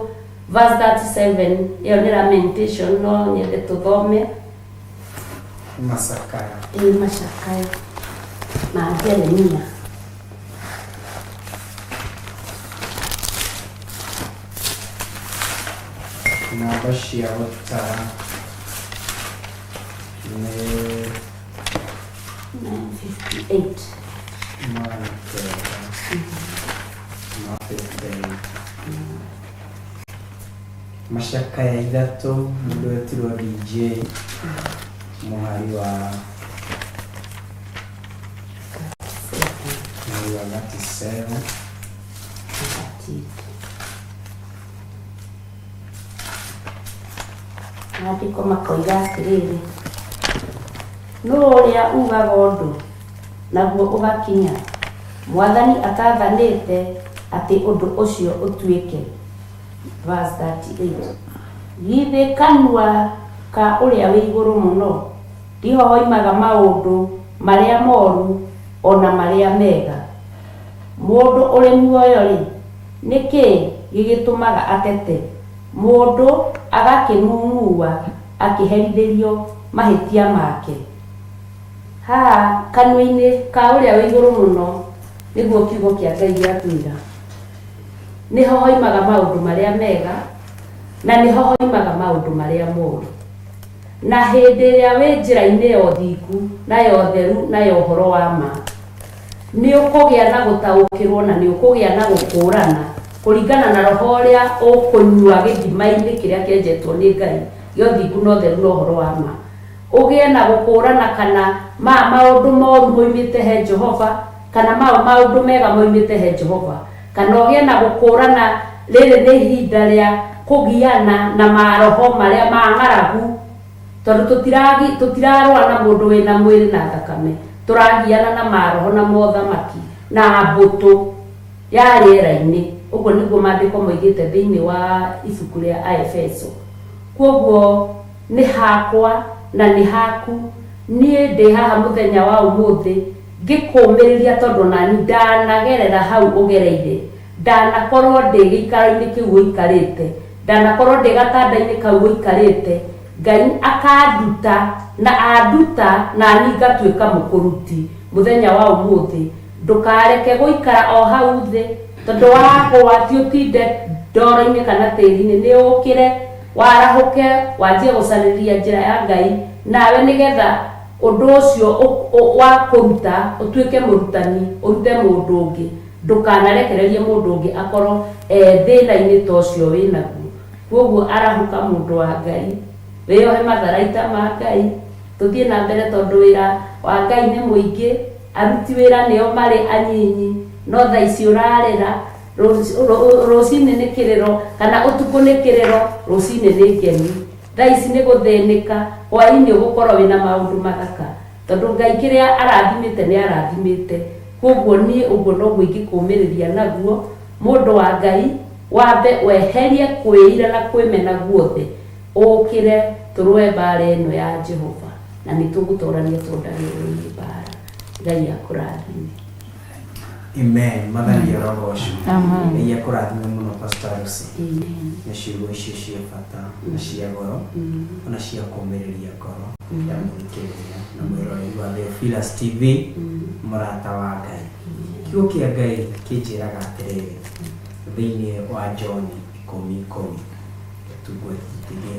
verse 37, ĩyo nĩ lamentation, no nyende tũthome. Macakaya. Ĩĩ, Macakaya na Jeremia. Namba cia gũtara nĩ 958. 900. No 58. Macakaya 3, mũndũ wetirwo DJ, mũhari wa 37. Maandĩko makoiga atĩrĩrĩ, nũ ũrĩa ugaga ũndũ naguo ũgakinya, mwathani atathanĩte atĩ ũndũ ũcio ũtuĩke. Verse 38. Githĩ kanua ka ũrĩa wĩ igũrũ mũno tiho hoimaga maũndũ marĩa moru ona marĩa mega? Mũndũ ũrĩ muoyo-rĩ, nĩ kĩĩ gĩgĩtũmaga atete, mũndũ agakĩng'ung'ua akĩherithĩrio mahĩtia make? Haha kanua-inĩ ka ũrĩa wĩ igũrũ mũno nĩguo kiugo kĩa Ngai gĩatwĩra, nĩho hoimaga maũndũ marĩa mega na nĩho hoimaga maũndũ marĩa moru. Na hĩndĩ ĩrĩa wĩ njĩra-inĩ ya ũthingu na ya ũtheru na ya ũhoro wa ma, nĩ ũkũgĩa na gũtaũkĩrwo na nĩ ũkũgĩa na gũkũrana kũringana na roho ũrĩa ũkũnyua gĩthima-inĩ kĩrĩa kĩenjetwo nĩ Ngai gĩa ũthingu na ũtheru na ũhoro wa ma. Ũgĩe na gũkũrana kana ma maũndũ moru moimĩte he Jehova kana ma maũndũ mega moimĩte he Jehova, kana ũgĩe na gũkũrana rĩrĩ nĩ ihinda rĩa kũgiana na maroho marĩa ma ng'aragu, tondũ tũtirarũa na mũndũ wĩna mwĩrĩ na thakame, tũragiana na maroho na mothamaki na mbũtũ ya rĩera-inĩ. Ũguo nĩguo maandĩko moigĩte thĩinĩ wa ibuku rĩa Aefeso. Kwoguo nĩ hakwa na nĩ haku, niĩ ndĩ haha mũthenya wa ũmũthĩ ngĩkũmĩrĩria, tondũ nani ndanagerera hau ũgereire, ndanakorwo ndĩ gĩikaro-inĩ kĩu ũikarĩte, ndanakorwo ndĩ gatanda-inĩ kau ũikarĩte. Ngai akanduta na anduta nani ngatuĩka mũkũruti mũthenya wa ũmũthĩ. Ndũkareke gũikara o hau thĩ, tondũ wagũa ti ũtinde ndoro-inĩ kana tĩri-inĩ, nĩ ũkĩre warahũke wanjie gũcarĩria njĩra ya Ngai nawe, nĩgetha ũndũ ũcio wa kũruta ũtuĩke mũrutani, ũrute mũndũ ũngĩ. Ndũkanarekererie mũndũ ũngĩ akorwo e thĩna-inĩ ta ũcio wĩnaguo. Kwoguo arahũka mũndũ wa Ngai, wĩyohe matharaita ma Ngai, tũthiĩ na mbere, tondũ wĩra wa Ngai nĩ mũingĩ, aruti wĩra nĩo marĩ anyinyi. No thaa ici ũrarĩra, rũcinĩ nĩ kĩrĩro, kana ũtukũ nĩ kĩrĩro, rũcinĩ nĩ ngemi. Thaa ici nĩ gũthĩnĩka, hwaĩ-inĩ ũgũkorwo wĩna maũndũ mathaka, tondũ Ngai kĩrĩa arathimĩte nĩ arathimĩte. Kwoguo niĩ ũguo noguo ingĩkũmĩrĩria naguo, mũndũ wa Ngai, wambe weherie kwĩira na kwĩmena guothe, ũkĩre tũrũe mbara ĩno ya Jehova, na nĩ tũgũtorania tondũ ndarĩ mbara. Ngai akũrathime. Amen. Mwathani arogocwo. Ngai akũrathime mũno, Pastor Lucy, Amen. na ciugo icio cia bata na cia goro ona cia kũmĩrĩria ngoro ya mũthikĩrĩria na mwĩroreri wa Theophilus TV, mũrata wa Ngai. Kiugo kĩa Ngai kĩnjĩraga atĩrĩrĩ thĩinĩ wa John 10:10,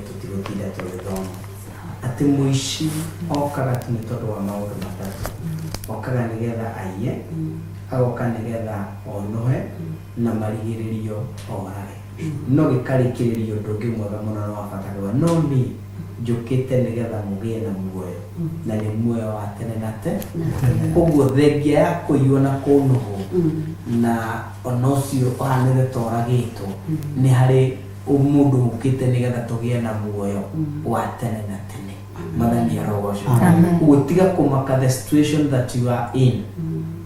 tũtigũtinda tũgĩthoma, atĩ mũici okaga tu nĩ tondũ wa maũndũ matatũ: okaga nĩgetha aiye, agoka nĩgetha onohe, na marigĩrĩrio orage. No gĩkarĩkĩrĩrio ũndũ ũngĩ mwega mũno na wa bata kuga, no niĩ njũkĩte nĩgetha mũgĩe na muoyo, na nĩ muoyo wa tene na tene. Koguo thengia ya kũiywo na kũnũhwo na ona ũcio ũhanĩte ta ũragĩtwo, nĩ harĩ mũndũ ũkĩte nĩgetha tũgĩe na muoyo wa tene na tene. Mwathani arogocwo. Ũguo tiga kũmaka the situation that you are in,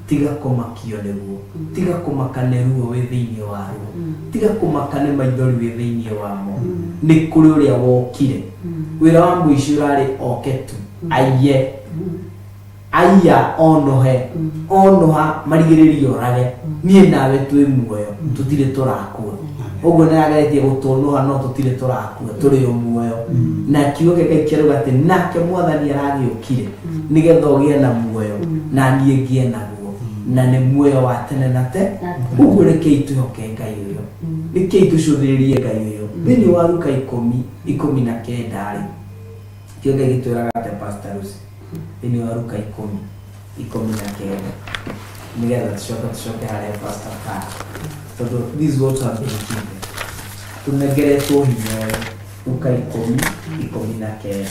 tiga kũmakio nĩguo, tiga kũmaka nĩ ruo wĩ thĩinĩ wa ruo, tiga kũmaka nĩ maithori wĩ thĩinĩ wamo. Nĩ kũrĩ ũrĩa wokire. Wĩra wa mũici ũrarĩ oke tu aiye, aiya, onohe, onoha, marigĩrĩrio orage. Niĩ nawe twĩ muoyo, tũtirĩ tũrakua. Ũguo nĩ ageretie gũtũnũha, no tũtirĩ tũrakua, tũrĩ o muoyo. Na kiugo kĩa Ngai kĩrauga atĩ nake mwathani aragĩũkire nĩgetha ũgĩe na muoyo na niĩ ngĩe naguo, na nĩ muoyo wa tene na tene. Ũguo rekei twĩhoke Ngai ũyũ, rekei tũcũthĩrĩrie Ngai ũyũ. Thĩinĩ wa Luka 10:19 rĩ, kiugo Ngai gĩtwĩraga atĩa, Pastor Lucy? Thĩinĩ wa Luka 10:19. Nĩgetha tũcoke tũcoke harĩa Pastor Carl. Tondũ this is what have been given. Tũnengeretwo hinya ũyũ. Luka 10:19.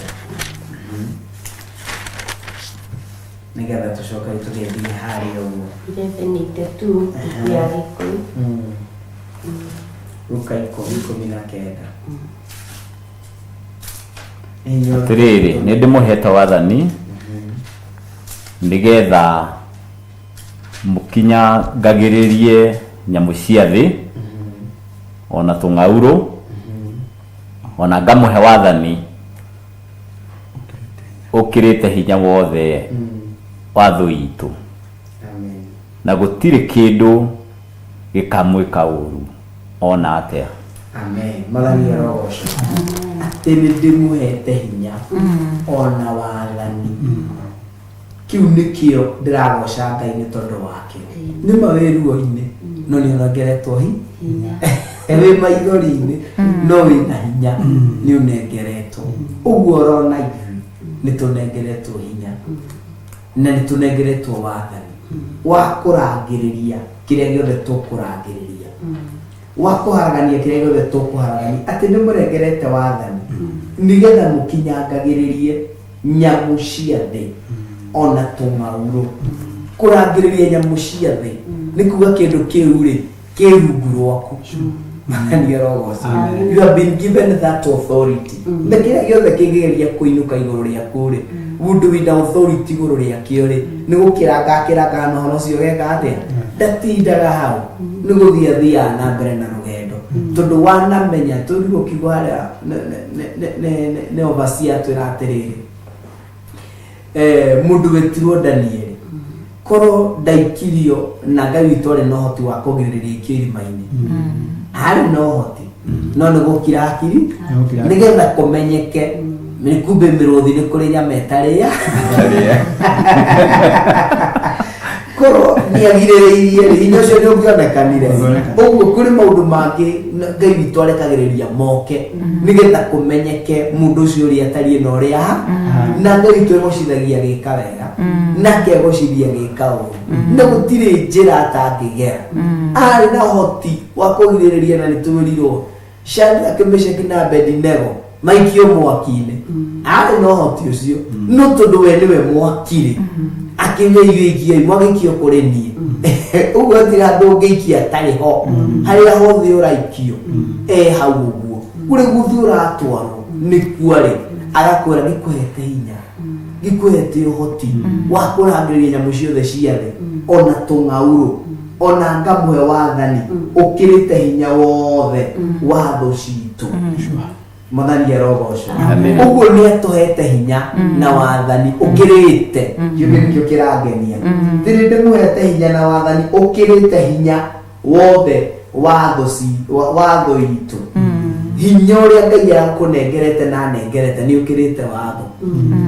Nĩgetha tũcoke tũgĩthiĩ harĩa ũguo. 1182 ya Gĩkũyũ. Luka 10:19. Atĩrĩrĩ, nĩ ndĩmũhete wathani nĩgetha mũkinyangagĩrĩrie nyamũ cia thĩ ona tũng'aurũ, ona ngamũhe wathani ũkĩrĩte hinya wothe wa thũ itũ. Amen. Na gũtirĩ kĩndũ gĩkamwĩka ũru ona atĩa. Amen. Mwathani arogocwo. Atĩ nĩ ndĩmũhete hinya ona wathani. Kĩu nĩkĩo ndĩragoca Ngai nĩ tondũ wakĩo. Nĩ ma wĩ ruo-inĩ no nĩ ũnengeretwo hinya. Wĩ maithori-inĩ no wĩna hinya nĩ ũnengeretwo. Ũguo ũrona ithuĩ nĩ tũnengeretwo hinya na nĩ tũnengeretwo wathani wa kũrangĩrĩria kĩrĩa gĩothe tũkũrangĩrĩria, wa kũharagania kĩrĩa gĩothe tũkũharagania, atĩ nĩ mũrengerete wathani nĩgetha mũkinyangagĩrĩrie nyamũ cia thĩ ona tũng'aurũ. Kũrangĩrĩria nyamũ cia thĩ nĩ kuga kĩndũ kĩu rĩ kĩ rungu rwaku. Mwathani arogocwo. You have been given that authority. Na kĩrĩa gĩothe kĩngĩgeria kũinũka igũrũ rĩaku rĩ, mũndũ wĩna authority igũrũ rĩakĩo rĩ, nĩ gũkĩranga akĩrangaga na ũhoro ũcio geka atĩa, ndatindaga hau, nĩ gũthiĩ athiaga na mbere na rũgendo, tondũ wanamenya tũrirwo kiugo harĩa nĩ overseer atwĩra atĩrĩrĩ, mũndũ wetirwo Danieli korwo ndaikirio na Ngai witũ arĩ na ũhoti wa kũgirĩrĩria ikio irima-inĩ, arĩ na ũhoti, no nĩ gũkira akiri nĩgetha kũmenyeke nĩ kumbe mĩrũthi nĩ kũrĩ nyama ĩtarĩa. Korwo nĩagirĩrĩirie rĩ, hinya ũcio nĩ ũngĩonekanire. Ũguo kũrĩ maũndũ mangĩ Ngai witũ arekagĩrĩria moke nĩgetha kũmenyeke mũndũ ũcio ũrĩa atariĩ na ũrĩa na Ngai witũ egocithagia gĩka wega na akegocithia gĩka ũru, na gũtirĩ njĩra atangĩgera. Arĩ na ũhoti wa kũgirĩrĩria, na nĩtwĩrirwo Shadrach, Meshaki na Abednego maikio mwaki-inĩ, arĩ na ũhoti ũcio, no tondũ we nĩwe mwakirĩ akiuga ithuĩ ikiai mwagĩikio kũrĩ niĩ. Ũguo hatirĩ handũ ũngĩikia atarĩ ho. Harĩa hothe ũraikio e hau, ũguo kũrĩ gũthiĩ ũratwarwo nĩkuo rĩ, agakwĩra gĩkũhete hinya, gĩkũhete ũhoti wa kũrangĩrĩria nyamũ ciothe cia thĩ ona tũng'aurũ, ona ngamũhe wathani ũkĩrĩte hinya wothe wa thũ citũ. Mwathani arogocwo. Amen. Ũguo nĩ atũhete hinya na wathani ũkĩrĩte, kĩu nĩkĩo kĩrangenia, tĩrĩ ndĩmũhete hinya na wathani ũkĩrĩte hinya wothe wa thũ wa thũ itũ. Hinya ũrĩa Ngai akũnengerete na anengerete nĩ ũkĩrĩte watho,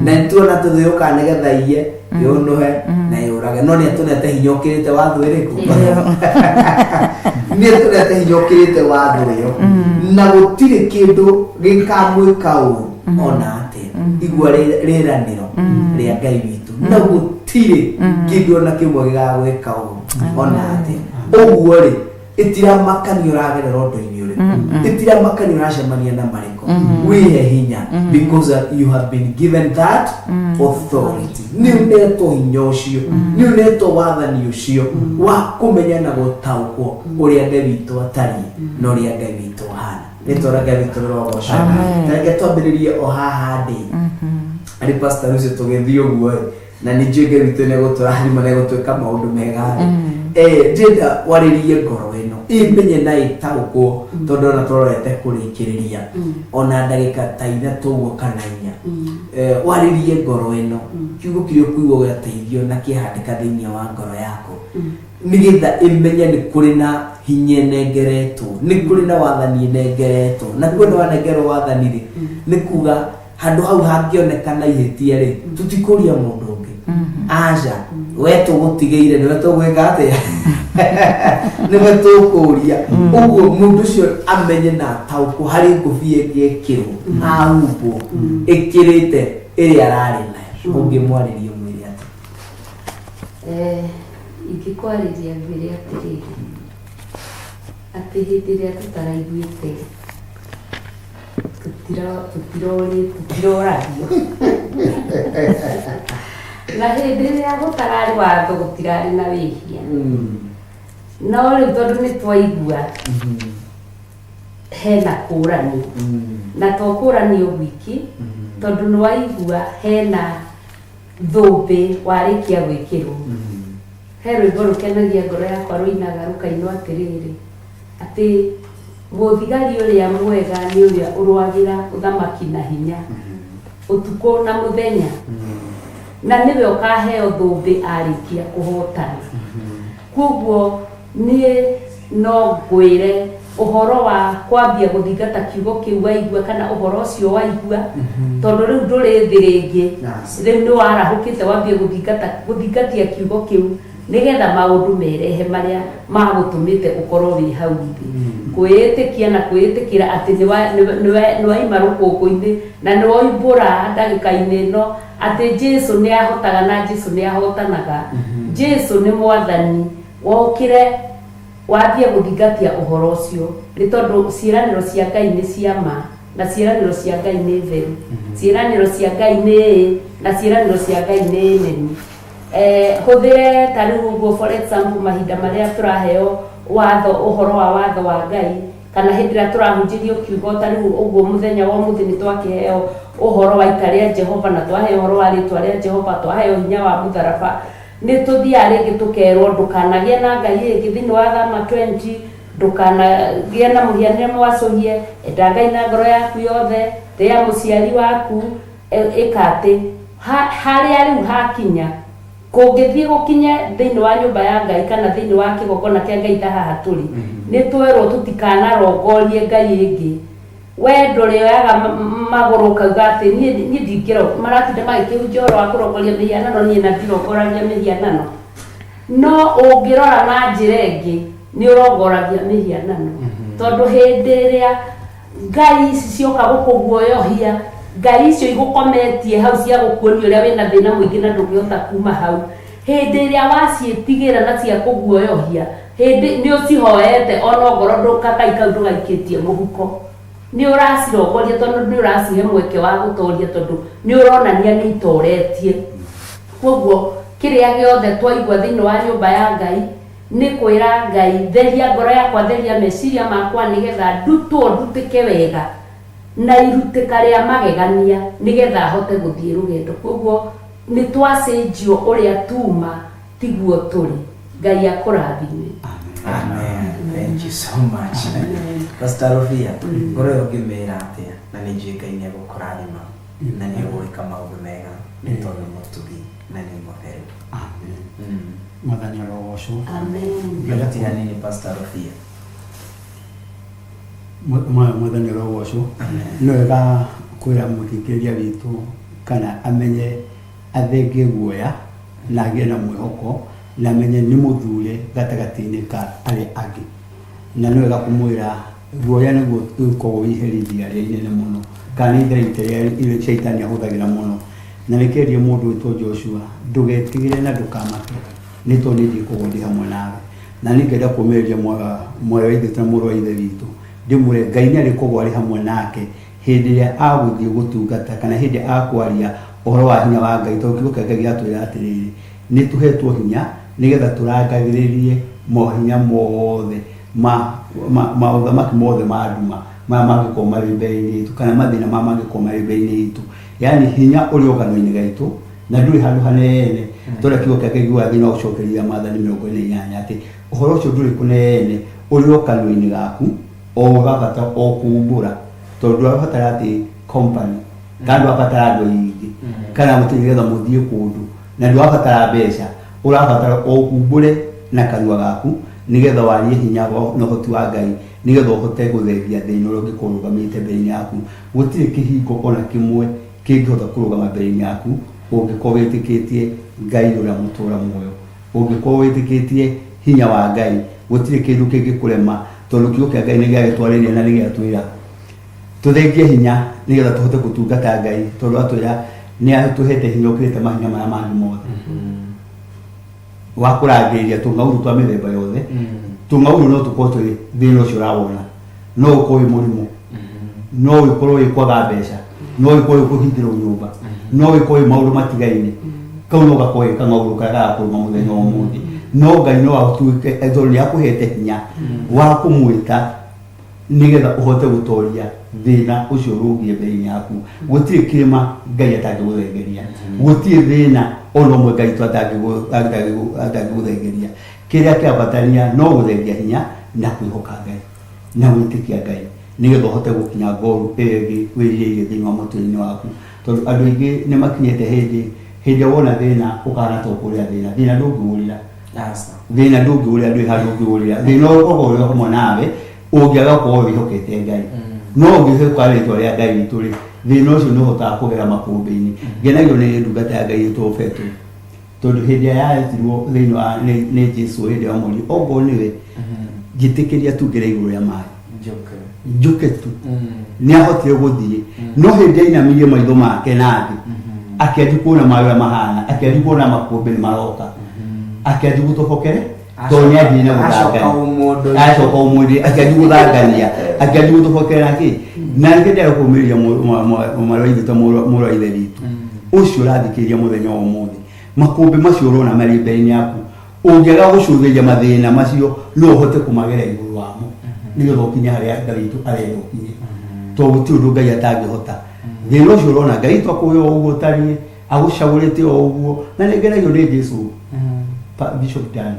na nĩtuona tũthĩ yũkaga nĩgetha iye, yũnũhe na yũrage, no nĩ atũnete hinya ũkĩrĩte watho ĩrĩkũ? Nĩ atũnete hinya ũkĩrĩte watho ĩyo, na gũtirĩ kĩndũ gĩkamwĩka ũru ona atĩa. Igua rĩranĩro rĩa Ngai witũ, na gũtirĩ kĩndũ ona kĩmwe gĩgagwĩka ũru ona atĩa. Ũguo rĩ, ĩtiramakania ũragerera ũndũ-inĩ ũrĩkũ, ĩtiramakania ũracemania na marĩkũ, wĩhe hinya because you have been given that authority. Nĩ ũnetwo hinya ũcio, nĩ ũnetwo wathani ũcio wa kũmenya na gũtaũkwo ũrĩa Ngai witũ atariĩ na ũrĩa Ngai witũ ahana. Rĩtwa rĩa Ngai witũ rĩrogocwo. Ta reke twambĩrĩrie o haha ndĩ arĩ pastor ũcio, tũgĩthiĩ ũguo ĩ, na nĩ njũĩ Ngai witũ nĩegũtũrathima na egũtwĩka maũndũ mega rĩ. Ndĩrenda warĩrie ngoro ĩno ĩmenye na ĩtaũkwo, tondũ ona tũrorete kũrĩkĩrĩria ona ndagĩka ta 3 ũguo kana 4. Warĩrie ngoro ĩno kiugo kĩrĩa ũkũigua gĩateithio na kĩhandĩka thĩinĩ wa ngoro yaku, nĩgetha ĩmenye nĩ kũrĩ na hinya ĩnengeretwo, nĩ kũrĩ na wathani ĩnengeretwo. Na kuo nĩ wanengerwo wathani rĩ, nĩ kuga handũ hau hangĩonekana ihĩtia rĩ, tũtikũria mũndũ ũngĩ, aca, we tũgũtigĩire, nĩwe tũgwĩka atĩa, nĩwe tũkũria. Ũguo mũndũ ũcio amenye na ataũkwo harĩ ngũbia ĩngĩ ĩkĩrwo ahumbwo ĩkĩrĩte ĩrĩa ararĩ nayo. Ũngĩmwarĩria mwĩre atĩa? Ingĩkwarĩria ngwĩre atĩrĩrĩ, atĩ hĩndĩ ĩrĩa tũtaraiguĩte tũtiroragio na hĩndĩ ĩrĩa gũtararĩ watho gũtirarĩ na wĩhia, no rĩu tondũ nĩ twaigua hena kũrani, na to kũrani o gwiki, tondũ nĩ waigua hena thũmbĩ warĩkia gwĩkĩrwo. He rwĩmbo rũkenagia ngoro yakwa rũinaga rũkainwo atĩrĩrĩ, atĩ mũthigari ũrĩa mwega nĩ ũrĩa ũrũagĩra ũthamaki na hinya ũtukũ na mũthenya, na nĩwe ũkaheo thũmbĩ arĩkia kũhotana. Koguo niĩ no ngwĩre ũhoro wa kwambia gũthingata kiugo kĩu waigua, kana ũhoro ũcio waigua, tondũ rĩu ndũrĩ thĩ rĩngĩ, rĩu nĩ warahũkĩte wambie gũthingatia kiugo kĩu nĩgetha maũndũ merehe marĩa magũtũmĩte ũkorwo wĩ hau thĩ. Kwĩĩtĩkia na kwĩĩtĩkĩra atĩ nĩ waima rũkũngũ-inĩ na nĩ woimbũra ndagĩka-inĩ ĩno atĩ Jesu nĩ ahotaga na Jesu nĩ ahotanaga. Jesu nĩ mwathani, wokĩre wambie gũthingatia ũhoro ũcio, nĩ tondũ ciĩranĩro cia Ngai nĩ cia ma, na ciĩranĩro cia Ngai nĩ theru, ciĩranĩro cia Ngai nĩ ĩ, na ciĩranĩro cia Ngai nĩ nemi. Hũthĩre ta rĩu ũguo, for example, mahinda marĩa tũraheo watho, ũhoro wa watho wa Ngai, kana hĩndĩ ĩrĩa tũrahunjĩrio kiugo, ta rĩu ũguo mũthenya wa ũmũthĩ nĩ twakĩheo ũhoro wa ita rĩa Jehova, na twaheo ũhoro wa rĩtwa rĩa Jehova, twaheo hinya wa mũtharaba. Nĩ tũthiaga rĩngĩ tũkerwo ndũkanagĩe na Ngai ĩngĩ thĩinĩ wa Thama 20, ndũkanagĩe na mũhianĩre mwacũhie, enda Ngai na ngoro yaku yothe, tĩĩa mũciari waku, ĩka atĩ harĩa rĩu hakinya kũngĩthiĩ gũkinye thĩinĩ wa nyũmba ya Ngai kana thĩinĩ wa kĩgongona kĩa Ngai ta haha tũrĩ, nĩ twerwo tũtikanarongorie Ngai ĩngĩ. We ndũrĩoyaga magũrũ ũkauga atĩ niĩ ndingĩro, maratinda magĩkĩhunjia ũhoro wa kũrongoria mĩhianano, niĩ na ndirongoragia mĩhianano. No ũngĩrora na njĩra ĩngĩ nĩ ũrongoragia mĩhianano, tondũ hĩndĩ ĩrĩa Ngai ici cioka gũkũguoyohia, Ngai icio igũkometie hau cia gũkuonia ũrĩa wĩna thĩna mũingĩ na ndũngĩhota kuma hau, hĩndĩ ĩrĩa waciĩtigĩra na cia kũguoyohia, hĩndĩ nĩ ũcihoete ona ongorwo kakai kau ndũgaikĩtie mũhuko, nĩ ũracirongoria tondũ nĩ ũracihe mweke wa gũtoria, tondũ nĩ ũronania nĩ itoretie. Koguo kĩrĩa gĩothe twaigua thĩinĩ wa nyũmba ya Ngai nĩ kwĩra Ngai, theria ngoro yakwa, theria meciria makwa, nĩgetha ndutwo ndutĩke wega na irutĩka rĩa magegania, nĩgetha hote gũthiĩ rũgendo. Koguo nĩ twacenjio ũrĩa tuma tiguo tũrĩ. Ngai akũrathime. Amen. Thank you so much. Pastor Rufia, ngoro ĩyo ũngĩmĩra atĩa? Na nĩ njũĩ Ngai nĩ egũkũrathima na nĩ egwĩka maũndũ mega, nĩ tondũ nĩ mũtugi na nĩ mũtheru. Amen. Mwathani arogocwo. Amen. Tiganini Pastor Rufia. Mwathani arogocwo. Nĩ wega kwĩra mũthikĩrĩria witũ kana amenye athengie guoya na agĩe na mwĩhoko na amenye nĩ mũthure gatagatĩ-inĩ ka arĩa angĩ. Na nĩ wega kũmwĩra guoya nĩguo ũkoragwo wĩ iherithia rĩrĩa inene mũno, kana nĩ itharaita rĩrĩa caitani ahũthagĩra mũno. Na nĩkĩendio mũndũ wĩtwo Joshua, ndũgetigĩre na ndũkamake, nĩ tondũ niĩ ndikoragwo ndĩ hamwe nawe. Na niĩ ngenda kũmĩrĩria mwarĩ wa ithe witũ na mũrũ wa ithe witũ, ndĩmwĩre Ngai nĩ arĩkoragwo arĩ hamwe nake hĩndĩ ĩrĩa agũthiĩ gũtungata kana hĩndĩ ĩrĩa akwaria ũhoro wa hinya wa Ngai, tondũ kiugo kĩa Ngai gĩatwĩra atĩrĩrĩ, nĩ tũhetwo hinya nĩgetha tũrangagĩrĩrie mohinya mothe ma ũthamaki mothe ma nduma maya mangĩkorwo marĩ mbere-inĩ itũ, kana mathĩna maya mangĩkorwo marĩ mbere-inĩ itũ. Yaani hinya ũrĩ o kanua-inĩ gaitũ na ndũrĩ handũ hanene, tondũ kiugo kĩa Ngai kiugaga thĩinĩ wa gũcokeria maathani 48 atĩ ũhoro ũcio ndũrĩ kũnene, ũrĩ o kanua-inĩ gaku, o ũrabatara o kumbũra, tondũ ndũrabatara atĩ company kana ndũrabatara andũ aingĩ kana gũtirĩ nĩgetha mũthiĩ kũndũ, na ndũrabatara mbeca, ũrabatara o kumbũre na kanua gaku nĩgetha warie hinya na ũhoti wa Ngai, nĩgetha ũhote gũthengia thĩna ũrĩa ũngĩkorwo ũrũgamĩte mbere-inĩ yaku. Gũtirĩ kĩhingo ona kĩmwe kĩngĩhota kũrũgama mbere-inĩ yaku ũngĩkorwo wĩtĩkĩtie Ngai ũrĩa mũtũra muoyo, ũngĩkorwo wĩtĩkĩtie hinya wa Ngai, gũtirĩ kĩndũ kĩngĩkũrema, tondũ kiugo kĩa Ngai nĩ gĩagĩtwarĩria na nĩ gĩatwĩra tũthengie hinya nĩgetha tũhote gũtungata Ngai, tondũ atwĩra nĩ atũhete hinya ũkĩrĩte mahinya marĩa mangĩ mothe. Wa kũrangĩrĩria tũng'aurũ twa mĩthemba yothe. Tũng'aurũ no tũkorwo twĩ thĩna ũcio ũrawona, no ũkorwo wĩ mũrimũ, no ũkorwo wĩ kwaga mbeca, no ũkorwo wĩ kũhingĩrwo nyũmba, no ũkorwo wĩ maũndũ matigaine. Kau no gakorwo gĩ kang'aurũ karĩa gagakũrũma mũthenya wa ũmũthĩ, no Ngai no atuĩke tondũ nĩ akũhete hinya wa kũmwĩta nĩgetha ũhote gũtoria thĩna ũcio ũrũngiĩ mbere-inĩ yaku. Gũtirĩ kĩrĩma Ngai atangĩgũthengeria, gũtirĩ thĩna ona ũmwe Ngai tu atangĩgũthengeria. Kĩrĩa kĩrabatania no gũthengia hinya na kwĩhoka Ngai na gwĩtĩkia Ngai nĩgetha ũhote gũkinya ngoru ĩyo ĩngĩ wĩrirĩirie thĩinĩ wa mũtũrĩre waku, tondũ andũ aingĩ nĩ makinyĩte hĩndĩ ĩrĩa wona thĩna ũkahana ta ũkũrĩra thĩna. Thĩna ndũngĩũrĩra. Aca. Thĩna ndũngĩũrĩra, ndũrĩ handũ ũngĩũrĩra. Thĩna ũkoragwo ũrĩ hamwe nawe ũngĩaga gũkorwo wĩhokete Ngai. No ũngĩhoka rĩtwa rĩa Ngai witũ rĩ, thĩna ũcio nĩ ũhotaga kũgera makũmbĩ-inĩ. Ngenagio nĩ ndungata ya Ngai ĩtwo Petero, tondũ hĩndĩ ĩrĩa yaretirwo thĩinĩ wa nĩ Jesu hĩndĩ ya mũriũ, okorwo nĩwe njĩtĩkĩria tu ngere igũrũ rĩa maĩ. Njũke. Njũke tu. Nĩ ahotire gũthiĩ, no hĩndĩ ainamirie maitho make na thĩ, akĩanjia kuona maĩ ũrĩa mahana, akĩanjia kuona makũmbĩ nĩ maroka, akĩanjia gũtobokere tondũ nĩ anjirie na Acoka gũthangania. ũmũndũ. Acoka ũmũndũ, akĩanjia gũthangania, akĩanjia gũtobokera kĩ na nĩkĩo ndĩrenda kũmĩrĩria mwarĩ wa ithe ta mũrũ wa ithe witũ ũcio ũrathikĩrĩria mũthenya wa ũmũthĩ. Makũmbĩ macio ũrona marĩ mbere-inĩ yaku, ũngĩaga gũcũthĩrĩria mathĩna macio, no ũhote kũmagera igũrũ wamo nĩgetha ũkinye harĩa Ngai witũ arenda ũkinye, tondũ gũtirĩ ũndũ Ngai atangĩhota. Thĩna ũcio ũrona, Ngai witũ akũhe o ũguo ũtariĩ, agũcagũrĩte o ũguo. Na nĩ ngenagio nĩ Jesu, Bishop Dan,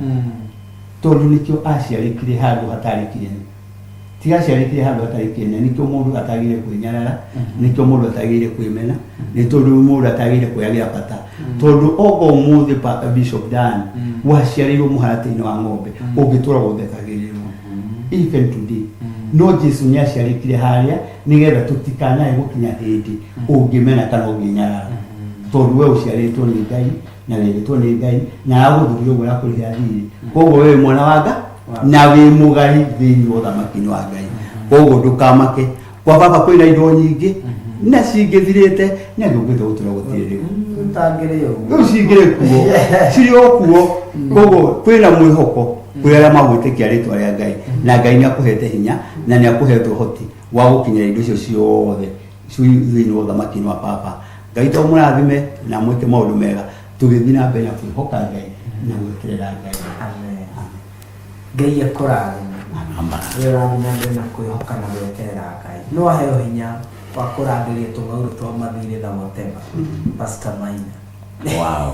tondũ nĩkĩo aciarĩkire handũ hatarĩ kĩene. Tiga aciarĩkire handũ hatarĩ kĩene, nĩkĩo mũndũ atagĩrĩire kwĩnyarara, nĩkĩo mũndũ atagĩrĩire kwĩmena, nĩ tondũ mũndũ atagĩrĩire kwĩagĩra bata, tondũ ogo ũmũthĩ Bishop Dan waciarĩirwo mũharatĩ-inĩ wa ng'ombe, ũngĩtũra gũthekagĩrĩrwo even today. No Jesu nĩ aciarĩkire harĩa nĩgetha tũtikanae gũkinya hĩndĩ ũngĩmena kana ũngĩnyarara, tondũ we ũciarĩtwo nĩ Ngai na wendetwo nĩ Ngai na aragũthurire ũguo arakũrĩhĩra thirĩ. Koguo we wĩ mwana wa Ngai na wĩ mũgai thĩinĩ wa ũthamaki-inĩ wa Ngai. Koguo ndũkamake, kwa baba kwĩna indo nyingĩ na cingĩthirĩte nĩ angĩũkĩte gũtũra gũtirĩ rĩu. Ũtangĩrĩ ũguo. Rĩu cingĩrĩ kuo, cirĩ o kuo. Koguo kwĩna mwĩhoko kũrĩ arĩa magwĩtĩkia rĩtwa rĩa Ngai, na Ngai nĩ akũhete hinya na nĩ akũhete ũhoti wa gũkinyĩra indo icio ciothe ci thĩinĩ wa ũthamaki-inĩ wa baba. Ngai to mũrathime na mwĩke maũndũ mega tũgĩthiĩ na mbere na kwĩhoka Ngai na gweterera Ngai. Amen. Ngai akũrathime. We ũrathiĩ na mbere na kwĩhoka na gweterera Ngai. No aheo hinya wa kũrangĩria tũng'aurũ twa mathirĩ na whatever. Pastor Maina. Wow.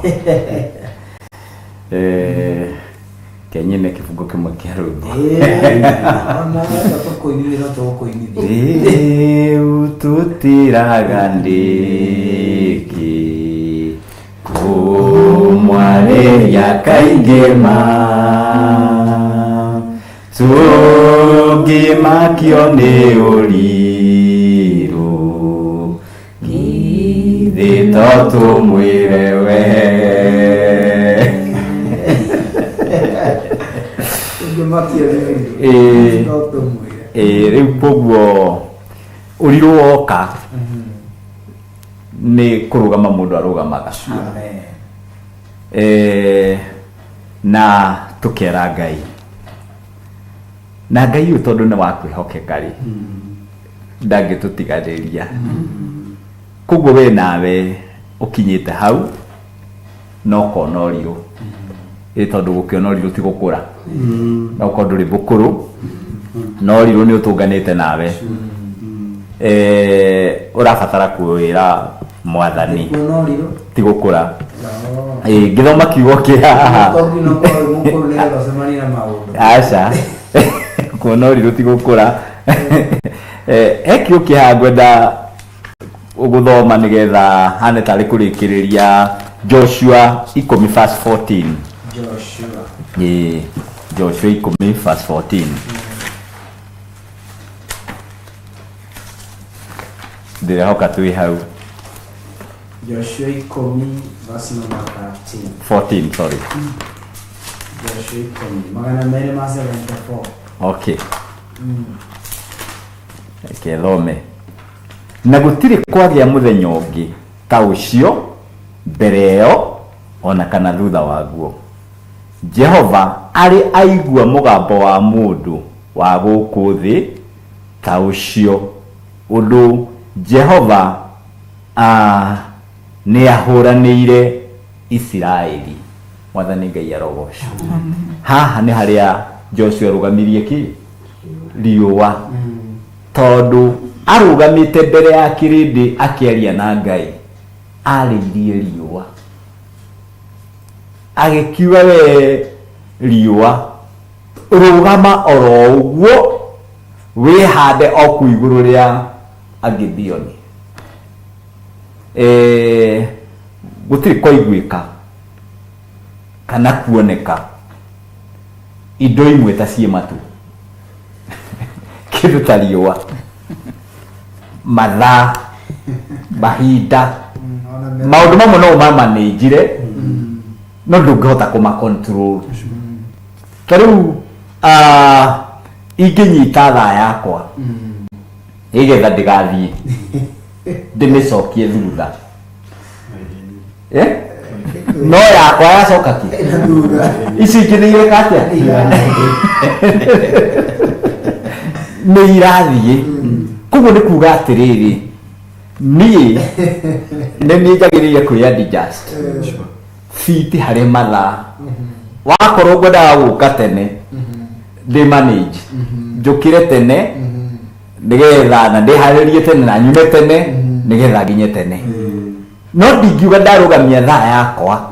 Kenyine kĩbungo kĩmwe kĩa rwĩmbo. Ona wenda tũkũinithia no tũgũkũinithia. Rĩu tũtiraga ndĩkĩ kũmwarĩria kaingĩ ma tũngĩmakio nĩ ũrirũ, githĩ to tũmwĩre we. Tũngĩmakio nĩ ũrirũ. No tũmwĩre. Ĩĩ, rĩu koguo ũrirũ woka nĩ kũrũgama mũndũ arũgamaga. Amen. Na tũkera Ngai, na Ngai ũyũ tondũ nĩ wa kwĩhokeka rĩ, ndangĩtũtiganĩria. Koguo we nawe ũkinyĩte hau no kona ũrirũ, ĩ tondũ gũkĩona ũrirũ ti gũkũra, no korwo ndũrĩ mũkũrũ no ũrirũ nĩ ũtũnganĩte nawe. Ũrabatara kwĩra Mwathani. Kuona ũrirũ? Ti gũkũra. No. Ngĩthoma kiugo kĩa haha. To nginya ũkorwo wĩ mũkũrũ nĩgetha ũcemanie na maũndũ. Aca, kuona ũrirũ ti gũkũra. He kiugo kĩa haha ngwenda gũthoma nĩgetha hane tarĩ kũrĩkĩrĩria, Joshua 10 verse 14. Joshua. Ĩĩ, Joshua 10 verse 14. Ndĩrehoka twĩ hau. Joshua 10 verse number 13. 14, sorry. Joshua 10 274. Okay. Reke thome. Na gũtirĩ kwagĩa mũthenya ũngĩ ta ũcio mbere ĩyo ona kana thutha waguo. Jehova arĩ aigua mũgambo wa mũndũ wa gũkũ thĩ ta ũcio ũndũ Jehova nĩahũranĩire Isiraeli. Mwathani Ngai arogocwo. Haha nĩ harĩa Joshua arũgamirie kĩ riũa, tondũ arũgamĩte mbere ya kĩrĩndĩ akĩaria na Ngai, arĩirie riũa agĩkiuga, we riũa rũgama oro ũguo wĩhande o kũu igũrũ rĩa Agibeoni. Gũtirĩ kwaiguĩka kana kuoneka indo imwe ta ciĩ matu kĩndũ ta riũa, mathaa, mahinda, maũndũ mamwe no ũmamanĩnjire no ndũngĩhota kũma control. Ta rĩu ingĩnyita thaa yakwa nĩgetha ndĩgathiĩ ndĩmĩcokie thutha, eh? No yakwa yacoka kĩ ici ingĩ nĩ ireka atĩa? Nĩ irathiĩ. Koguo nĩ kuga atĩrĩrĩ, niĩ nĩ niĩ njagĩrĩire kwĩ adjust fiti harĩ mathaa. Wakorwo ngwendaga gũka tene, ndĩ manage njũkĩre tene nĩgetha na ndĩharĩrie tene na nyume tene nĩgetha nginye tene, no ndingiuga ndarũgamia thaa yakwa,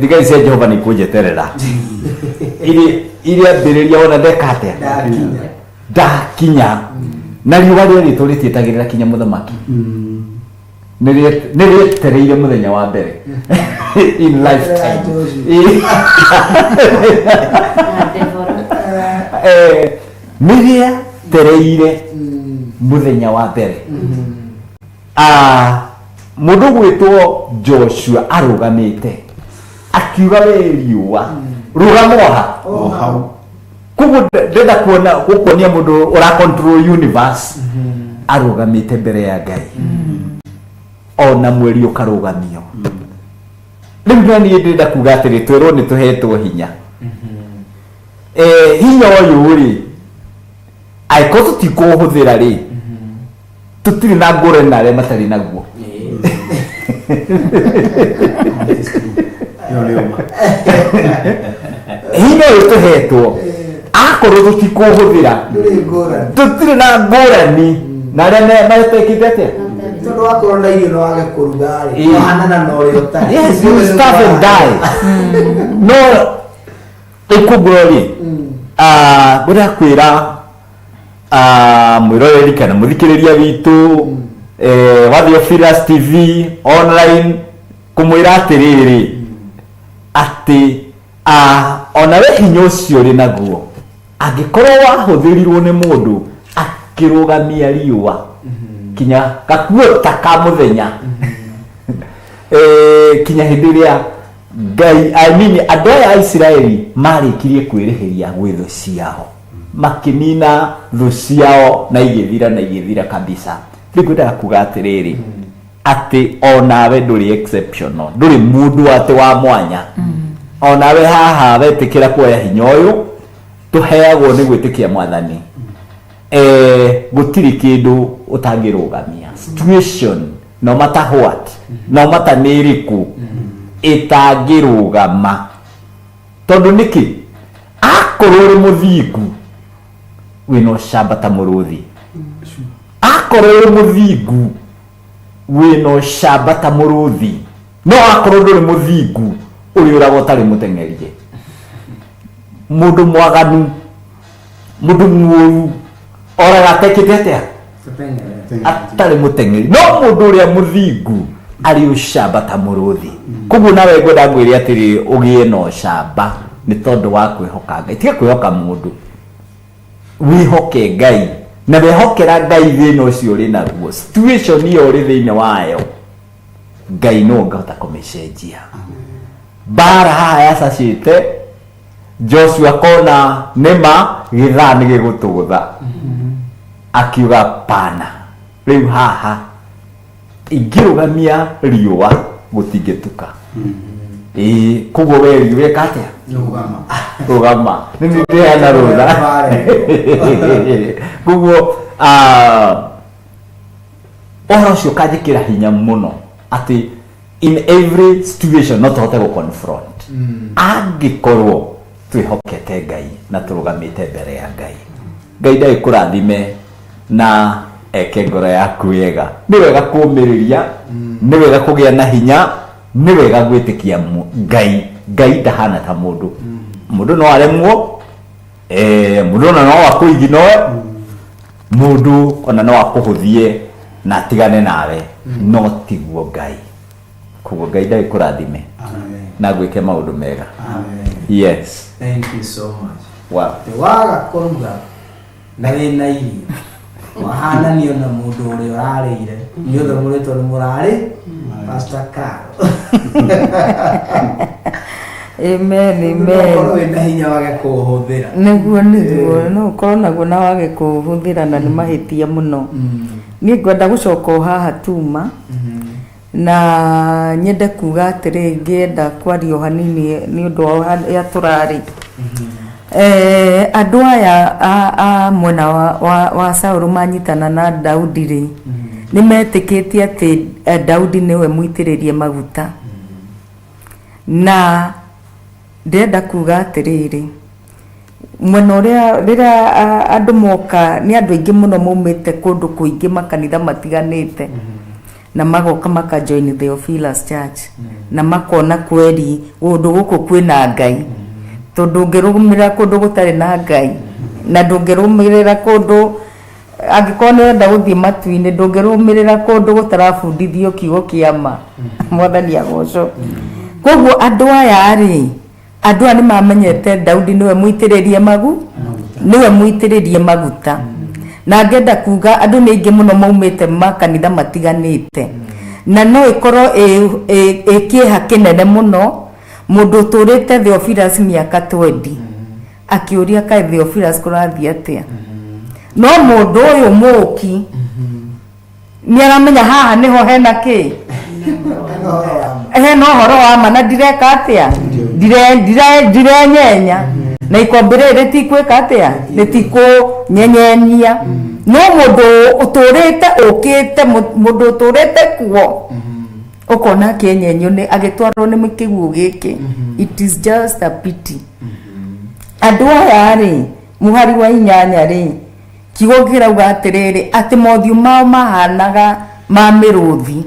thigari cia Jehova nĩ ikũnjeterera iria mbĩrĩria wona ndeka atĩa ndakinya. Na riũa rĩerĩtwo rĩtietagĩrĩra kinya mũthamaki, nĩ rĩetereire mũthenya wa mbere in lifetime. Nĩ rĩetereire mũthenya wa mbere. Mũndũ gwĩtwo Joshua arũgamĩte akiuga, we riũa, rũgama oha. O hau. Koguo ndĩrenda kuona gũkuonia mũndũ ũra control universe arũgamĩte mbere ya Ngai, ona mweri ũkarũgamio. Rĩu na niĩ ndĩrenda kuga atĩrĩ, twerwo nĩ tũhetwo hinya. Hinya ũyũ rĩ, angĩkorwo tũtikũũhũthĩra rĩ, tũtirĩ na ngũrani na arĩa matarĩ naguo. Ĩyo nĩ ũma. Hinya ũyũ tũhetwo, akorwo tũtikũũhũthĩra, ndũrĩ ngũrani. Tũtirĩ na ngũrani na arĩa matekĩte atĩa. Tondũ wakorwo na irio no wage kũruga rĩ, ũhanana na ũrĩa ũtarĩ. Yes, you starve and die. No ĩkũguo rĩ, ngwenda kwĩra mwĩroreri kana mũthikĩrĩria witũ wa Theophilus TV online kũmwĩra atĩrĩrĩ, atĩ ona we hinya ũcio ũrĩ naguo, angĩkorwo wahũthĩrirwo nĩ mũndũ akĩrũgamia riũa kinya gakuo ta ka mũthenya, kinya hĩndĩ ĩrĩa Ngai, I mean, andũ aya a Isiraeli marĩkirie kwĩrĩhĩria gwĩ thũ ciao, makĩnina thũ ciao na igĩthira na igĩthira kabisa. Rĩu ngwendaga kuga atĩrĩrĩ, atĩ onawe ndũrĩ exceptional, ndũrĩ mũndũ atĩ wa mwanya. Onawe haha wetĩkĩra kuoya hinya ũyũ tũheagwo nĩ gwĩtĩkia Mwathani, gũtirĩ kĩndũ ũtangĩrũgamia. Situation, no matter what, no matter nĩ ĩrĩkũ, ĩtangĩrũgama. Tondũ nĩkĩ? Akorwo ũrĩ mũthingu, wĩna ũcamba ta mũrũthi. Akorwo ũrĩ mũthingu, wĩna ũcamba ta mũrũthi. No akorwo ndũrĩ mũthingu, ũrĩũraga ũtarĩ mũteng'erie. Mũndũ mwaganu, mũndũ mũũru, oraga atekĩte atĩa? Atarĩ mũteng'eri. No mũndũ ũrĩa mũthingu arĩ ũcamba ta mũrũthi. Koguo nawe ngwenda ngwĩre atĩrĩ, ũgĩe na ũcamba nĩ tondũ wa kwĩhoka Ngai. Tiga kwĩhoka mũndũ, wĩhoke Ngai. Na wehokera Ngai thĩna ũcio ũrĩ naguo, situation ĩyo ũrĩ thĩinĩ wayo, Ngai no ũngĩhota kũmĩcenjia. Mbara haha yacacĩte, Joshua kona nĩma gĩthaa nĩ gĩgũtũgũtha, akiuga pana, rĩu haha ingĩrũgamia riũa gũtingĩtuka. Ĩĩ, koguo we weka atĩa? Rũgama. Rũgama, nĩ nĩ ndĩheana rũtha. Koguo ũhoro ũcio ũkanjĩkĩra hinya mũno atĩ in every situation no tũhote gũ confront angĩkorwo twĩhokete Ngai na tũrũgamĩte mbere ya Ngai. Ngai ndagĩkũrathime na eke ngoro yaku wega. Nĩ wega kũũmĩrĩria, nĩ wega kũgĩa na hinya, nĩ wega gwĩtĩkia Ngai. Ngai ndahana ta mũndũ. Mũndũ no aremwo, mũndũ ona no akũiginoe, mũndũ ona no akũhũthie na atigane nawe, no tiguo Ngai. Koguo Ngai ndagĩkũrathime na gwĩke maũndũ mega. Amen. Yes. Thank you so much. Wow. Atĩ waga kũruga na wĩna irio wahananio na mũndũ ũrĩa ũrarĩire, inyuothe mũrĩtwo nĩ mũrarĩ Pastor Carol. Amen, amen. Ũkorwo wĩna hinya wage kũũhũthĩra. Nĩguo, nĩguo, no ũkorwo naguo na wage kũũhũthĩra, na nĩ mahĩtia mũno. Niĩ ngwenda gũcoka o haha tuma na nyende kuga atĩrĩ, ngĩenda kwaria o hanini nĩ ũndũ wa harĩa tũrarĩ. Andũ aya a mwena wa Saũlũ manyitana na Daudi rĩ, nĩ metĩkĩtie atĩ Daudi nĩwe mũitĩrĩrie maguta. Na ndĩrenda kuga atĩrĩrĩ, mwena ũrĩa rĩrĩa andũ moka, nĩ andũ aingĩ mũno maumĩte kũndũ kũingĩ, makanitha matiganĩte, na magoka maka join Theophilus Church, na makona kweri kũndũ gũkũ kwĩna Ngai, tondũ ũngĩrũmĩrĩra kũndũ gũtarĩ na Ngai, na ndũngĩrũmĩrĩra kũndũ angĩkorwo nĩ ũrenda gũthiĩ matu-inĩ, ndũngĩrũmĩrĩra kũndũ gũtarabundithio kiugo kĩa ma. Mwathani agocwo. Koguo andũ aya rĩ, andũ aya nĩ mamenyete Daudi nĩwe mũitĩrĩrie magu nĩwe mũitĩrĩrie maguta. Na ngenda kuga andũ nĩ aingĩ mũno maumĩte makanitha matiganĩte, na no ĩkorwo ĩ kĩeha kĩnene mũno mũndũ ũtũrĩte Theophilus mĩaka 20 akĩũria kaĩ Theophilus kũrathiĩ atĩa, no mũndũ ũyũ mũki nĩ aramenya haha nĩho hena kĩ, hena ũhoro wa ma, na ndireka atĩa, ndirenyenya na ikombe rĩrĩ rĩtikwĩka atĩa, rĩtikũnyenyenyia. No mũndũ ũtũrĩte ũkĩte, mũndũ ũtũrĩte kuo, ũkona akĩenyenyio nĩ agĩtwarwo nĩ kĩguũ gĩkĩ. It is just a pity. Andũ aya rĩ, mũhari wa 8 rĩ, kiugo kĩrauga atĩrĩrĩ, atĩ mothiũ mao mahanaga ma mĩrũthi.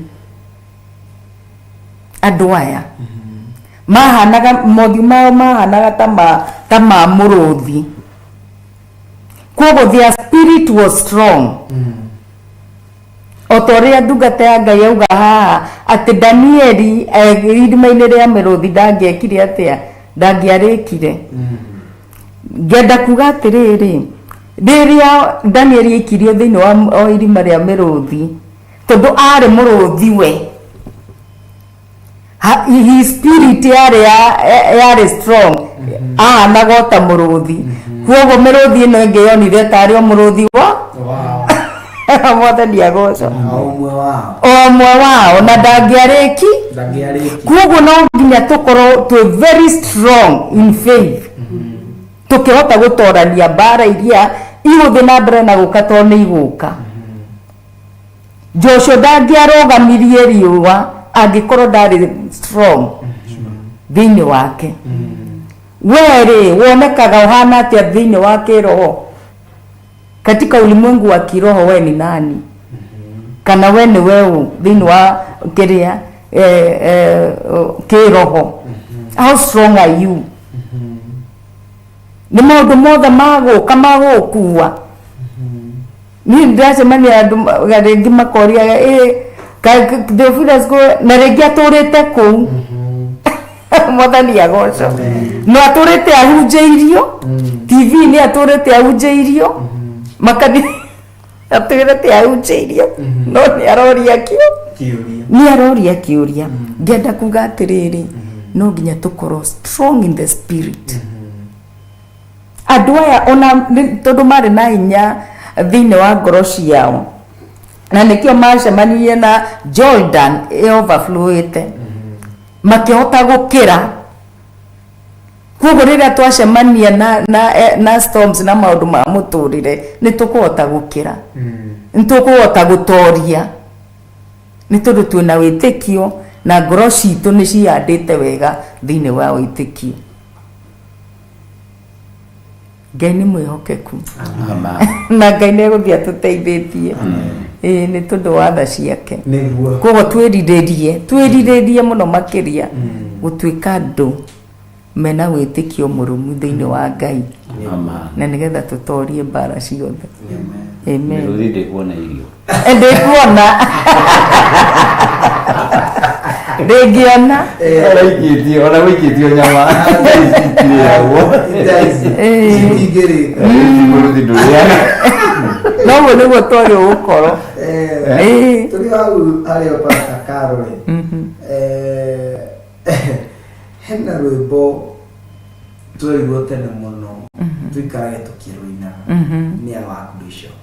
Andũ aya mahanaga, mothiũ mao mahanaga ta ma mũrũthi. Koguo their spirit was strong, o ta ũrĩa ndungata ya Ngai yauga haha atĩ Danieli irima-inĩ rĩa mĩrũthi ndangĩekire atĩa, ndangĩarĩkire. Ngenda kuga atĩrĩrĩ, rĩrĩa Danieli aikirio thĩinĩ wa irima rĩa mĩrũthi, tondũ arĩ mũrũthi we, his spirit yarĩ strong, ahanaga o ta mũrũthi. Koguo mĩrũthi ĩno ĩngĩ yonire tarĩ o mũrũthi wa Mwathani agocwo. O ũmwe wao. O ũmwe wao, na ndangĩarĩki. Ndangĩarĩki. Koguo no nginya tũkorwo twĩ very strong in faith, tũkĩhota gũtorania mbara iria igũthiĩ na mbere na gũka, tondũ nĩ igũka. Joshua ndangĩarũgamirie riũa angĩkorwo ndarĩ strong thĩinĩ wake. We rĩ, wonekaga ũhana atĩa thĩinĩ wa kĩroho? Katika ulimwengu wa kiroho we ni nani, kana we nĩ we ũ thĩinĩ wa kĩrĩa kĩroho? How strong are you? Nĩ maũndũ mothe magũka magũkua. Niĩ ndĩracemania andũ rĩngĩ makoria ĩ Theophilus na rĩngĩ atũrĩte kũu, Mwathani agocwo, no atũrĩte ahunjĩirio TV, nĩ atũrĩte ahunjĩirio makanitha, atũrĩte ahunjĩirio, no nĩ aroria kĩo kĩũria. Nĩ aroria kĩũria. Ngenda kuga atĩrĩrĩ, no nginya tũkorwo strong in the spirit. Andũ aya ona tondũ marĩ na hinya thĩinĩ wa ngoro ciao, na nĩkĩo macemanirie na Jordan ĩ overflowĩte. Makĩhota gũkĩra. Koguo rĩrĩa twacemania na storms na maũndũ ma mũtũrĩre, nĩ tũkũhota gũkĩra, nĩ tũkũhota gũtoria, nĩ tondũ twĩna wĩtĩkio na ngoro citũ nĩ cihandĩte wega thĩinĩ wa wĩtĩkio. Ngai nĩ mwĩhokeku na Ngai nĩ egũthiĩ atũteithĩtie, ĩĩ, nĩ tondũ wa tha ciake. Nĩguo. Koguo twĩrirĩrie mũno makĩria gũtuĩka andũ mena wĩtĩkio mũrũmu thĩinĩ wa Ngai na nĩgetha tũtorie mbara ciothe. Amen. Mĩrũthi ndĩkuona irio. Ndĩkuona, ndĩngĩona. Araikĩtie ona gũikĩtio nyama itirĩagwo. Citingĩrĩka. Mũrũthi ndũrĩaga. Noguo nĩguo twagĩ gũkorwo. Tũrĩ hau harĩa Pastor Carol rĩ, hena rwĩmbo twerirwo tene mũno tũikarage tũkĩrũinaga nĩ awa bishop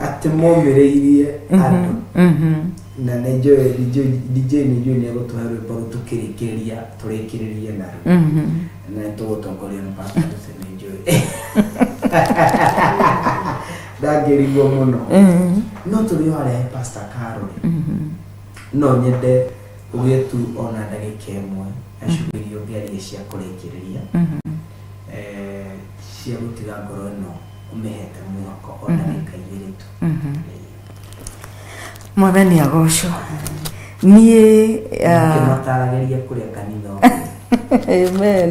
atĩ momĩrĩirie andũ, na nĩ njũĩ DJ nĩ njũĩ nĩ egũtũhe rwĩmbo rũu tũkĩrĩkĩrĩria, tũrĩkĩrĩrie naruo, na nĩ tũgũtongorio nĩ Pastor Lucy, nĩ njũĩ ndangĩrigwo mũno. No tũrĩ o harĩa he Pastor Carol, no nyende ũgĩe tu ona ndagĩka ĩmwe acugĩrio ngĩarie cia kũrĩkĩrĩria, cia gũtiga ngoro ĩno ũmĩhete mwĩhoko, o ndagĩka 2 tu. Mwathani agocwo. Niĩ Kĩmataragĩria kũrĩa kanitha ũngĩ. Amen.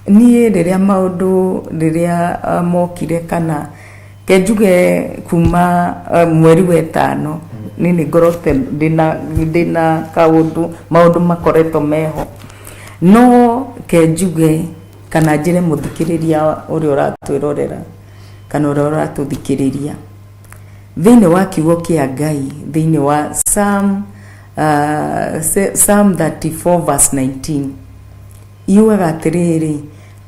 Niĩ rĩrĩa maũndũ rĩrĩa mokire, kana ke njuge kuma mweri wa ĩtano, niĩ nĩ ngorote ndĩna kaũndũ, maũndũ makoretwo meho, no ke njuge kana njĩre mũthikĩrĩria ũrĩa ũratwĩrorera kana ũrĩa ũratũthikĩrĩria, thĩinĩ wa kiugo kĩa Ngai, thĩinĩ wa Psalm 34 verse 19 yugaga atĩrĩrĩ,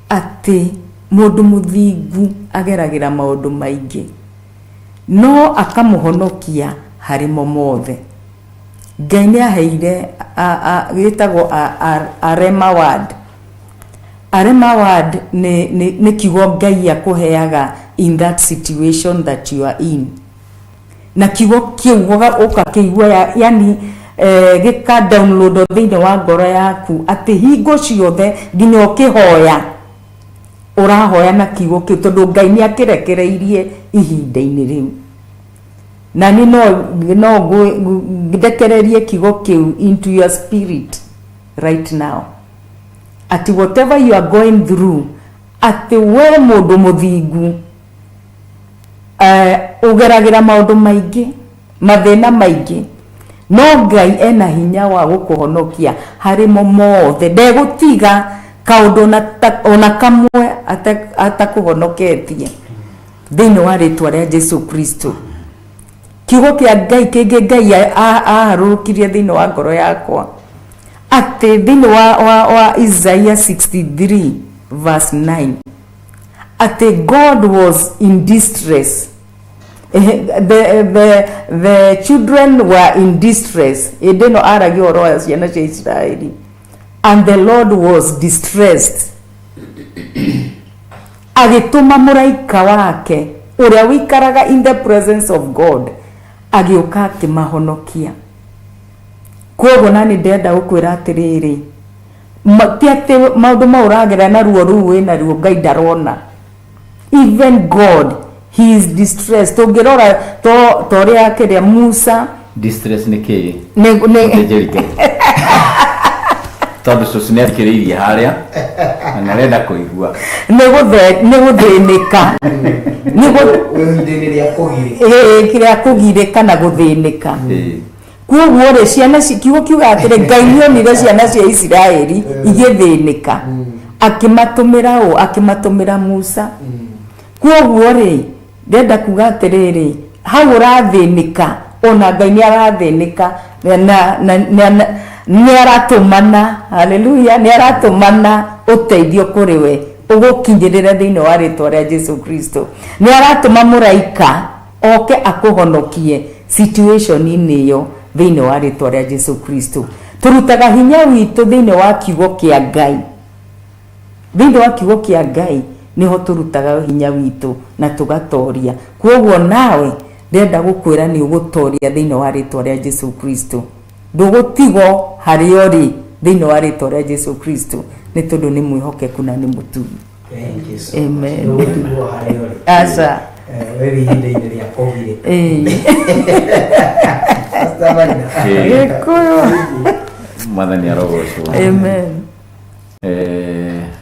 atĩ mũndũ mũthingu ageragĩra maũndũ maingĩ, no akamũhonokia harĩ mo mothe. Ngai nĩ aheire gĩtagwo a rhema word. A rhema word nĩ kiugo Ngai akũheaga in that situation that you are in, na kiugo kĩu ũgakĩigua yani gĩka download thĩinĩ wa ngoro yaku, atĩ hingo ciothe nginya ũkĩhoya ũrahoya na kiugo kĩu, tondũ Ngai nĩ akĩrekereirie ihinda-inĩ rĩu. Na niĩ no ndekererie kiugo kĩu into your spirit right now, atĩ whatever you are going through, atĩ we mũndũ mũthingu, ũgeragĩra maũndũ maingĩ, mathĩna maingĩ, no Ngai ena hinya wa gũkũhonokia harĩ mo mothe. Ndegũtiga kaũndũ ona kamwe atakũhonoketie thĩinĩ wa rĩtwa rĩa Jesu Kristo. Kiugo kĩa Ngai kĩngĩ Ngai aharũrũkirie thĩinĩ wa ngoro yakwa, atĩ thĩinĩ wa Isaiah 63 verse 9, atĩ God was in distress. The children were in distress. Hĩndĩ ĩno aragia ũhoro wa ciana cia Isiraeli. And the Lord was distressed, agĩtũma mũraika wake ũrĩa wĩikaraga in the presence of God, agĩũka akĩmahonokia. Koguo nani ndĩrenda gũkwĩra atĩrĩrĩ, ti atĩ maũndũ mau ũragerera na ruo rũu wĩna ruo Ngai ndarona. Even God, he is distressed. Tũngĩrora to ũrĩa kĩrĩa Musa. Distress nĩ kĩĩ? Nĩ Mũthĩnjĩri Ngai, tondũ cũcũ nĩ athikĩrĩirie harĩa na nĩ arenda kũigua. Nĩ gũthĩnĩka. Ihinda-inĩ rĩa kũgirĩka. Ĩĩ, kĩrĩa kũgirĩka na gũthĩnĩka. Koguo rĩ, ciana kiugo kiuga atĩrĩ, Ngai nĩonire ciana cia Isiraeli igĩthĩnĩka, akĩmatũmĩra ũ? Akĩmatũmĩra Musa. Koguo rĩ, ndĩrenda kuga atĩrĩrĩ, hau ũrathĩnĩka, ona Ngai nĩ arathĩnĩka na nĩ aratũmana, haleluya, nĩ aratũmana ũteithio kũrĩ we ũgũkinyĩrĩre thĩinĩ wa rĩtwa rĩa Jesu Kristo. Nĩ aratũma mũraika oke akũhonokie situation-inĩ ĩyo. Thĩinĩ wa rĩtwa rĩa Jesu Kristo, tũrutaga hinya witũ thĩinĩ wa kiugo kĩa Ngai. Thĩinĩ wa kiugo kĩa Ngai nĩho tũrutaga hinya witũ na tũgatoria. Kwoguo nawe ndĩrenda gũkwĩra nĩ ũgũtoria thĩinĩ wa rĩtwa rĩa Jesu Kristo. Ndũgũtigwo harĩa ũrĩ thĩinĩ wa rĩtwa rĩa Jesu Kristo, nĩ tondũ nĩ mwĩhokeku na nĩ mũtugi. Thank you so much. Amen. Ndũgũtigwo harĩa ũrĩ. Aca. We wĩ ihinda-inĩ rĩa kũgirĩka. Ĩĩ. Pastor Maina. Gĩkũyũ. Mwathani arogocwo. Amen.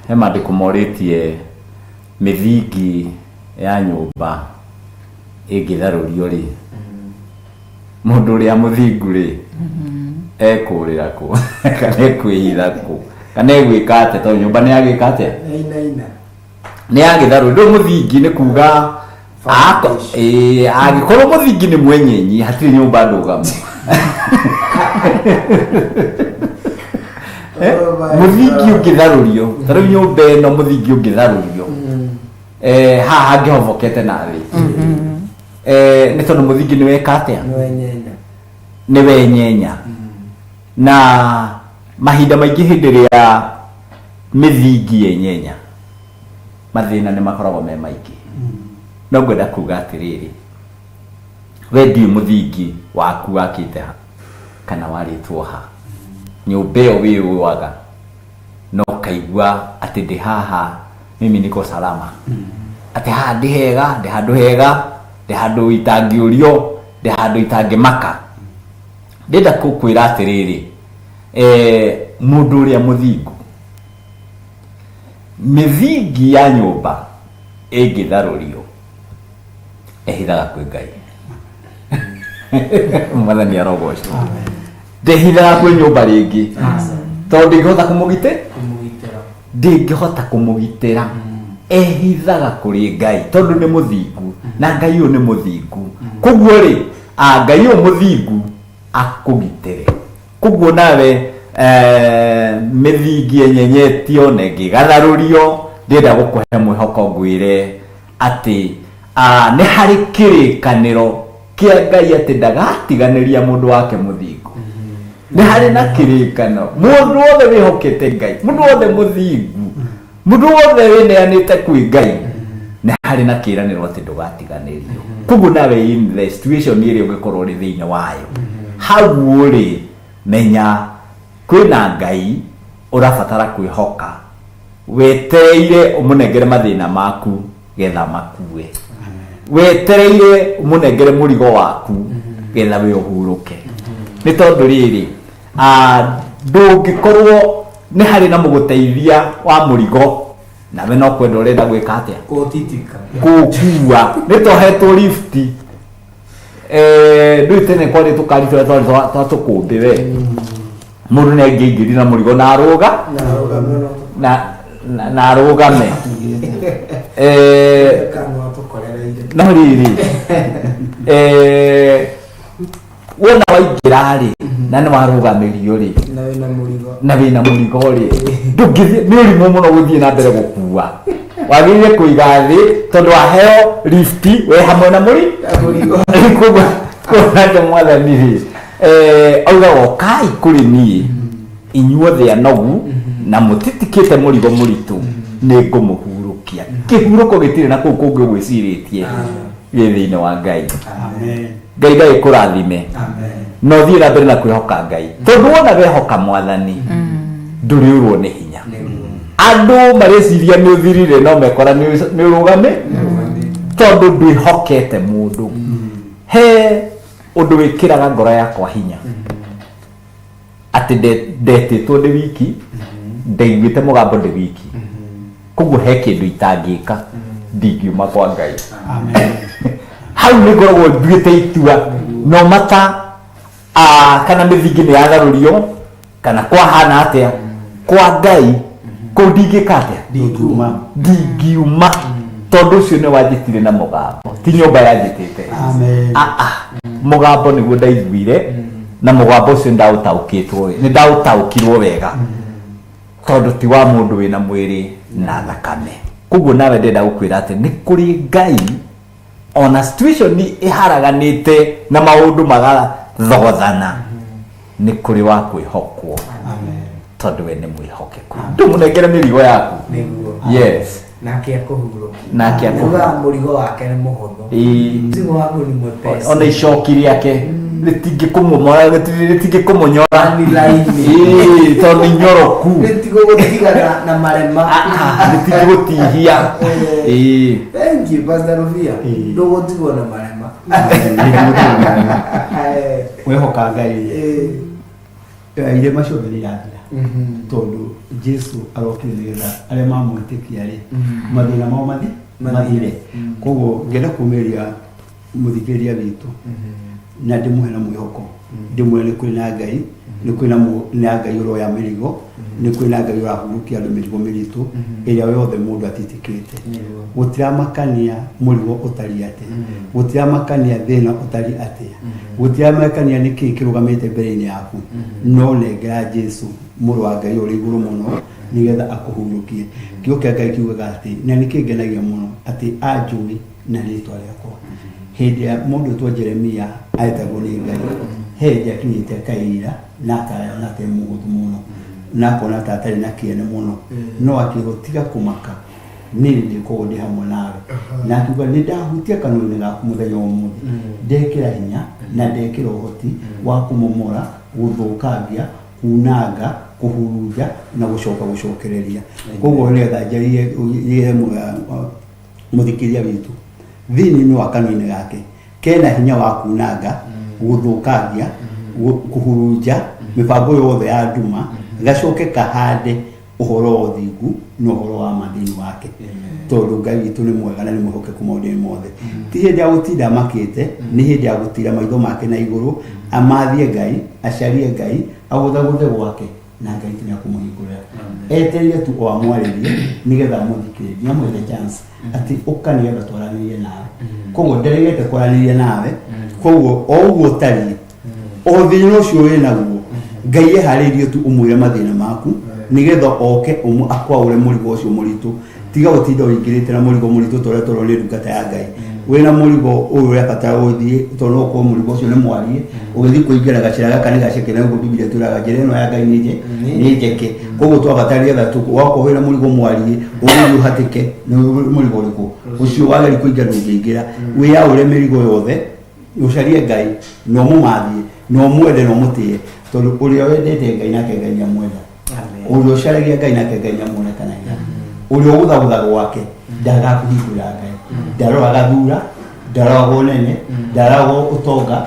He maandĩko morĩtie mĩthingi ya nyũmba ĩngĩtharũrio rĩ, mũndũ ũrĩa mũthingu rĩ, ekũrĩra kũ kana ekwĩhitha kũ kana egwĩka atĩa, tondũ nyũmba nĩ yagĩka atĩa? Yainaina. Nĩ yagĩtharũrio. Ndũĩ mũthingi nĩ kuga angĩkorwo mũthingi nĩ mwenyenyi, hatirĩ nyũmba ndũgamu. Mũthingi ũngĩtharũrio, ta rĩu nyũmba ĩno mũthingi ũngĩtharũrio, haha hangĩhobokete na thĩ, nĩ tondũ mũthingi nĩ weka atĩa? Nĩ wenyenya. Nĩ wenyenya. Na mahinda maingĩ hĩndĩ ĩrĩa mĩthingi yenyenya, mathĩna nĩ makoragwo me maingĩ. No ngwenda kuga atĩrĩrĩ, we ndiũĩ mũthingi waku wakĩte ha kana warĩtwo ha. Nyũmba ĩyo wĩyũaga na ũkaigua atĩ ndĩ haha, mimi niko salama, atĩ haha ndĩ hega, ndĩ handũ hega, ndĩ handũ itangĩũrio, ndĩ handũ itangĩmaka. Ndĩrenda gũkwĩra atĩrĩrĩ, mũndũ ũrĩa mũthingu, mĩthingi ya nyũmba ĩngĩtharũrio, ehithaga kwĩ Ngai. Mwathani arogocwo. Ndehithaga kwĩ nyũmba rĩngĩ, tondũ ndĩngĩhota kũmũgitĩra, ndĩngĩhota kũmũgitĩra. Ehithaga kũrĩ Ngai tondũ nĩ mũthingu, na Ngai ũyũ nĩ mũthingu. Koguo rĩ, Ngai ũyũ mũthingu akũgitĩre. Koguo nawe mĩthingi ĩnyenyetio na ĩngĩgatharũrio, ndĩrenda gũkũhe mwĩhoko ngwĩre atĩ nĩ harĩ kĩrĩkanĩro kĩa Ngai atĩ ndagatiganĩria mũndũ wake mũthingu. Nĩ harĩ na kĩrĩkano, mũndũ wothe wĩhokete Ngai, mũndũ wothe mũthingu, mũndũ wothe wĩneanĩte kwĩ Ngai, nĩ harĩ na kĩĩranĩro atĩ ndũgatiganĩrio. Koguo nawe in the situation ĩrĩa ũngĩkorwo ũrĩ thĩinĩ wayo, hau ũrĩ, menya kwĩna Ngai ũrabatara kwĩhoka, wetereire ũmũnengere mathĩna maku getha makue, wetereire ũmũnengere mũrigo waku getha we ũhurũke. Nĩ tondũ rĩrĩ, ndũngĩkorwo nĩ harĩ na mũgũteithia wa mũrigo nawe no kwenda ũrenda gwĩka atĩa? Kũũtitika. Kũũkua. Nĩ twahetwo lift. Ndũĩ tene kwarĩ tũkari tũrĩa twarĩ twa tũkũmbĩ we. Mũndũ nĩ angĩaingĩrire na mũrigo na arũga, na arũgame. No rĩrĩ, wona waingĩra rĩ, na nĩ warũgamĩrio rĩ, Na wĩna mũrigo. Na wĩna mũrigo rĩ, ndũngĩthiĩ, nĩ ũrimũ mũno gũthiĩ na mbere gũkua. Wagĩrĩire kũiga thĩ tondũ waheo lift we hamwe na mũrigo. Koguo nake Mwathani rĩ, augaga ũkai kũrĩ niĩ inyuothe anogu na mũtitikĩte mũrigo mũritũ, nĩ ngũmũhurũkia. Kĩhurũko gĩtirĩ na kũu kũngĩ ũgwĩcirĩtie, gĩ thĩinĩ wa Ngai. Ngai ndagĩkũrathime na ũthiĩ na mbere na kwĩhoka Ngai, tondũ wona wehoka Mwathani ndũrĩũrwo nĩ hinya. Andũ mareciria nĩ ũthirire, no mekora nĩ ũrũgame, tondũ ndwĩhokete mũndũ. He ũndũ wĩkĩraga ngoro yakwa hinya atĩ ndetĩtwo ndĩ wiki, ndaiguĩte mũgambo ndĩ wiki, koguo he kĩndũ itangĩka, ndingiuma kwa Ngai. Hau nĩ ngoragwo nduĩte itua, no mata kana mĩthingi nĩ yatharũrio kana kwahana atĩa, kwa Ngai kũu ndingĩka atĩa? Ndingiuma, tondũ ũcio nĩ wanjĩtire na mũgambo, ti nyũmba yanjĩtĩte. Mũgambo nĩguo ndaiguire, na mũgambo ũcio nĩndaũtaũkĩtwo, nĩndaũtaũkirwo wega, tondũ ti wa mũndũ wĩna mwĩrĩ na thakame. Koguo nawe ndĩrenda gũkwĩra atĩ nĩ kũrĩ Ngai, ona situation ĩharaganĩte na maũndũ magathogothana. Nĩ kũrĩ wa kwĩhokwo, tondũ we nĩ mwĩhokeku. Ndũmũnengere mĩrigo yaku. Nĩguo. Yes. Nake akũhurũkia. Nake akũhurũkia. Ugaga mũrigo wake nĩ mũhũthũ. Ĩĩ. Mzigo wangu ni mwepesi. Ona icoki rĩake rĩtingĩkũmomora, rĩtingĩkũmonyora. Ni laini. Ĩĩ, tondũ nĩ inyoroku. Rĩtigũgũtiga na marema. Rĩtingĩgũtihia. Ĩĩ. Thank you, Pastor Rufia. Ndũgũtigwo na marema. Wehoka Ngai, irema ciothe nĩ irathira, tondũ Jesu arokire nĩgetha arĩa mamwĩtĩkia rĩ, mathĩna mao mathire. Koguo ngenda kumĩria mũthikĩrĩria witũ na ndĩmũhe na mwĩhoko, ndĩmwĩre nĩ kwĩ na Ngai, nĩ kwĩ na Ngai ũroya mĩrigo, nĩ kwĩ na Ngai ũrahurũkia andũ mĩrigo mĩritũ ĩrĩa yothe mũndũ atitikĩte. Gũtiramakania mũrigo ũtariĩ atĩa, gũtiramakania thĩna ũtariĩ atĩa, gũtiramakania nĩkĩĩ kĩrũgamĩte mbere-inĩ yaku, no nengera Jesu mũrũ wa Ngai ũrĩ igũrũ mũno nĩgetha akũhurũkie. Kiugo kĩa Ngai kiugaga atĩ, na nĩkĩ ngenagia mũno, atĩ anjũĩ na rĩtwa rĩakwa. Hĩndĩ ya mũndũ wĩtwo Jeremia aetagwo nĩ Ngai, he hĩndĩ akinyĩte akaira na akayona ta mũhũthũ mũno na akona ta atarĩ na kĩene mũno, no akĩrwo tiga kũmaka, niĩ ndĩkorwo ndĩ hamwe nawe. Na akiuga nĩ ndahutia kanua-inĩ gaku mũthenya wa ũmũthĩ, ndekĩra hinya na ndekĩra ũhoti wa kũmomora, gũthũkangia, kunanga, kũhurunja na gũcoka gũcokereria. Koguo nĩgetha njarie mũthikĩria witũ, thĩinĩ wa kanua-inĩ gake kena hinya wa kunanga, gũthũkangia, kũhurunja mĩbango yothe ya nduma, gacoke kahande ũhoro wa ũthingu na ũhoro wa ma thĩinĩ wake, tondũ Ngai witũ nĩ mwega na nĩ mwĩhokeku maũndũ-inĩ mothe. Ti hĩndĩ ya gũtinda amakĩte, nĩ hĩndĩ ya gũtira maitho make na igũrũ, amathie Ngai, acarie Ngai, agũthagũthe gwake, na Ngai nĩ akũmũhingũrĩra. Etereire tu o amwarĩrie nĩgetha amũthikĩrĩrie, amũhe chance atĩ ũka nĩgetha twaranĩrie nawe. Koguo nderegete kwaranĩria nawe. Koguo o ũguo ũtariĩ, o thĩna ũcio wĩ naguo, Ngai eharĩirie tu ũmwĩre mathĩna maku nĩgetha oke akwaũre mũrigo ũcio mũritũ. Tiga gũtinda ũingĩrĩte na mũrigo mũritũ ta ũrĩa tũrona nĩ ndungata ya Ngai. Wĩna mũrigo ũyũ ũrabatara gũthiĩ, tondũ no ũkorwo mũrigo ũcio nĩ mwarie, ũgĩthiĩ kũingĩra gacĩra gaka nĩ gaceke, na ũguo Bibilia ĩtwĩraga njĩra ĩno ya Ngai nĩ njeke. Koguo twabatara nĩgetha wakorwo wĩna mũrigo mwarie, ũgĩthiĩ ũhatĩke nĩ mũrigo ũrĩkũ ũcio wageri kũingĩra, ndũngĩingĩra. Wĩyaũre mĩrigo yothe, ũcarie Ngai na ũmũmathie na ũmwende na ũmũtĩe, tondũ ũrĩa wendete Ngai nake Ngai nĩamwenda, ũrĩa ũcaragia Ngai nake Ngai nĩamuonekanagia, ũrĩa ũgũthagũthaga gwake ndagakũhingũrĩra Ngai. Ndaroraga thura, ndaroraga ũnene, ndaroraga ũtonga,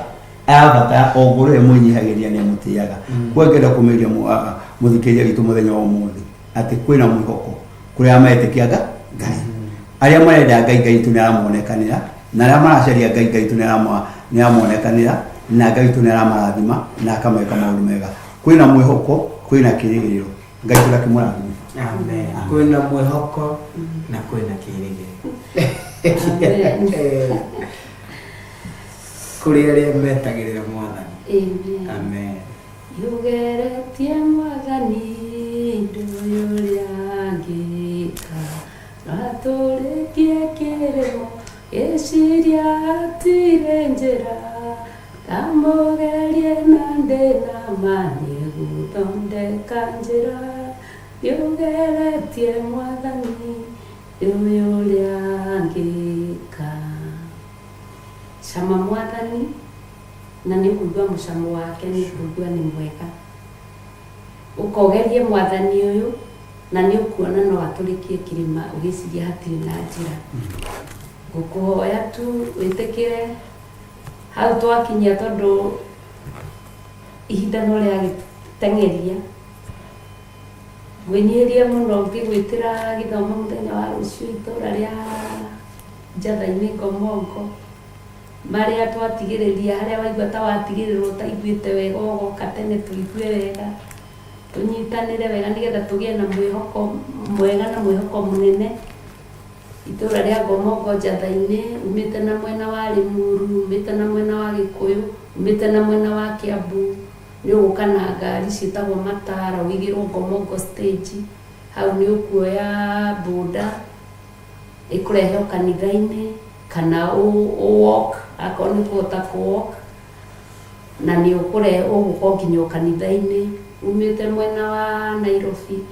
arabatara o ngoro ĩrĩa mwĩnyihagĩria nĩ amũtĩaga. Kwa ngenda kũmĩria mũthikĩrĩria witũ mũthenya wa ũmũthĩ atĩ kwĩna mwĩhoko kũrĩa metĩkia Ngai. Arĩa marenda Ngai, Ngai tu nĩaramonekanĩra, na arĩa maracaria Ngai, Ngai tu nĩaramonekanĩra, na Ngai tu nĩaramarathima na akameka maũndũ mega. Kwĩna mwĩhoko, kwĩna kĩrĩgĩrĩro. Ngai tu akĩmũrathime. Amen. Kwĩna mwĩhoko na kwĩna kĩrĩgĩrĩro kũrĩ arĩa metagĩrĩra Mwathani. Amen. Amen. Yugeretie Mwathani ndũyũ ũrĩa angĩka, atũrĩkie kĩrĩmo gĩciria hatirĩ njĩra, ndamũgerie na ndĩna ma nĩegũthondeka njĩra. Yugeretie Mwathani ndũyũ ũrĩa angĩka. Cama Mwathani na nĩ ũkũigua mũcamo wake, nĩ ũkũigua nĩ mwega. Ũkogerie Mwathani ũyũ na nĩ ũkuona no atũrĩkie kĩrĩma ũgĩciria hatirĩ na njĩra. Ngũkũhoya tu wĩtĩkĩre hau twakinyia, tondũ ihinda no rĩagĩteng'eria. Ngwĩnyihĩria mũno ngĩgwĩtĩra gĩthomo mũthenya wa rũciũ itũra rĩa Njatha-inĩ Ngomongo, marĩa twatigĩrĩria, harĩa waigua ta watigĩrĩrwo ũtaiguĩte wega, ũgoka tene tũigue wega, tũnyitanĩre wega nĩgetha tũgĩe na mwĩhoko mwega na mwĩhoko mũnene. Itũra rĩa Ngomongo Njatha-inĩ, umĩte na mwena wa Limuru, umĩte na mwena wa Gĩkũyũ, umĩte na mwena wa Kiambu, nĩ ũgũka na ngari ciĩtagwo matara, ũigĩrwo Ngomongo stage. Hau nĩ ũkuoya boda ĩkũrehe o kanitha-inĩ, kana ũ walk akorwo nĩ ũkũhota kũ walk. Na nĩ ũkũre ũgũka o nginya o kanitha-inĩ umĩte mwena wa Nairobi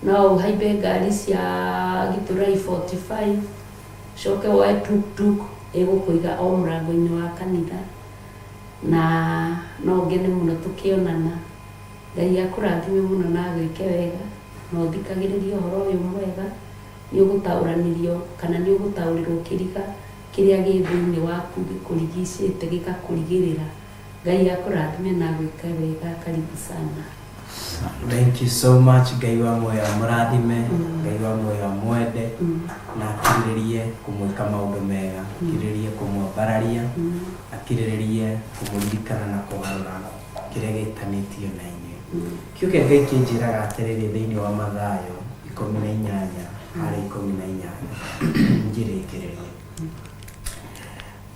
no ũhaimbe ngari cia Githurai 45 ũcoke woe tuktuk ĩgũkũiga o mũrango-inĩ wa kanitha na no ngene mũno tũkĩonana. Ngai akũrathime mũno na agwĩke wega na ũthikagĩrĩrie ũhoro ũyũ mwega nĩ ũgũtaũranĩrio kana nĩ ũgũtaũrĩrwo kĩriga kĩrĩa gĩ thĩinĩ waku gĩkũrigicĩte gĩgakũrigĩrĩra. Ngai akũrathime na agwĩke wega. Karibu sana. Thank you so much. Ngai wa muoyo amũrathime, Ngai wa muoyo amwende na akirĩrĩrie kũmwĩka maũndũ mega, akirĩrĩrie kũmwambararia, akirĩrĩrie kũmũririkana na kũgarũra kĩrĩa gĩtanĩtio na inyuĩ. Kiugo kĩa Ngai kĩnjĩraga atĩrĩrĩ thĩinĩ wa Mathayo 18 harĩ 18 ngĩrĩkĩrĩria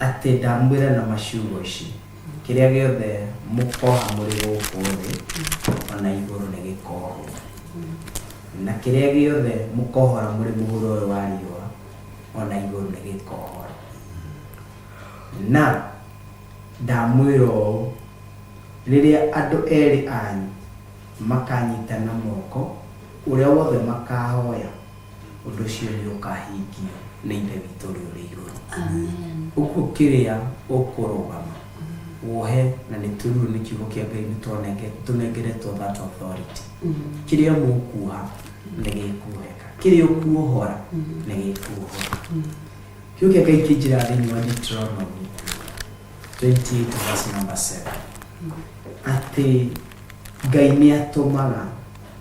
atĩ ndamwĩra na maciugo ici kĩrĩa gĩothe mũkoha mũrĩ gũkũ thĩ ona igũrũ nĩ gĩkohwo na kĩrĩa gĩothe mũkohora mũrĩ mũhuro ũyũ wa riũa ona igũrũ nĩ gĩkohora na ndamwĩra ũũ rĩrĩa andũ erĩ anyu makanyitana moko ũrĩa wothe makahoya ũndũ ũcio nĩ ũkahingio nĩ Ithe witũ ũrĩa ũrĩ igũrũ. Amen. Ũguo kĩrĩa ũkũrũgama wohe na nĩ tũrĩirwo nĩ kiugo kĩa Ngai nĩ tũnengeretwo that authority. Kĩrĩa mũkuoha nĩ gĩkuoheka, kĩrĩa ũkuohora nĩ gĩkuohora. Kiugo kĩa Ngai kĩnjĩraga thĩinĩ wa Deuteronomy 28 verse number 7 atĩ Ngai nĩ atũmaga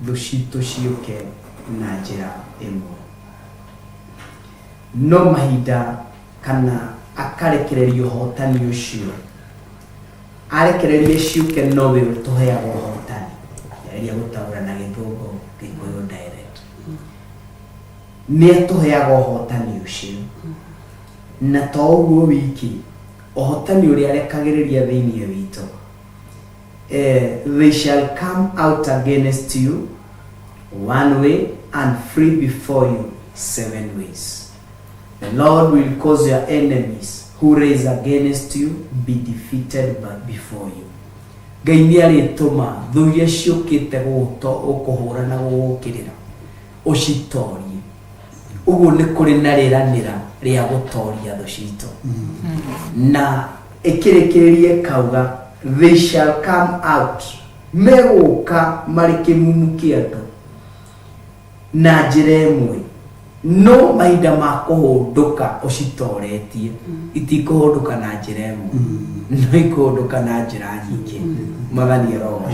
thũ citũ ciũke na njĩra ĩmwe no mahinda kana akarekereria ũhotani ũcio arekereria ciũke nowe ũtũheaga ũhotani geria gũtaũra na gĩthũngũ gĩkũyũ direct nĩ atũheaga ũhotani ũcio na to ũguo wiki ũhotani ũrĩa arekagĩrĩria thĩinĩ witũ they shall come out against you one way and flee before you seven ways. The Lord will cause your enemies who raise against you be defeated before you. Ngai nĩ arĩtũma thũ iria ciũkĩte gũkũhũra na gũgũkĩrĩra ũcitorie. Ũguo nĩ kũrĩ na rĩranĩra rĩa gũtoria thũ citũ. Na ĩkĩrĩkĩrĩrie kauga they shall come out megũka marĩ kĩmumu kĩa andũ na njĩra ĩmwe no mahinda ma kũhũndũka ũcitoretie itikũhũndũka na njĩra ĩmwe no ikũhũndũka na njĩra nyingĩ. Mwathani arogocwo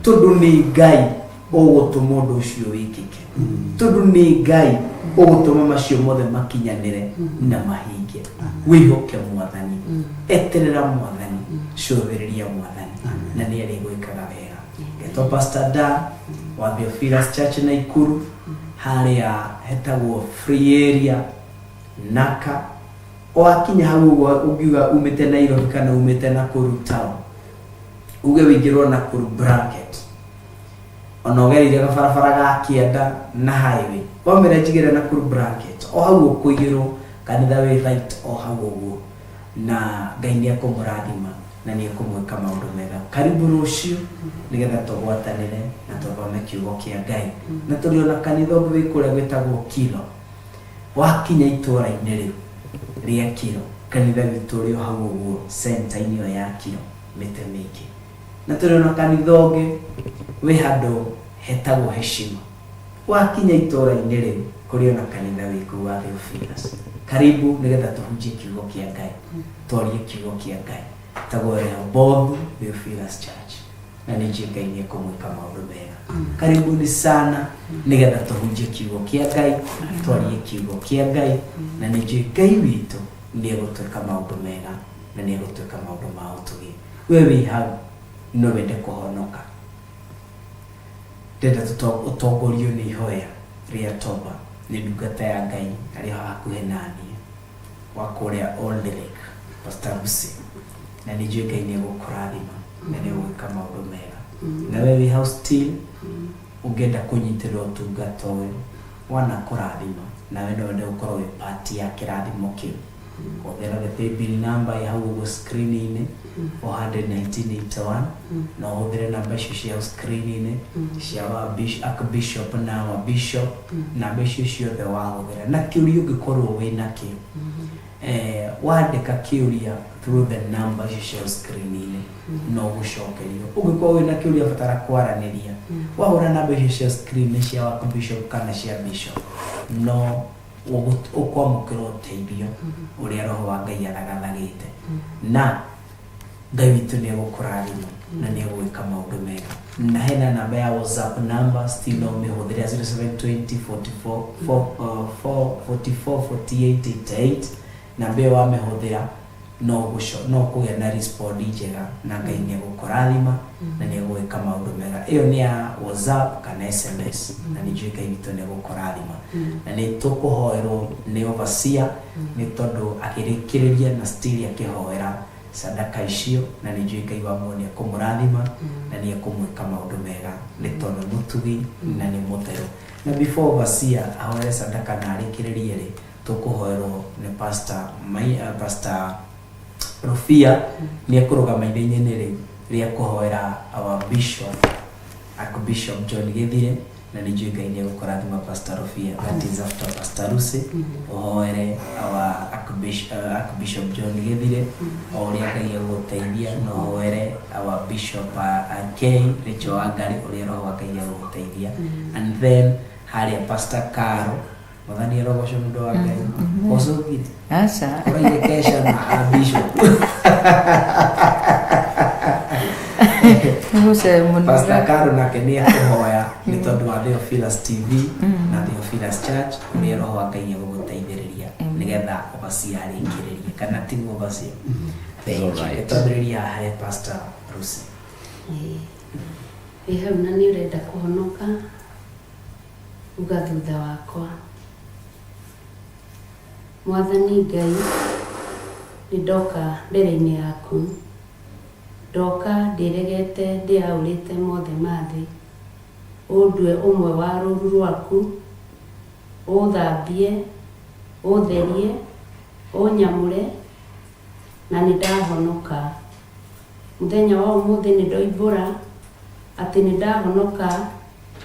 tondũ nĩ Ngai ũgũtũma ũndũ ũcio wĩkĩke, tondũ nĩ Ngai ũgũtũma macio mothe makinyanĩre na mahinge. Wĩhoke Mwathani, eterera Mwathani, cũthĩrĩria Mwathani na nĩ arĩgwĩkaga wega. Ngetwo Pastor Da wa Theophilus Church Naikuru harĩa hetagwo free area Naka. O akinya hau ũguo ũngiuga umĩte Nairobi kana umĩte Nakuru town uge wĩingĩrwo Nakuru bracket ona ũgereire gabarabara ga kĩanda na highway wamĩra njigĩre Nakuru bracket o hau ũkũigĩrwo kanitha wĩ right o hau ũguo na Ngai nĩ ekũmũrathima na nĩ ekũmwĩka maũndũ mega. Karibu rũciũ nĩgetha tũgwatanĩre na tũthome kiugo kĩa Ngai na tũrĩ ona kanitha ũngĩ wĩ kũrĩa gwĩtagwo Kilo. Wakinya itũũra-inĩ rĩu rĩa Kilo kanitha witũ ũrĩ o hau ũguo center-inĩ ĩyo ya Kilo mĩtĩ mĩingĩ na tũrĩ ona kanitha ũngĩ wĩ handũ hetagwo Heshima. Wakinya itũũra-inĩ rĩu kũrĩ ona kanitha wĩ kũu wa Theophilus. Karibu nĩgetha tũhunjie kiugo kĩa Ngai, twarie kiugo kĩa Ngai. Tagwo Rehoboth Theophilus Church na nĩ njũĩ Ngai nĩ ekũmwĩka maũndũ mega. Karibuni sana nĩgetha tũhunjie kiugo kĩa Ngai, twarie kiugo kĩa Ngai na nĩ njũĩ Ngai witũ nĩ egũtwĩka maũndũ mega na nĩ egũtwĩka maũndũ ma ũtugi. We wĩ hau no wende kũhonoka, ndĩrenda ũtongorio nĩ ihoya rĩa toba nĩ ndungata ya Ngai arĩ hakuhĩ naniĩ wa kũrĩa Old Lake Pastor Lucy na nĩ njũĩ Ngai nĩ egũkũrathima na nĩ egũgwĩka maũndũ mega. Na we wĩ hau still ũngĩenda kũnyitĩrĩra ũtungata ũyũ wana kũrathima nawe no wende gũkorwo wĩ part ya kĩrathimo kĩu. Hũthĩra the paybill number ĩ hau ũguo screen-inĩ 41981 na ũhũthĩre namba icio cia screen-inĩ cia wa archbishop na wa bishop, namba icio ciothe wahũthĩra na kĩũria ũngĩkorwo wĩnakĩo, wandĩka kĩũria through the number icio cia screen-inĩ no gũcokerio. Ũngĩkorwo wĩna kĩũria batara kwaranĩria, wahũra namba icio cia screen cia wa bishop kana cia bishop, no ũkwamũkĩra ũteithio ũrĩa roho wa Ngai athagathagĩte, na Ngai witũ nĩ egũkũrathima na nĩ egwĩka maũndũ mega. Na hena namba ya WhatsApp number still, no ũmĩhũthĩre ya 0720 44 44 48 88. Namba ĩyo wamĩhũthĩra no kũgĩa na respond njega, na Ngai nĩ egũkũrathima na nĩ egwĩka maũndũ mega. Ĩyo nĩ ya WhatsApp kana SMS, na nĩ njũĩ Ngai witũ nĩ egũkũrathima na nĩ tũkũhoerwo nĩ overseer, nĩ tondũ akĩrĩkĩrĩria na still akĩhoera sadaka icio, na nĩ njũĩ Ngai wa muoyo nĩ ekũmũrathima na nĩ ekũmwĩka maũndũ mega, nĩ tondũ nĩ mũtugi na nĩ mũtheru. Na before overseer ahoere sadaka na arĩkĩrĩrie rĩ, tũkũhoerwo nĩ pastor Pastor Rufia. Nĩ ekũrũgama ithenya-inĩ rĩu rĩa kũhoera our bishop, Archbishop John Githire, na nĩ njũĩ Ngai nĩ egũkũrathima, Pastor Rufia. That is after Pastor Lucy ũhoere our Archbishop John Githire o ũrĩa Ngai egũgũteithia, na ũhoere our Bishop K Rachel Wangari ũrĩa roho wa Ngai egũgũteithia, and then harĩa Pastor Caro. Mwathani arogocwo nĩ ũndũ wa Ngai. Ũcokire Aca. Ũraire kesha na a bishop. Nĩgũcere mũno. Pastor Caro nake nĩ ekũhoya nĩ tondũ wa Theophilus TV na Theophilus Church, ũrĩa roho wa Ngai egũgũteithĩrĩria nĩgetha overseer arĩkĩrĩrie, kana tiguo, overseer? Thank you. Alright. Twambĩrĩria he Pastor Lucy. Wĩ hau na nĩ ũrenda kũhonoka, uga thutha wakwa: Mwathani Ngai, nĩ ndoka mbere-inĩ yaku, ndoka ndĩregete, ndĩyaũrĩte mothe ma thĩ, ũndue ũmwe wa rũũru rwaku, ũthambie, ũtherie, ũnyamũre, na nĩ ndahonoka. Mũthenya wa ũmũthĩ nĩ ndoimbũra atĩ nĩ ndahonoka,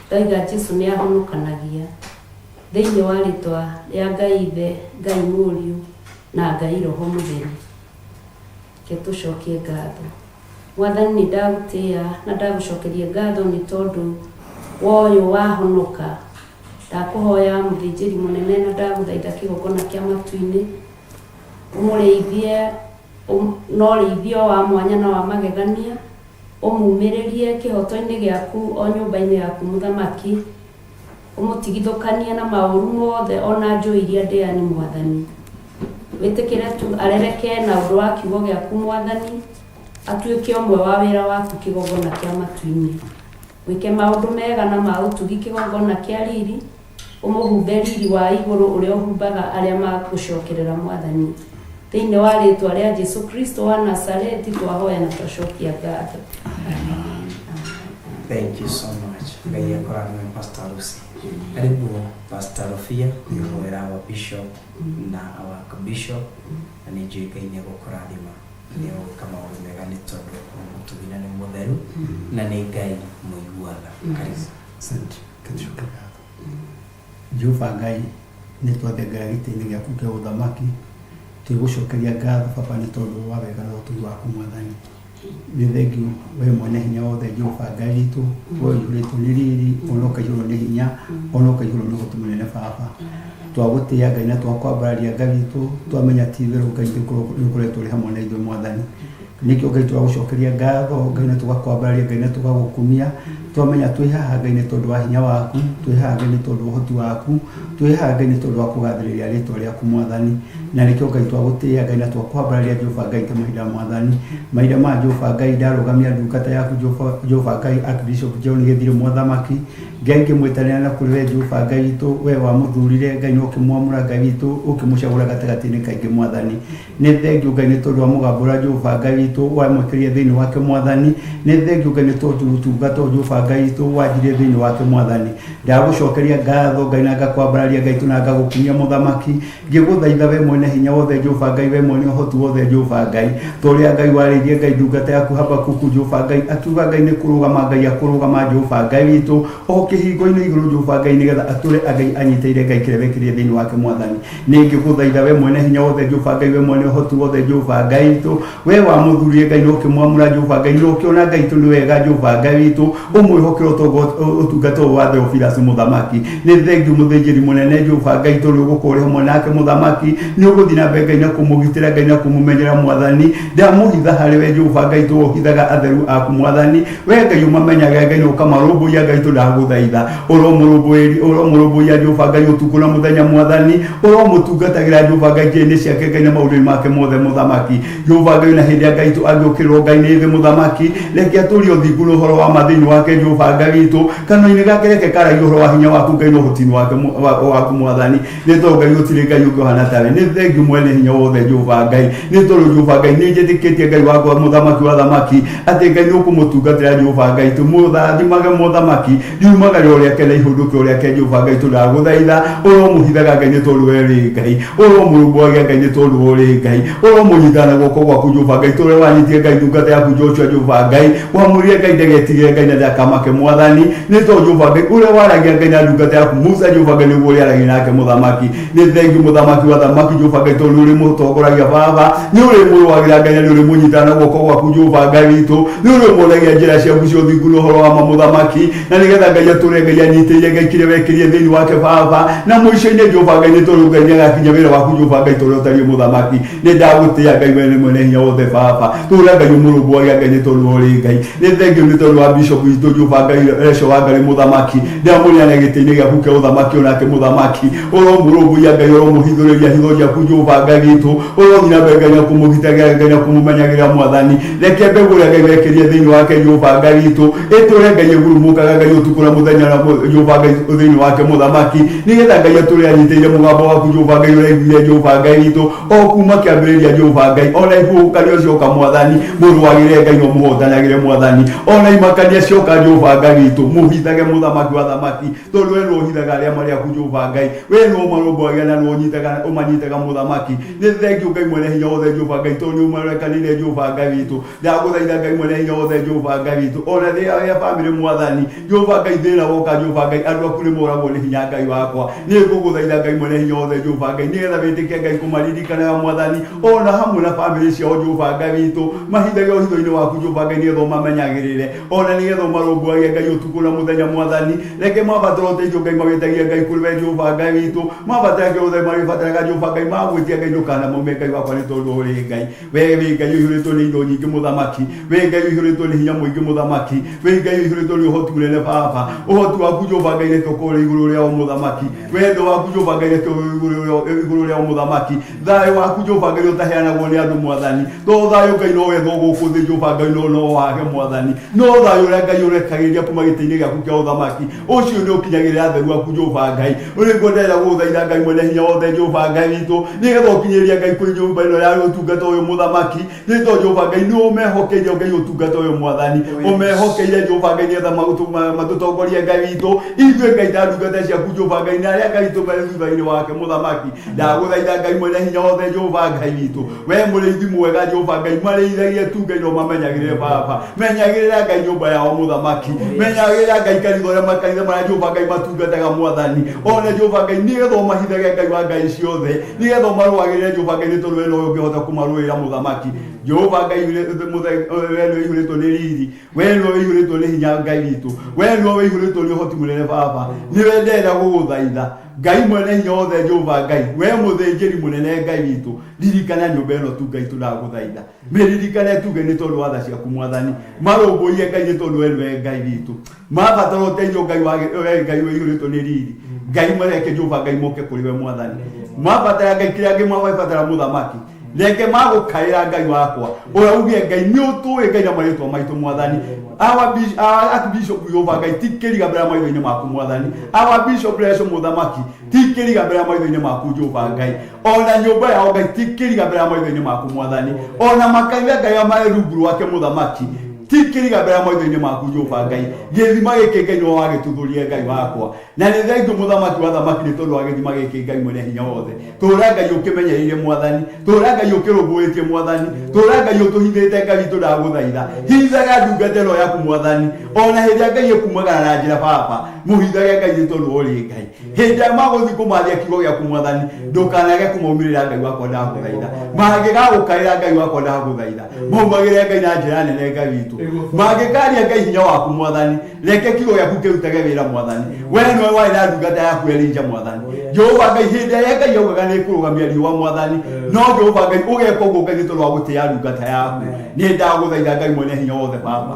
ndoiga Jesu nĩ ahonokanagia, thĩinĩ wa rĩtwa rĩa Ngai Ithe, Ngai Mũriũ na Ngai Roho Mũtheru. Reke tũcokie ngatho. Mwathani, nĩ ndagũtĩĩa na ndagũcokeria ngatho nĩ tondũ wa ũyũ wahonoka. Ndakũhoya, mũthĩnjĩri mũnene, na ndagũthaitha kĩgongona kĩa matu-inĩ, ũmũrĩithie na ũrĩithio wa mwanya na wa magegania, ũmumĩrĩrie kĩhoto-inĩ gĩaku o nyũmba-inĩ yaku mũthamaki, ũmũtigithũkanie na maũru mothe ona njũĩ iria ndĩani. Mwathani, wĩtĩkĩre tu arereke na ũndũ wa kiugo gĩaku. Mwathani, atuĩke ũmwe wa wĩra waku kĩgongona kĩa matu-inĩ. Wĩke maũndũ mega na ma ũtugi kĩgongona kĩa riri, ũmũhumbe riri wa igũrũ ũrĩa ũhumbaga arĩa magũcokerera. Mwathani, thĩinĩ wa rĩtwa rĩa Jesu Kristo wa Nazareti twahoya na twacokia ngatho. Thank you so much. Ngai akũrathime, Pastor Lucy. Karibu, Pastor Rufia, nĩũhoera our bishop na our archbishop, na nĩ njũĩ Ngai nĩ egũkũrathima, nĩ egũĩka maũndũ mega, nĩ tondũ nĩ mũtugi na nĩ mũtheru na nĩ Ngai mũiguaga. Karibu. Asante. Katucoke ngatho. Jehova Ngai, nĩ twathengera gĩtĩ-inĩ gĩaku kĩa ũthamaki, twĩgũcokeria ngatho, Baba, nĩ tondũ wa wega na ũtugi waku. Mwathani, nĩ thengiũ we mwene hinya wothe, Jehova Ngai witũ, we ũihũrĩtwo nĩ riri, ona ũkaihũrwo nĩ hinya, ona ũkaihũrwo nĩ ũhoti mũnene. Baba, twagũtĩĩa Ngai na twakwambararia Ngai witũ, twamenya ti itherũ Ngai nĩ ũkoretwo ũrĩ hamwe na ithuĩ. Mwathani, nĩkĩo Ngai twagũcokeria ngatho, Ngai, na tũgakwambararia, Ngai, na tũgagũkumia, twamenya twĩ haha, Ngai, nĩ tondũ wa hinya waku, twĩ haha, Ngai, nĩ tondũ wa ũhoti waku, twĩ haha, Ngai, nĩ tondũ wa kũgathĩrĩria rĩtwa rĩaku. Mwathani, na nĩkĩo Ngai twagũtĩĩa, Ngai, na twakwambararia, Jehova Ngai, ta mahinda. Mwathani, mahinda ma Jehova Ngai, ndarũgamia ndungata yaku, Jehova Ngai, Archbishop John Gĩthirĩ, Mũthamaki Ngai, ngĩmwĩtanĩra na kũrĩ we, Jehova Ngai witũ, we wamũthurire, Ngai, na ũkĩmwamũra, Ngai witũ, ũkĩmũcagũra gatagatĩ-inĩ kaingĩ. Mwathani, nĩ thengiũ, Ngai, nĩ tondũ wa mũgambo ũrĩa Jehova Ngai witũ wamwĩkĩrire thĩinĩ wake. Mwathani, nĩ thengiũ, Ngai, nĩ tondũ ũtungata ũyũ, Jehova. Jehova Ngai witũ wanjirie thĩinĩ wake mwathani. Ndagũcokeria ngatho Ngai na ngakwambararia Ngai tu na ngagũkumia mũthamaki, ngĩgũthaitha we mwene hinya wothe Jehova Ngai, we mwene ũhoti wothe Jehova Ngai, ta ũrĩa Ngai warĩirie Ngai ndungata yaku Habakuku Jehova Ngai, akiuga Ngai nĩ kũrũgama Ngai akũrũgama Jehova Ngai witũ o kĩhingo-inĩ igũrũ Jehova Ngai, nĩgetha atũre Ngai anyitĩire Ngai kĩrĩa wekĩrire thĩinĩ wake mwathani. Nĩ ngĩgũthaitha we mwene hinya wothe Jehova Ngai, we mwene ũhoti wothe Jehova Ngai witũ, we wamũthurire Ngai na ũkĩmwamũra Jehova Ngai, na ũkĩona Ngai witũ nĩ wega Jehova Ngai witũ, ũmwĩhokere ũtungata ũyũ wa Theophilus mũthamaki. Nĩ thengiũ mũthĩnjĩri mũnene Jehova Ngai, tondũ ũgũkorwo ũrĩ hamwe nake mũthamaki, nĩ ũgũthiĩ na mbere Ngai na kũmũgitĩra Ngai na kũmũmenyera mwathani. Ndamũhitha harĩ we Jehova Ngai, tondũ ũhithaga atheru aku mwathani. We Ngai ũmamenyaga Ngai na ũkamarũmbũiya Ngai, tondũ ndagũthaitha ũromũrũmbũiya Jehova Ngai ũtukũ na mũthenya mwathani, ũromũtungatagĩra Jehova Ngai njĩra-inĩ ciake Ngai na maũndũ-inĩ make mothe mũthamaki. Jehova Ngai, na hĩndĩ ya Ngai tũ angĩũkĩrĩrwo Ngai nĩ thĩ mũthamaki, reke atũrie ũthingu na ũhoro wa ma thĩinĩ wake Jehova Ngai witũ, kanua-inĩ gake reke karagie ũhoro wa hinya waku Ngai na ũhoti-inĩ wake waku mwathani. Nĩ tondũ Ngai gũtirĩ Ngai ũngĩ ũhana tawe. Nĩ thengiũ mwene hinya wothe Jehova Ngai, nĩ tondũ Jehova Ngai nĩ njĩtĩkĩtie Ngai wakwa mũthamaki wa thamaki atĩ Ngai nĩ ũkũmũtungatĩra Jehova Ngai tũ mũrathimage mũthamaki, riumagario rĩake na ihũndũkĩro rĩake Jehova Ngai, tondũ ndagũthaitha ũromũhithaga Ngai nĩ tondũ we wĩ Ngai, ũromũrũmbũyagia Ngai nĩ tondũ we ũrĩ Ngai, ũromũnyitaga na guoko gwaku Jehova Ngai, tondũ ũrĩa wanyitire Ngai ndungata yaku Joshua Jehova Ngai, wamwĩrire Ngai ndagetigĩre Ngai na ndakamake mwathani, nĩ tondũ Jehova Ngai ũrĩa waragia Ngai na ndungata yaku Musa Jehova Ngai nĩguo ũrĩa aragia nake mũthamaki. Nĩ thengiũ mũthamaki wa thamaki Jehova Ngai, tondũ nĩ ũrĩmũtongoragia baba, nĩ ũrĩmũrũagĩra Ngai na nĩ ũrĩmũnyitaga na guoko gwaku Jehova Ngai witũ, nĩ ũrĩmuonagia njĩra ciaku cia ũthingu na ũhoro wa ma mũthamaki, na nĩgetha Ngai atũre Ngai anyitĩrĩire Ngai kĩrĩa wekĩrire thĩinĩ wake baba, na mũico-inĩ Jehova Ngai nĩ tondũ Ngai nĩagakinya wĩra waku Jehova Ngai tondũ ũtariĩ mũthamaki. Nĩ ndagũtĩĩa Ngai wene mwene hinya wothe baba, tũra Ngai ũmũrũmbũyagia Ngai nĩ tondũ ũrĩ Ngai. Nĩ thengiũ nĩ tondũ wa bishop witũ Jehova Ngai Rachel Wangari mũthamaki, ndamũneana gĩtĩ-inĩ gĩaku kĩa ũthamaki onake mũthamaki, ũromũrũmbũiya Ngai, ũromũhithũrĩria hitho ciaku Jehova Ngai witũ, ũrothiĩ na mbere Ngai na kũmũgitagĩra Ngai na kũmũmenyagĩrĩra mwathani. Reke mbegũ ĩrĩa Ngai wekĩrire thĩinĩ wake Jehova Ngai witũ ĩtũre Ngai ĩgurumũkaga Ngai ũtukũ na mũthenya na Jehova Ngai thĩinĩ wake mũthamaki, nĩgetha Ngai atũre anyitĩrĩire mũgambo waku Jehova Ngai ũraiguire Jehova Ngai witũ o kuma kĩambĩrĩria Jehova Ngai, ona ihuhũkanio cioka mwathani mũrũagĩre Ngai na ũmũhotanagĩre mwathani, ona imakania cioka Jehova Ngai witũ mũhithage mũthamaki wa thamaki, tondũ we nĩwe ũhithaga arĩa marĩ aku Jehova Ngai, we nĩwe ũmarũmbũyagia na nĩwe ũmanyitaga mũthamaki. Nĩ thengiũ Ngai mwene hinya wothe Jehova Ngai, tondũ nĩ ũmarekanĩire Jehova Ngai witũ. Ndagũthaitha Ngai mwene hinya wothe Jehova Ngai witũ, ona thĩna ya bamĩrĩ mwathani Jehova Ngai, thĩna woka Jehova Ngai, andũ aku nĩ moragwo nĩ hinya Ngai wakwa. Nĩ ngũgũthaitha Ngai mwene hinya wothe Jehova Ngai, nĩgetha wĩtĩke Ngai kũmaririkanaga mwathani, ona hamwe na bamĩrĩ ciao Jehova Ngai witũ, mahithage ũhitho-inĩ waku Jehova Ngai, nĩgetha ũmamenyagĩrĩre, ona nĩgetha ũmarũmbũyagie Ngai ũtukũ na mũthenya mwathani. Reke mabatara ũteithio Ngai magĩtagia Ngai kũrĩ we Jehova Ngai witũ, mabatara kĩothe marĩbataraga Jehova Ngai, magwĩtia Ngai ndũkanamaume Ngai wakwa, nĩ tondũ ũrĩ Ngai. We wĩ Ngai ũihũrĩtwo nĩ indo nyingĩ mũthamaki, wĩ Ngai ũihũrĩtwo nĩ hinya mũingĩ mũthamaki, wĩ Ngai ũihũrĩtwo nĩ ũhoti mũnene baba. Ũhoti waku Jehova Ngai reke ũkorwo ũrĩ igũrũ rĩao mũthamaki, wendo waku Jehova Ngai reke ũrĩ igũrũ rĩao mũthamaki, thayũ waku Jehova Ngai ũtaheanagwo nĩ andũ mwathani, to thayũ Ngai no wethwo gũkũ thĩ Jehova Ngai no wage mwathani, no thayũ ũrĩa Ngai ũrekagĩrĩria kuma gĩtĩ-inĩ gĩaku kĩa ũthamaki ũcio nĩ ũkinyagĩrĩra atheru aku Jehova Ngai. Ũrĩ ngwendera gũgũthaitha Ngai mwene hinya wothe Jehova Ngai witũ, nĩgetha ũkinyĩrie Ngai kũrĩ nyũmba ĩno ya ũtungata ũyũ mũthamaki, nĩ tondũ Jehova Ngai nĩ ũmehokeire Ngai ũtungata ũyũ mwathani, ũmehokeire Jehova Ngai nĩgetha matũtongorie Ngai witũ, ithuĩ Ngai ta ndungata ciaku Jehova Ngai, na arĩa Ngai tũmere thutha-inĩ wake mũthamaki. Ndagũthaitha Ngai mwene hinya wothe Jehova Ngai witũ, we mũrĩithi mwega Jehova Ngai, marĩithagie tu Ngai no mamenyagĩrĩre baba, menyagĩrĩra Ngai nyũmba yao mũthamaki, menyagĩrĩra Ngai kanitha ũrĩa makanitha marĩa Jehova Ngai matungataga mwathani, ona Jehova Ngai nĩgetha ũmahithage Ngai wa Ngai ciothe, nĩgetha ũmarũagĩrĩre Jehova Ngai, nĩ tondũ we nowe ũngĩhota kũmarũĩra mũthamaki. Jehova Ngai we nĩwe ũihũrĩtwo nĩ riri, we nĩwe ũihũrĩtwo nĩ hinya Ngai witũ, we nĩwe ũihũrĩtwo nĩ ũhoti mũnene baba. Nĩwe ndĩrenda gũgũthaitha Ngai mwene hinya wothe Jehova Ngai, we mũthĩnjĩri mũnene Ngai witũ, ririkana nyũmba ĩno tu Ngai, tũndagũthaitha mĩririkane tu Ngai nĩ tondũ wa tha ciaku mwathani, marũmbũiye Ngai nĩ tondũ we nĩwe Ngai witũ, mabatara ũteithio Ngai we Ngai ũihũrĩtwo nĩ riri Ngai, mareke Jehova Ngai moke kũrĩ we mwathani, mabatara Ngai kĩrĩa angĩ mabatara mũthamaki, reke magũkaĩra Ngai wakwa, ũrĩa uge Ngai nĩ ũtũĩ Ngai na marĩtwa maitũ mwathani. Our Archbishop Jehova Ngai ti kĩriga mbere ya maitho-inĩ maku mwathani, our Bishop Rachel mũthamaki ti kĩriga mbere ya maitho-inĩ maku Jehova Ngai, ona nyũmba yao Ngai ti kĩriga mbere ya maitho-inĩ maku mwathani, ona makanitha Ngai marĩ rungu rwake mũthamaki. Ti kĩriga mbere ya maitho-inĩ maku Jehova Ngai. Gĩthima gĩkĩ Ngai nĩwe wagĩtuthũrire Ngai wakwa. Na nĩ thengiũ mũthamaki wa thamaki nĩ tondũ wa gĩthima gĩkĩ Ngai mwene hinya wothe. Tũra Ngai ũkĩmenyereire mwathani, tũra Ngai ũkĩrũmbũĩtie mwathani, tũra Ngai ũtũhithĩte Ngai witũ ndagũthaitha. Hithaga ndungata ĩno yaku mwathani, ona hĩndĩ ĩrĩa Ngai ĩkumagara na njĩra baba, mũhithage Ngai nĩ tondũ ũrĩ Ngai. Hĩndĩ ĩrĩa magũthiĩ kũmathia kiugo gĩaku mwathani, ndũkanage kũmaumĩrĩra Ngai wakwa ndagũthaitha. Mangĩgagũkaĩra Ngai wakwa ndagũthaitha, maumagĩre Ngai na njĩra nene Ngai witũ. Mangĩkaria Ngai hinya waku mwathani, reke kiugo gĩaku kĩrutage wĩra mwathani. We nĩwe warĩ na ndungata yaku Elija mwathani. Jehova Ngai hĩndĩ ĩrĩa Ngai augaga nĩ kũrũgamia riũa mwathani, no Jehova Ngai ũgeka ũguo Ngai nĩ tondũ wa gũtĩĩa ndungata yaku. Nĩ ndagũthaitha Ngai mwene hinya wothe baba.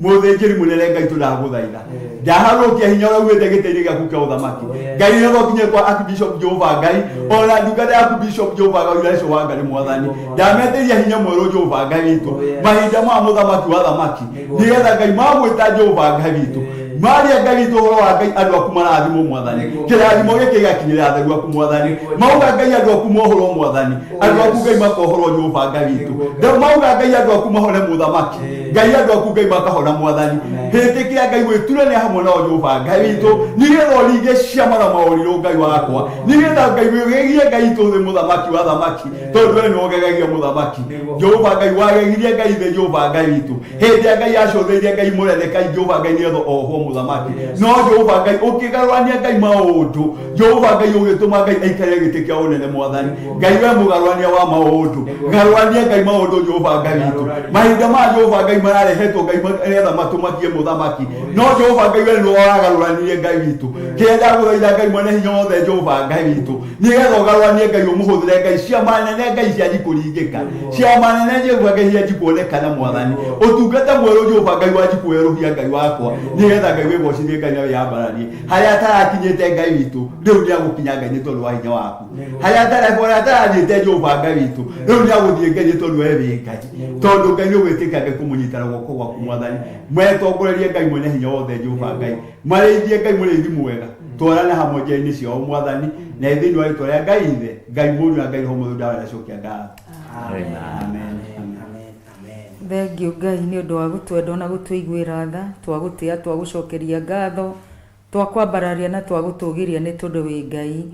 Mũthĩnjĩri mũnene Ngai tũndagũthaitha. Ndaharũkia hinya ũrĩa umĩte gĩtĩ-inĩ gĩaku kĩa ũthamaki. Ngai nĩgetha ũkinye kwa Archbishop Jehova Ngai, ona ndungata yaku Bishop Jehova Ngai ũrĩa wa Ngai mwathani. Ndametĩria hinya mwerũ Jehova Ngai witũ. Mahinda ma mũthamaki wa thamaki. Nĩgetha Ngai mamwĩta Jehova Ngai witũ. Maria Ngai witũ ũhoro wa Ngai andũ aku marathimwo mwathani. Kĩrathimo gĩkĩ gĩgakinyĩra atheru aku mwathani. Mauga Ngai andũ aku mohorwo mwathani. Andũ aku Ngai makohorwo Jehova Ngai witũ. Mauga Ngai andũ aku mahone mũthamaki. Ngai andũ aku Ngai makahona mwathani. Hĩtĩkĩra Ngai wĩturane hamwe nao Jehova Ngai witũ. Nĩgetha ũringe ciama na maũrirũ Ngai wakwa. Nĩgetha Ngai wĩgegie Ngai witũ thĩ mũthamaki wa thamaki. Tondũ we nĩwe ũgegagia mũthamaki. Jehova Ngai wagegirie Ngai thĩ Jehova Ngai witũ. Hĩndĩ ĩrĩa Ngai acũthĩirie Ngai Mũredekai Jehova Ngai nĩgetha ohwo mũthamaki. No Jehova Ngai ũkĩgarũrania Ngai maũndũ. Jehova Ngai ũgĩtũma Ngai aikarĩre gĩtĩ kĩa ũnene mwathani. Ngai we mũgarũrania wa maũndũ. Garũrania Ngai maũndũ Jehova Ngai witũ. Mahinda ma Jehova Ngai mararehetwo Ngai nĩgetha matũmakie mũthamaki. No Jehova Ngai we nĩwe wagarũranirie Ngai witũ. Kĩrĩa ndagũthaitha Ngai mwene hinya wothe Jehova Ngai witũ. Nĩgetha ũgarũranie Ngai ũmũhũthĩre Ngai ciama nene Ngai cianji kũringĩka. Ciama nene Jehova Ngai cianji kuonekana mwathani. Ũtungata mwerũ Jehova Ngai wanji kwerũhia Ngai wakwa. Nĩgetha Ngai wĩgocithie Ngai na wĩyambararie. Harĩa atarakinyĩte Ngai witũ, rĩu nĩ agũkinya Ngai nĩ tondũ wa hinya waku. Harĩa atarathiĩte Jehova Ngai witũ, rĩu nĩ agũthiĩ Ngai nĩ tondũ we wĩ Ngai. Tondũ Ngai nĩ ũgwĩtĩka Ngai kũmũnyita na guoko gwaku mwathani. Metongorerie Ngai mwene hinya wothe Jehova Ngai. Marĩithie Ngai mũrĩithi mwega. Twarane hamwe njĩra-inĩ ciao mwathani. Na thĩinĩ wa rĩtwa rĩa Ngai Ithe, Ngai Mũriũ na Ngai Roho Mũtheru ndawa ndacokia ngatho. Amen. Amen. Thengiũ Ngai nĩ ũndũ wa gũtwenda ona gũtũiguĩra tha, twagũtĩa twagũcokeria ngatho, twakwambararia na twagũtũgĩria nĩ tondũ wĩ Ngai.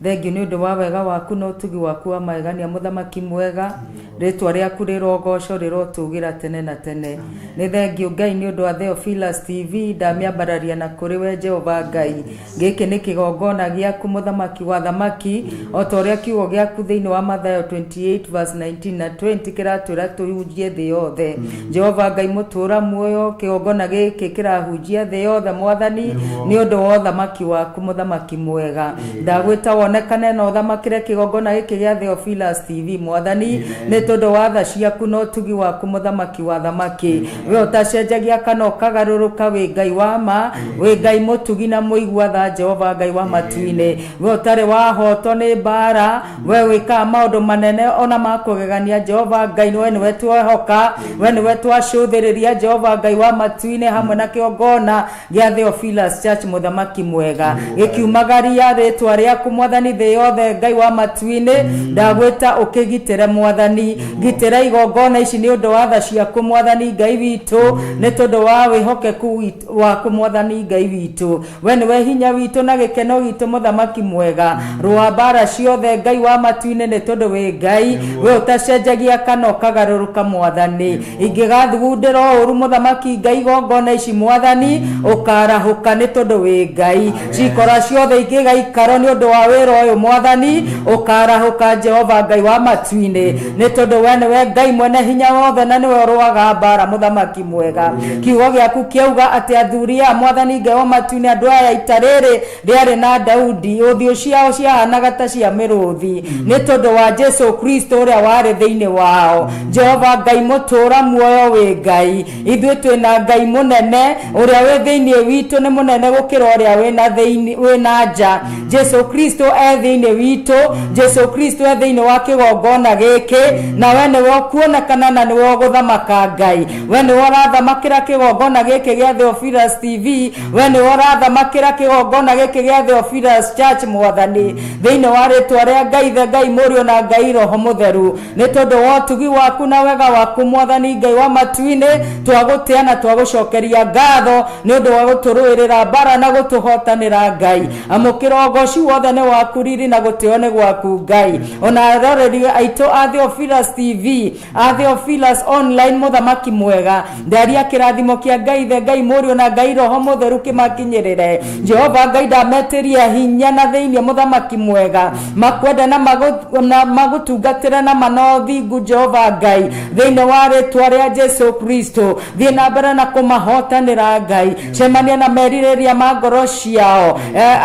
Thengiũ nĩ ũndũ wa wega waku na ũtugi waku wa magegania mũthamaki mwega, rĩtwa rĩaku rĩrogocwo rĩrotũgĩra tene na tene. Nĩ thengiũ Ngai nĩ ũndũ wa Theophilus TV, ndamĩambararia na kũrĩ we Jehova Ngai. Gĩkĩ nĩ kĩgongona gĩaku mũthamaki wa thamaki, o ta ũrĩa kiugo gĩaku thĩinĩ wa Mathayo 28 verse 19 na 20 kĩratwĩra tũhunjie thĩ yothe. Jehova Ngai mũtũũra muoyo, kĩgongona gĩkĩ kĩrahunjia thĩ yothe mwathani, nĩ ũndũ wa ũthamaki waku mũthamaki mwega. Ndagwĩta wonekane na ũthamakĩre kĩgongona gĩkĩ gĩa Theophilus TV mwathani, nĩ tondũ wa tha ciaku na ũtugi waku mũthamaki wa thamaki. We ũtacenjagia kana ũkagarũrũka, wĩ Ngai wa ma, wĩ Ngai mũtugi na mũigua tha Jehova Ngai wa matu-inĩ. We ũtarĩ wahotwo nĩ mbara, we wĩkaga maũndũ manene ona ma kũgegania Jehova Ngai, we nĩwe twehoka, we nĩwe twacũthĩrĩria Jehova Ngai wa matu-inĩ hamwe na kĩgongona gĩa Theophilus Church mũthamaki mwega. Gĩkiumagaria rĩtwa rĩaku mwathani thĩ yothe Ngai wa matu-inĩ, ndagwĩta ũkĩgitĩre mwathani. Gitĩra igongona ici nĩ ũndũ wa tha ciaku mwathani Ngai witũ, nĩ tondũ wa wĩhokeku waku mwathani Ngai witũ. We nĩwe hinya witũ na gĩkeno gitũ mũthamaki mwega. Rũa mbara ciothe Ngai wa matu-inĩ nĩ tondũ wĩ Ngai, we ũtacenjagia kana ũkagarũrũka mwathani. Ingĩgathugundĩra ũũru mũthamaki Ngai igongona ici mwathani, ũkarahũka nĩ tondũ wĩ Ngai. Cikora ciothe ingĩgaikaro nĩ ũndũ wa wĩra ũyũ mwathani, ũkarahũka Jehova Ngai wa matu-inĩ, nĩ tondũ we nĩwe Ngai mwene hinya wothe na nĩwe ũrũaga mbara mũthamaki mwega. Kiugo gĩaku kĩauga atĩ athuri a mwathani Ngai wa matu-inĩ, andũ aya ita rĩrĩ rĩarĩ na Daudi, ũthiũ ciao ciahanaga ta cia mĩrũthi, nĩ tondũ wa Jesu Kristo ũrĩa warĩ thĩinĩ wao. Jehova Ngai mũtũũra muoyo wĩ Ngai, ithuĩ twĩna Ngai mũnene ũrĩa wĩ thĩinĩ witũ nĩ mũnene gũkĩra ũrĩa wĩna thĩinĩ wĩna nja. Jesu Kristo e thĩinĩ witũ, Jesu Kristo e thĩinĩ wa kĩgongona gĩkĩ, na we nĩwe ũkuonekana na nĩwe ũgũthamaka Ngai. We nĩwe ũrathamakĩra kĩgongona gĩkĩ gĩa Theophilus TV, we nĩwe ũrathamakĩra kĩgongona gĩkĩ gĩa Theophilus Church Mwathani, thĩinĩ wa rĩtwa rĩa Ngai Ithe, Ngai Mũriũ na Ngai Roho Mũtheru. Nĩ tondũ wa ũtugi waku na wega waku Mwathani Ngai wa matu-inĩ, twagũtĩa na twagũcokeria ngatho nĩ ũndũ wa gũtũrũĩrĩra mbara na gũtũhotanĩra Ngai. Amũkĩra ũgoci wothe nĩ waku, riri na gũtĩo nĩ gwaku Ngai. Ona aroreri aitũ a Theophilus TV, a Theophilus Online, mũthamaki mwega, ndaria kĩrathimo kĩa Ngai Ithe, Ngai Mũriũ na Ngai Roho Mũtheru kĩmakinyĩrĩre. Jehova Ngai, ndametĩria hinya na thĩinĩ, mũthamaki mwega, makwende na magũtungatĩre na manothingu. Jehova Ngai, thĩinĩ wa rĩtwa rĩa Jesu Kristo, thiĩ na mbere na kũmahotanĩra Ngai. Cemania na merirĩria ma ngoro ciao.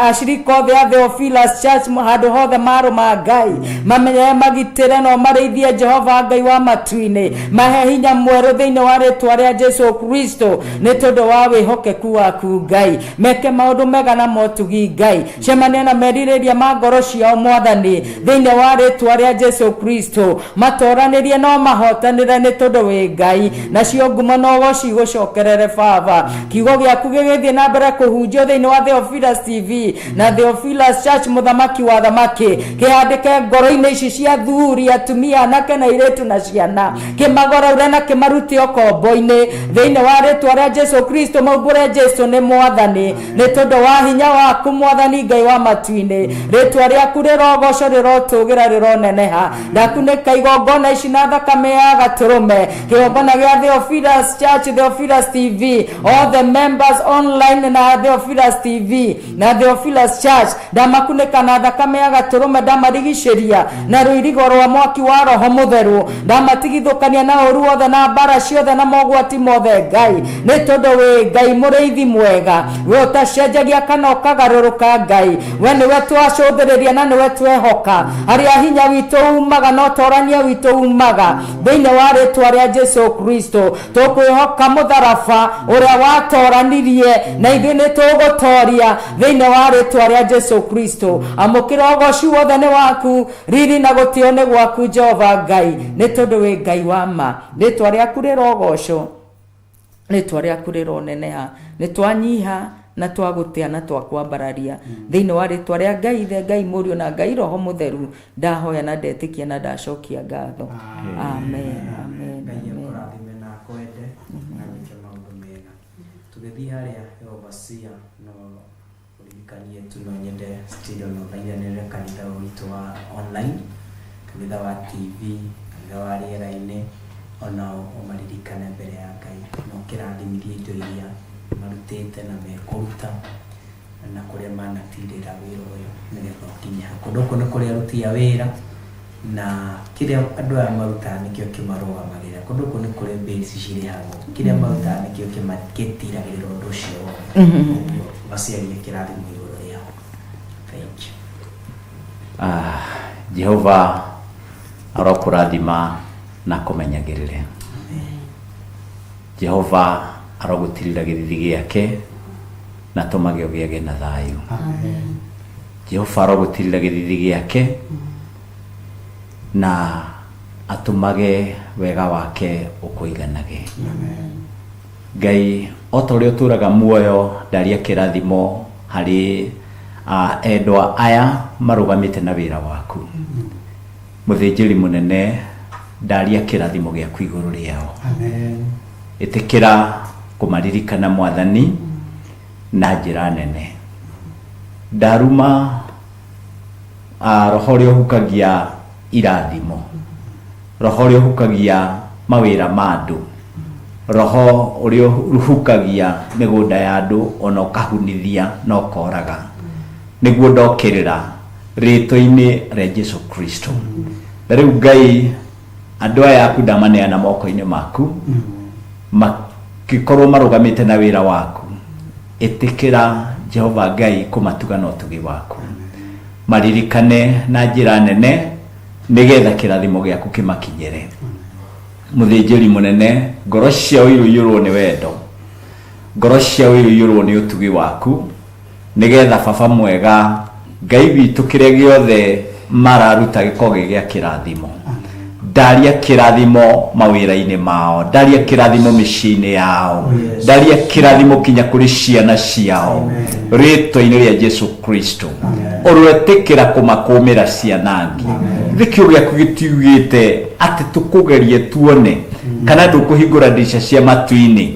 Acirika othe a Theophilus Church handũ hothe marũma Ngai, mamenye magitĩre na ũmarĩithie. Jehova Ngai wa matu-inĩ, mahe hinya mwerũ thĩinĩ wa rĩtwa rĩa Jesu Kristo, nĩ tondũ wa wĩhokeku waku Ngai. Meke maũndũ mega na motugi Ngai. Cemania na merirĩria ma ngoro ciao Mwathani, thĩinĩ wa rĩtwa rĩa Jesu Kristo. Matoranĩrie no mahotanĩre, nĩ tondũ wĩ Ngai, nacio ngumo na ũgoci igũcokerere Baba. Kiugo gĩaku gĩgĩthiĩ na mbere kũhunjio thĩinĩ wa Theophilus TV na Theophilus Church, mũthamaki wa thamaki, kĩhandĩke ngoro-inĩ ici cia thuri, atumia, anake na airĩtu na ciana, kĩmagoraure na kĩmarute ũkombo-inĩ thĩinĩ wa rĩtwa rĩa Jesu Kristo. Maumbũre Jesu nĩ Mwathani, nĩ tondũ wa hinya waku Mwathani Ngai wa matu-inĩ. Rĩtwa rĩaku rĩrogocwo, rĩrotũgĩra, rĩroneneha. Ndakunĩka igongona ici na thakame ya gatũrũme, kĩgongona gĩa Theophilus Church, Theophilus TV, all the members online na Theophilus TV na Theophilus Church. Ndamakunĩka na thakame ya gatũrũme, ndamarigicĩria na rũirigo rwa mwaki wa Roho Mũtheru, ndamatigithũkania na ũru wothe na mbara ciothe na mogwati mothe Ngai, nĩ tondũ wĩ Ngai mũrĩithi mwega, we ũtacenjagia kana ũkagarũrũka Ngai. We nĩwe twacũthĩrĩria na nĩwe twehoka, harĩa hinya witũ umaga na ũtorania witũ umaga, thĩinĩ wa rĩtwa rĩa Jesu Kristo. Tũkwĩhoka mũtharaba ũrĩa watoranirie na ithuĩ nĩ tũgũtoria thĩinĩ wa rĩtwa rĩa Jesu Kristo. Amũkĩra ũgoci wothe nĩ waku, riri na gũtĩo nĩ gwaku Jehova Ngai, nĩ tondũ wĩ Ngai wa ma. Rĩtwa rĩaku rĩrogocwo, rĩtwa rĩaku rĩroneneha. Nĩ twanyiha na twagũtĩa na twakwambararia thĩinĩ wa rĩtwa rĩa Ngai Ithe, Ngai Mũriũ na Ngai Roho Mũtheru. Ndahoya na ndetĩkia na ndacokia ngatho. Amen, amen. Ngai Amen. Akũrathime na akwende na gwĩke maũndũ mega. Tũgĩthiĩ harĩa overseer, no ũririkanie tu, no nyende still no thaithanĩrĩre kanitha witũ wa online, kanitha wa TV, kanitha wa rĩera-inĩ, onao ũmaririkane mbere ya Ngai na ũkĩrathimithie indo iria marutĩte na mekũruta na kũrĩa manatirĩra wĩra ũyũ nĩgetha ũkinye hau. Kũndũ gũkũ nĩ kũrĩa aruti a wĩra na kĩrĩa andũ aya marutaga nĩkĩo kĩmarũgamagĩrĩra. Kũndũ gũkũ nĩ kũrĩ bills cirĩhagwo, kĩrĩa marutaga nĩkĩo gĩtiragĩrĩra ũndũ ũcio wothe. Ũguo maciarie kĩrathimo igũrũ rĩao. Thank you. Ah, Jehova arokũrathima na akũmenyagĩrĩre. Jehova arogũtirĩra gĩthithi gĩake na atũmage ũgĩage na thayũ. Jehova arogũtirĩra gĩthithi gĩake na atũmage wega wake ũkũiganage. Ngai, o ta ũrĩa ũtũraga muoyo, ndaria kĩrathimo harĩ endwa aya marũgamĩte na wĩra waku. Mũthĩnjĩri mũnene, ndaria kĩrathimo gĩaku igũrũ rĩao. Amen. Ĩtĩkĩra kũmaririkana Mwathani na njĩra nene. Ndaruma roho ũrĩa ũhukagia irathimo, roho ũrĩa ũhukagia mawĩra ma andũ, roho ũrĩa ũhukagia mĩgũnda ya andũ ona ũkahunithia na ũkoraga, nĩguo ndokĩrĩra rĩtwa-inĩ rĩa Jesu Kristo. Na rĩu Ngai, andũ aya aku ndamaneana moko-inĩ maku, makĩkorwo marũgamĩte na wĩra waku. Ĩtĩkĩra Jehova Ngai kũmatuga na ũtugi waku, maririkane na njĩra nene nĩgetha kĩrathimo gĩaku kĩmakinyĩre. Mũthĩnjĩri mũnene, ngoro ciao iroiyũrwo nĩ wendo, ngoro ciao iroiyũrwo nĩ ũtugi waku, nĩgetha baba mwega Ngai witũ, kĩrĩa gĩothe mararuta gĩkorwo gĩ gĩa kĩrathimo. Ndaria kĩrathimo mawĩra-inĩ mao, ndaria kĩrathimo mĩciĩ-inĩ yao, ndaria kĩrathimo kinya kũrĩ ciana ciao, rĩtwa-inĩ rĩa Jesu Kristo. Ũroetĩkĩra kũmakũmĩra ciana ngi thĩ. Kiugo gĩaku gĩtiugĩte atĩ tũkũgerie tuone kana ndũkũhingũra ndirica cia matu-inĩ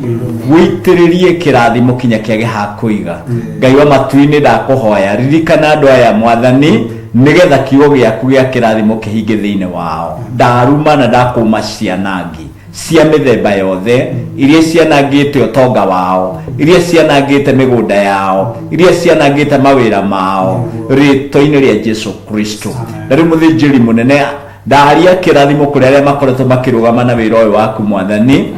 wĩitĩrĩrie kĩrathimo kinya kĩage ha kũiga. Ngai wa matu-inĩ, ndakũhoya ririkana andũ aya, Mwathani, nĩgetha kiugo gĩaku gĩa kĩrathimo kĩhinge thĩinĩ wao. Ndaruma na ndakũma cianangi cia mĩthemba yothe iria cianangĩte ũtonga wao, iria cianangĩte mĩgũnda yao, iria cianangĩte mawĩra mao, rĩtwa-inĩ rĩa Jesu Kristo. Na rĩu, mũthĩnjĩri mũnene, ndaria kĩrathimo kũrĩ arĩa makoretwo makĩrũgama na wĩra ũyũ waku, Mwathani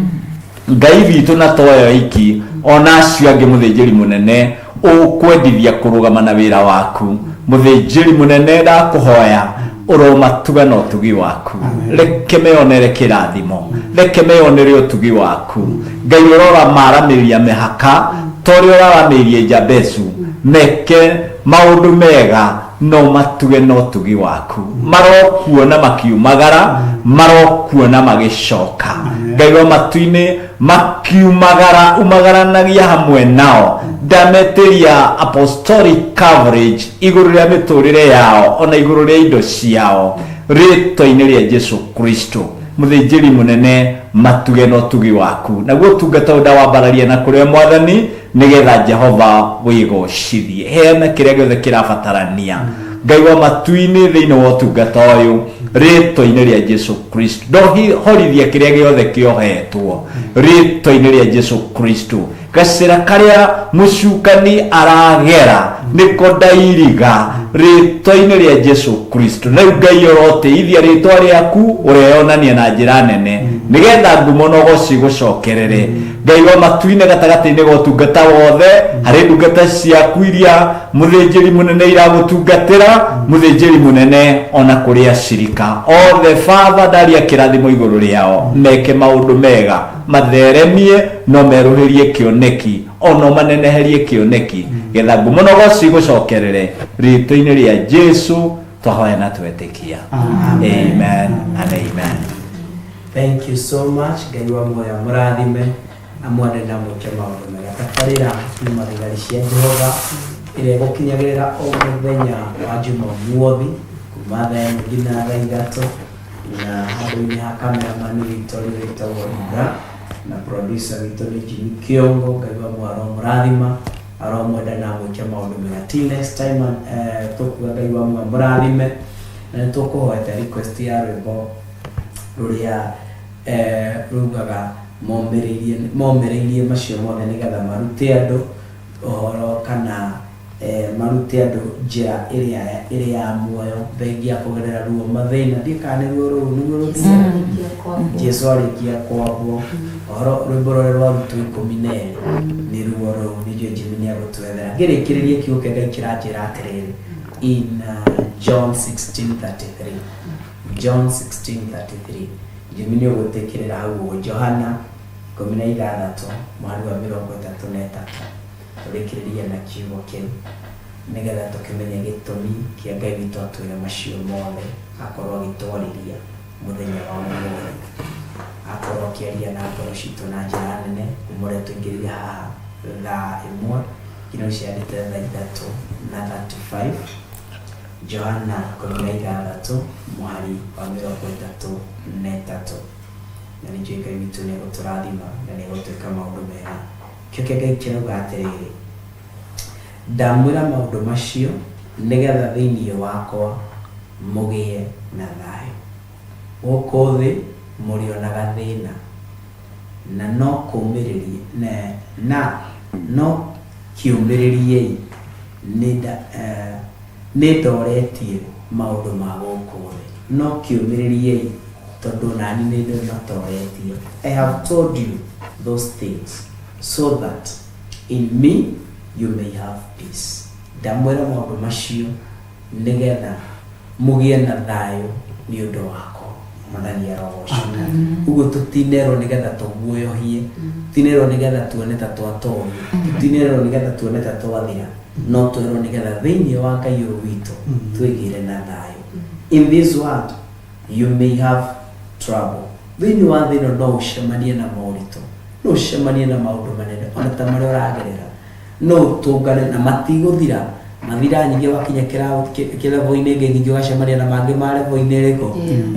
Ngai witũ, na toyo iki ona acio angĩ. Mũthĩnjĩri mũnene, ũkwendithia kũrũgama na wĩra waku. Mũthĩnjĩri mũnene, ndakũhoya ũromatuga na ũtugi waku. Reke meyonere kĩrathimo, reke meyonere ũtugi waku. Ngai, ũrora maramĩria mĩhaka ta ũrĩa ũraramĩirie Jabezu. Meke maũndũ mega, no matuge na ũtugi waku. Marokuona makiumagara, marokuona magĩcoka. Ngai wa matu-inĩ, makiumagara umagaranagia hamwe nao. Ndametĩria apostolic coverage igũrũ rĩa mĩtũrĩre yao ona igũrũ rĩa indo ciao, rĩtwa-inĩ rĩa Jesu Kristo. Mũthĩnjĩri mũnene, matuge na ũtugi waku. Naguo ũtungata ũyũ ndawambararia na kũrĩ we, Mwathani, nĩgetha Jehova wĩgocithie. Heana kĩrĩa gĩothe kĩrabatarania, Ngai wa matu-inĩ, thĩinĩ wa ũtungata ũyũ, rĩtwa-inĩ rĩa Jesu Kristo. Ndohorithia kĩrĩa gĩothe kĩohetwo, rĩtwa-inĩ rĩa Jesu Kristo. Gacĩra karĩa mũcukani aragera nĩko ndairiga, rĩtwa-inĩ rĩa Jesu Kristo. Na rĩu, Ngai, ũrotĩithia rĩtwa rĩaku ũreyonania na njĩra nene, nĩgetha ngumo na ũgoci gũcokerere. Ngai wa matu-inĩ, gatagatĩ-inĩ ga ũtungata wothe, harĩ ndungata ciaku iria, mũthĩnjĩri mũnene, iragũtungatĩra, mũthĩnjĩri mũnene, ona kũrĩ acirika othe, Baba, ndaria kĩrathimo igũrũ rĩao. Meke maũndũ mega, matheremie, no merũhĩrie kĩoneki, ona maneneherie kĩoneki, getha ngumo na ũgoci gũcokerere. Rĩtwa-inĩ rĩa Jesu twahoya na twetĩkia, amen and amen. Thank you so much. Ngai wa muoyo mũrathime, amwende na mwĩke maũndũ mega. Tabarĩra nĩ mathigari cia Jehova ĩrĩa ĩgũkinyagĩrĩra o mũthenya wa Jumamothi kuma thaa 1 nginya thaa 3, na handũ-inĩ ha cameraman witũ nĩ wĩtagwo Ibra, na producer witũ nĩ Jimmy Kiongo. Ngai wa muoyo aromũrathima, aromwenda na amwĩke maũndũ mega. Till next time, tũkuga Ngai wa muoyo mũrathime, na nĩ tũkũhoete request ya rwĩmbo rũrĩa rugaga momĩrĩirie momĩrĩirie macio mothe, nĩgetha marute andũ ũhoro kana marute andũ njĩra ĩrĩa ĩrĩ ya muoyo, thengia kũgerera ruo, mathĩna. Ndiĩ kana nĩruo rũu nĩruo rũthiaga Jesu arĩkia kwambwo. Ũhoro rwĩmbo rũrĩa rwa arutwo 12 nĩruo rũu. Nĩnjũĩ Jimmy nĩ agũtwethera. Ngĩrĩkĩrĩria, kiugo kĩa Ngai kĩranjĩra atĩrĩrĩ in John 16:33, John 16:33. Jimmy nĩ ũgwĩtĩkĩrĩra hau ũguo, Johana 16 mũhari wa 33. Tũrĩkĩrĩrie na kiugo kĩu, nĩgetha tũkĩmenye gĩtũmi kĩa Ngai witũ atwĩre macio mothe, akorwo agĩtwarĩria mũthenya wa ũmũthĩ, akorwo akĩaria na ngoro citũ na njĩra nene, kuma ũrĩa tũingĩrire haha thaa 1 nginya ciandĩte thaa 3 na 35. Johana 16 mũhari wa 33, na nĩ njũĩ Ngai witũ nĩ egũtũrathima na nĩ egũtwĩka maũndũ mega. Kĩo kĩa Ngai kĩrauga atĩrĩrĩ, "Ndamwĩra maũndũ macio nĩgetha thĩinĩ wakwa mũgĩe na thayũ. Gũkũ thĩ mũrĩonaga thĩna, na no kũmĩrĩrie na no kĩũmĩrĩriei, nĩ ndoretie maũndũ ma gũkũ thĩ." No kĩũmĩrĩriei, tondũ nani nĩ ndĩmatoretie. "I have told you those things so that in me you may have peace." Ndamwĩra maũndũ macio nĩgetha mũgĩe na thayũ nĩ ũndũ wakwa. Mwathani arogocwo. Ũguo tũtinerwo nĩgetha tũguoyohie, tũtinerwo nĩgetha tuone ta twatorio, tũtinerwo nĩgetha tuone ta twathira. No twerwo nĩgetha thĩinĩ wa Ngai ũyũ witũ twĩgĩre na thayũ. In this world you may have trouble. Thĩinĩ wa thĩ ĩno no ũcemanie na moritũ, no ũcemanie na maũndũ manene ona ta marĩa ũragerera, no ũtũngane na matigũthira. Mathira nyingĩ wakinya kĩlevo-inĩ ĩngĩ, ningĩ ũgacemania na mangĩ ma levo-inĩ ĩrĩkũ,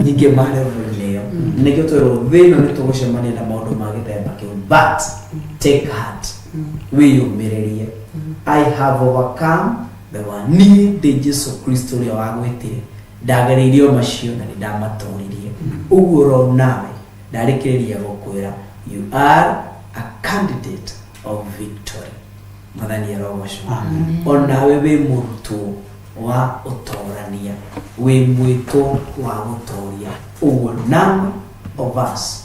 ningĩ ma levo-inĩ ĩyo. Nĩkĩo twerwo thĩ ĩno nĩ tũgũcemania na maũndũ ma gĩthemba kĩu, but take heart, wĩyũmĩrĩrie. I have overcome the world. Niĩ ndĩ Jesu Kristo ũrĩa wagwĩtire, ndagereirio macio na nĩ ndamatũririe. Ũguo ro nawe ndarĩkĩrĩria gũkwĩra, you are a candidate of victory. Mwathani arogocwo. Onawe wĩ mũrutwo wa ũtorania, wĩ mwĩtwo wa gũtoria. Ũguo none of us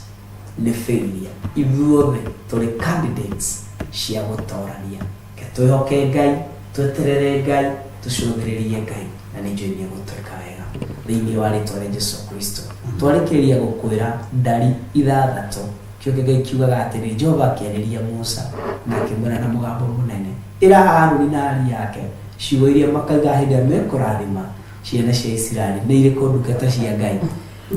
nĩ failure, ithuothe tũrĩ candidates cia gũtorania. Ke twĩhoke Ngai, tweterere Ngai, tũcũthĩrĩrie Ngai, na nĩ njũĩ nĩ egũtwĩka wega thĩinĩ wa rĩtwa rĩa Jesu Kristo. Twarĩkĩrĩria gũkwĩra ndari 6, kĩo Ngai kiugaga atĩrĩ, Jehova akĩarĩria Musa na akĩmwĩra na mũgambo mũnene, ĩra Harũni na ariũ ake ciugo iria makaiga hĩndĩ ĩrĩa mekũrathima ciana cia Isiraeli. Nĩ irĩkũ, ndungata cia Ngai?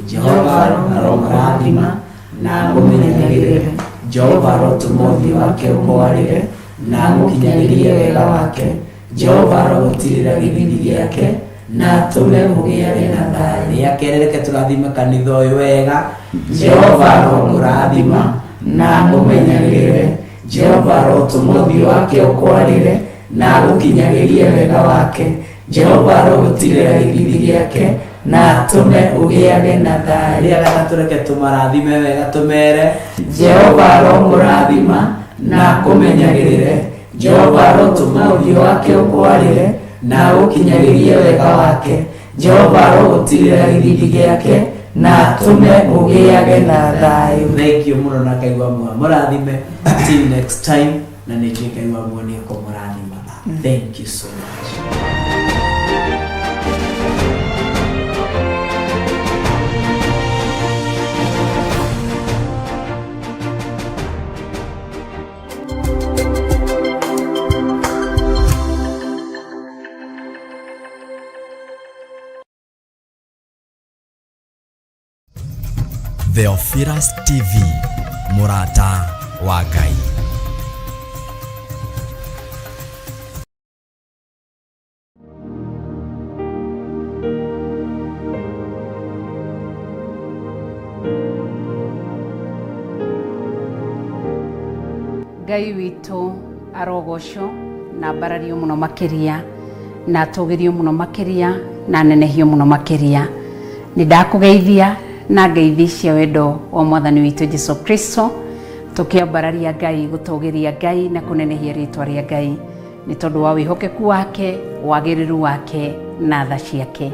Jehova arokũrathima na akũmenyagĩrĩre. Jehova arotũma ũthiũ wake ũkwarĩre na agũkinyagĩrie wega wake. Jehova arogũtirĩra gĩthithi gĩake na atũme ũgĩage na thayũ. Rĩa kerĩ, reke tũrathime kanitha ũyũ wega. Jehova arokũrathima na akũmenyagĩrĩre. Jehova arotũma ũthiũ wake ũkwarĩre na agũkinyagĩrie wega wake. Jehova arogũtirĩra gĩthithi gĩake na atũme ũgĩage na thayũ. Rĩa gatatũ, reke tũmarathime wega, tũmere Jehova arokũrathima na akũmenyagĩrĩre. Jehova arotũma ũthiũ wake ũkwarĩre na agũkinyagĩrie wega wake. Jehova arogũtirĩra gĩthithi gĩake na atũme ũgĩage na thayũ. Thank you mũno, na Ngai wa muoyo mũrathime. Till next time, na nĩ njũĩ Ngai wa muoyo nĩ ekũmũrathima. Thank you so much. Theophilus TV, mũrata wa Ngai. Ngai witũ arogocwo na mbarario mũno makĩria, na atũgĩrio mũno makĩria, na anenehio mũno makĩria. Nĩ ndakũgeithia na ngeithi cia wendo wa Mwathani witũ Jesu Kristo, tũkĩambararia Ngai, gũtũgĩria Ngai na kũnenehia rĩtwa rĩa Ngai nĩ tondũ wa wĩhokeku wake, wagĩrĩru wake na tha ciake.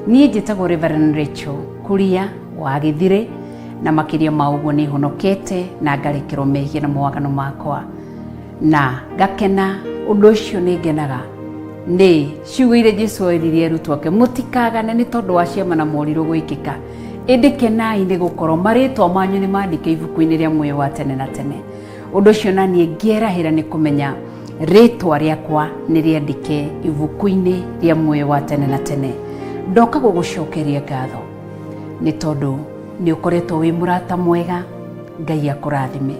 Niĩ njĩtagwo Reverend Rachel Kuria wa Gĩthirĩ, na makĩria ma ũguo nĩ honokete na ngarekerwo mehia na mawaganu makwa, na ngakena. Ũndũ ũcio nĩ ngenaga nĩ ciugo iria Jesu oeririe arutwo ake, mũtikagane nĩ tondũ wa ciama na morirũ gwĩkĩka, ĩndĩ kenai nĩ gũkorwo marĩtwa manyu nĩ mandĩke ibuku-inĩ rĩa muoyo wa tene na tene. Ũndũ ũcio na niĩ ngĩerahĩra nĩ kũmenya rĩtwa rĩakwa nĩ rĩandĩke ibuku-inĩ rĩa muoyo wa tene na tene. Ndoka gũgũcokeria ngatho nĩ tondũ nĩ ũkoretwo wĩ mũrata mwega. Ngai akũrathime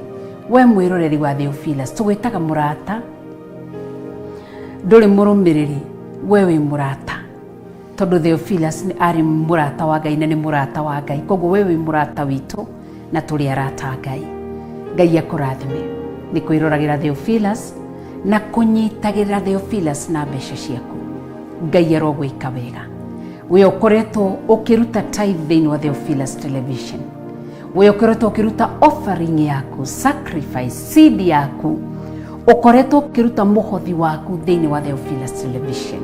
we mwĩroreri wa Theophilus. Tũgwĩtaga mũrata, ndũrĩ mũrũmĩrĩri, we wĩ mũrata, tondũ Theophilus nĩ arĩ mũrata wa Ngai na nĩ mũrata wa Ngai. Koguo we wĩ mũrata witũ na tũrĩ arata a Ngai. Ngai akũrathime nĩ kwĩroragĩra Theophilus na kũnyitagĩrĩra Theophilus na mbeca ciaku. Ngai arogwĩka wega we ũkoretwo ũkĩruta tithe thĩinĩ wa Theophilus Television, we ũkoretwo ũkĩruta offering yaku, sacrifice seed yaku, ũkoretwo ũkĩruta mũhothi waku thĩinĩ wa Theophilus Television.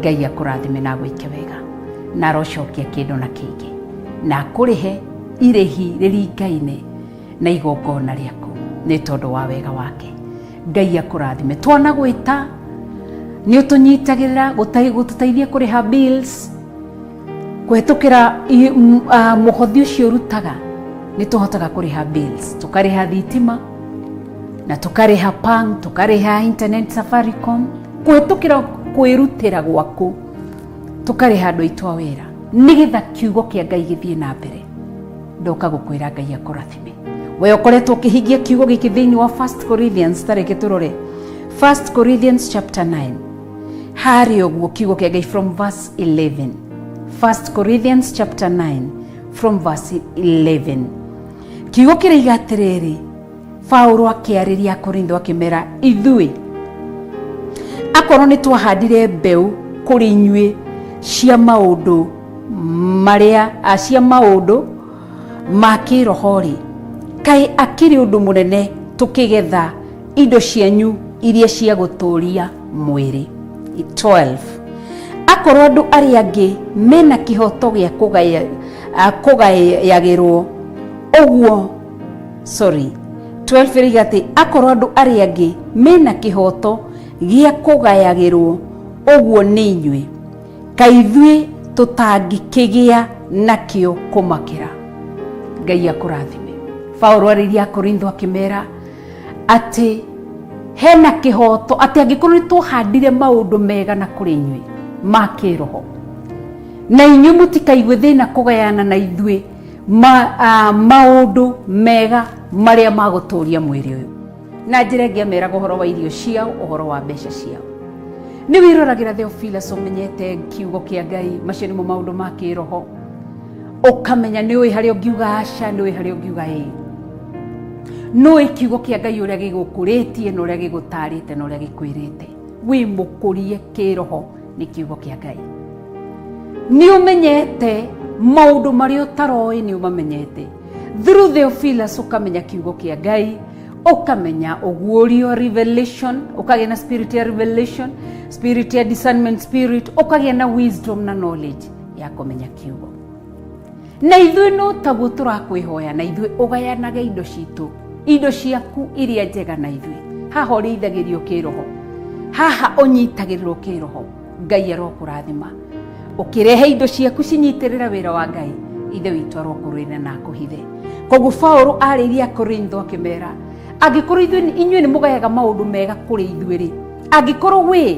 Ngai akũrathime na agwĩke wega, na arocokia kĩndũ na kĩngĩ, na akũrĩhe irĩhi rĩringaine na igongona rĩaku nĩ tondũ wa wega wake. Ngai akũrathime. Twana gwĩta nĩ ũtũnyitagĩrĩra gũtũteithia kũrĩha bills kũhetũkĩra mũhothi ũcio ũrutaga. Nĩ tũhotaga kũrĩha bills, tũkarĩha thitima na tũkarĩha pang, tũkarĩha internet Safaricom. Kũhĩtũkĩra kwĩrutĩra gwaku tũkarĩha andũ aitũ a wĩra nĩgetha kiugo kĩa Ngai gĩthiĩ na mbere. Ndoka gũkwĩra Ngai akũrathime. We ũkoretwo ũkĩhingia kiugo gĩkĩ thĩinĩ wa 1 Corinthians, tareke tũrore 1 Corinthians chapter 9 harĩa ũguo kiugo kĩa Ngai from verse 11. 1 Corinthians chapter 9 from verse 11 kiugo kĩraiga atĩrĩrĩ, Paulo akĩarĩria Akorintho akĩmera, ithuĩ akorwo nĩ twahandire mbeũ kũrĩ inyuĩ cia maũndũ marĩa cia maũndũ ma kĩroho-rĩ, kaĩ akĩrĩ ũndũ mũnene tũkĩgetha indo cianyu iria cia gũtũũria mwĩrĩ. 12 akorwo andũ arĩa angĩ mena kĩhoto gĩa kũgayagĩrwo ũguo, sorry, 12 ĩrĩiga atĩ akorwo andũ arĩa angĩ mena kĩhoto gĩa kũgayagĩrwo ũguo nĩ inyuĩ, kaĩ ithuĩ tũtangĩkĩgĩa nakĩo kũmakĩra. Ngai akũrathime. Paulo arĩirie Akorintho akĩmera atĩ hena kĩhoto atĩ angĩkorwo nĩ twahandire maũndũ mega na kũrĩ inyuĩ ma kĩroho, na inyuĩ mũtikaigue thĩna kũgayana na ithuĩ maũndũ mega marĩa magũtũria mwĩrĩ ũyũ. Na njĩra ĩngĩ ameraga ũhoro wa irio ciao, ũhoro wa mbeca ciao. Nĩ wĩroragĩra Theophilus ũmenyete kiugo kĩa Ngai, macio nĩmo maũndũ ma kĩroho, ũkamenya nĩ ũĩ harĩa ũngiuga aca, nĩ ũĩ harĩa ũngiuga ĩĩ, nĩ ũĩ kiugo kĩa Ngai ũrĩa gĩgũkũrĩtie na ũrĩa gĩgũtarĩte na ũrĩa gĩkwĩrĩte. Wĩ mũkũrie kĩroho nĩ kiugo kĩa Ngai. Nĩ ũmenyete maũndũ marĩa ũtaroĩ, nĩ ũmamenyete through Theophilus. Ũkamenya kiugo kĩa Ngai, ũkamenya ũguũrio, revelation, ũkagĩa na spirit ya revelation, spirit ya discernment spirit, ũkagĩa na wisdom na knowledge ya kũmenya kiugo. Na ithuĩ no taguo tũrakwĩhoya, na ithuĩ ũgayanage indo citũ, indo ciaku iria njega na ithuĩ. Haha ũrĩithagĩrio kĩroho, haha ũnyitagĩrĩrwo kĩroho. Ngai arokũrathima ũkĩrehe indo ciaku cinyitĩrĩra wĩra wa Ngai. Ithe witũ arokũrũĩrĩra na akũhithe. Koguo Paulo arĩirie Akorintho akĩmera, angĩkorwo inyuĩ nĩ mũgayaga maũndũ mega kũrĩ ithuĩ rĩ, angĩkorwo wĩ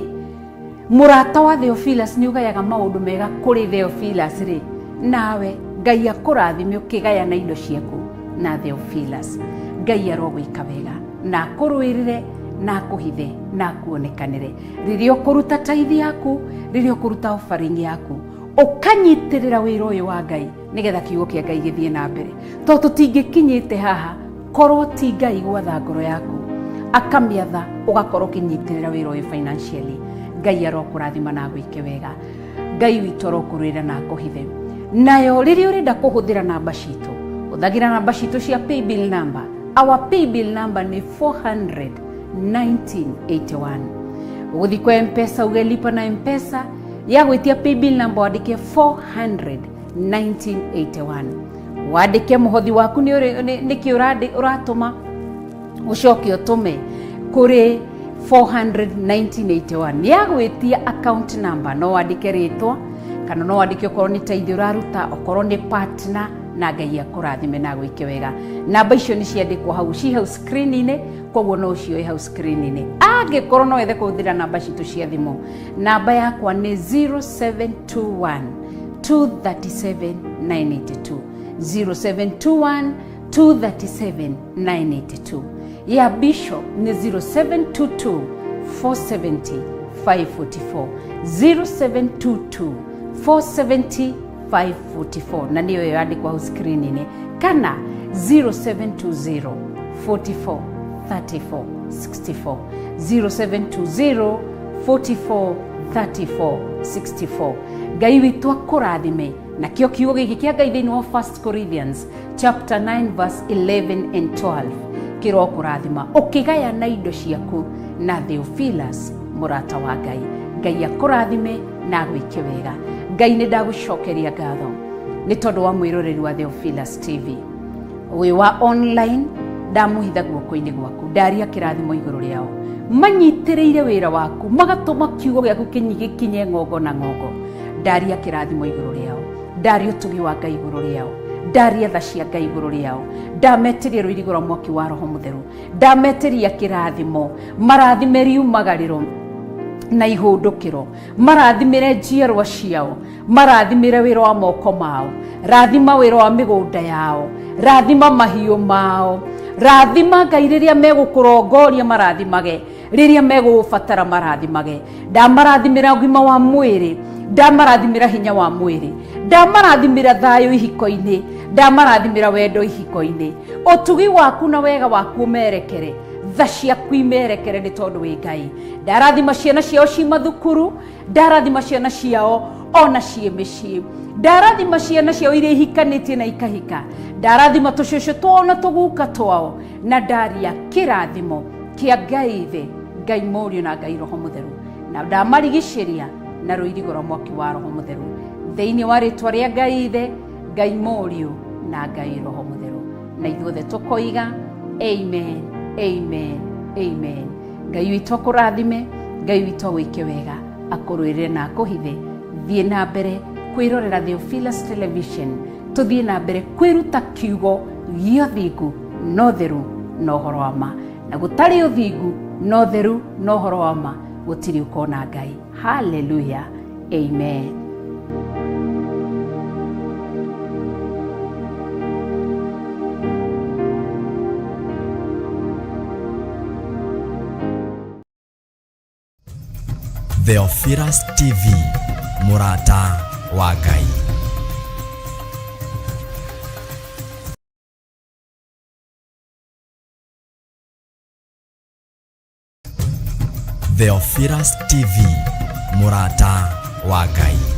mũrata wa Theophilus nĩ ũgayaga maũndũ mega kũrĩ Theophilus rĩ, nawe Ngai akũrathime ũkĩgayana indo ciaku na Theophilus. Ngai arogwĩka wega na akũrũĩrĩre na akũhithe na akuonekanĩre rĩrĩa ũkũruta tithe yaku, rĩrĩa ũkũruta offering yaku, ũkanyitĩrĩra wĩra ũyũ wa Ngai nĩgetha kiugo kĩa Ngai gĩthiĩ na mbere, tondũ tũtingĩkinyĩte haha korwo ti Ngai gwatha ngoro yaku, akamĩatha ũgakorwo ũkĩnyitĩrĩra wĩra ũyũ financially. Ngai arokũrathima na agwĩke wega. Ngai witũ arokũrũĩra na akũhithe. Nayo rĩrĩa ũrenda kũhũthĩra namba citũ, hũthagĩra namba citũ cia paybill number. Our paybill number nĩ 400 1981. Ũgũthiĩ kwa Mpesa uge lipa na Mpesa, ya gwĩtia paybill number wandĩke 400 1981, wandĩke mũhothi waku nĩkĩ ũratũma, ũcoke ũtũme kũrĩ 400 1981. Nĩ agwĩtia account number, no wandĩke rĩtwa kana no wandĩke okorwo nĩ tithe ũraruta, okorwo nĩ partner. Na Ngai akũrathime na agwĩke wega. Namba icio nĩ ciandĩkwo hau, ci hau screen-inĩ, koguo no ũcioe hau screen-inĩ. Angĩkorwo no wethe kũhũthĩra namba citũ cia thimũ, namba yakwa nĩ 0721 237 982, 0721 237 982. Ya Bishop nĩ 0722 470 544, 0722 470 544, na nĩyo ĩyo yandĩkwo hau screen-inĩ, kana 0720 44 34 64, 0720 44 34 64. Ngai witũ akũrathime. Nakĩo kiugo gĩkĩ kĩa Ngai thĩinĩ wa 1 Corinthians chapter 9 verse 11 and 12 kĩrokũrathima ũkĩgayana indo ciaku na Theophilus mũrata wa Ngai. Ngai akũrathime na agwĩke wega. Ngai, nĩ ndagũcokeria ngatho nĩ tondũ wa mwĩroreri wa Theophilus TV ũyũ wa online. Ndamũhitha guoko-inĩ gwaku, ndaria kĩrathimo igũrũ rĩao manyitĩrĩire wĩra waku, magatũma kiugo gĩaku gĩkinye ng'ongo na ng'ongo. Ndaria kĩrathimo igũrũ rĩao, ndaria ũtugi wa Ngai igũrũ rĩao, ndaria tha cia Ngai igũrũ rĩao, ndametĩria rũirigo rwa mwaki wa Roho Mũtheru, ndametĩria kĩrathimo, marathime riumagarĩro. Na ihũndũkĩro, marathimĩre njiarwa ciao, marathimĩre wĩra wa moko mao, rathima wĩra wa mĩgũnda yao, rathima mahiũ mao, rathima Ngai rĩrĩa megũkũrongoria, marathimage rĩrĩa megũgũbatara, marathimage. Ndamarathimĩra ũgima wa mwĩrĩ, ndamarathimĩra hinya wa mwĩrĩ, ndamarathimĩra thayũ ihiko-inĩ, ndamarathimĩra wendo ihiko-inĩ. Ũtugi waku na wega waku ũmerekere, tha ciaku imerekere, nĩ tondũ wĩ Ngai. Ndarathima ciana ciao ci mathukuru, ndarathima ciana ciao ona ciĩ mĩciĩ, ndarathima ciana ciao iria ihikanĩtie na ikahika, ndarathima tũcũcũ twao na tũguka twao, na ndaria kĩrathimo kĩa Ngai Ithe, Ngai Mũriũ na Ngai Roho Mũtheru, na ndamarigicĩria na rũirigo rwa mwaki wa Roho Mũtheru, thĩinĩ wa rĩtwa rĩa Ngai Ithe, Ngai Mũriũ na Ngai Roho Mũtheru. Na ithuothe tũkoiga amen, amen, amen. Ngai witũ akũrathime, Ngai witũ agwĩke wega, akũrũĩrĩre na akũhithe. Thiĩ na mbere kwĩrorera Theophilus Television, tũthiĩ na mbere kwĩruta kiugo gĩa ũthingu na ũtheru na ũhoro wa ma. Na gũtarĩ ũthingu na ũtheru na ũhoro wa ma, gũtirĩ ũkona Ngai. Haleluya, amen. Theophilus TV, mũrata wa Ngai. Theophilus TV, mũrata wa Ngai.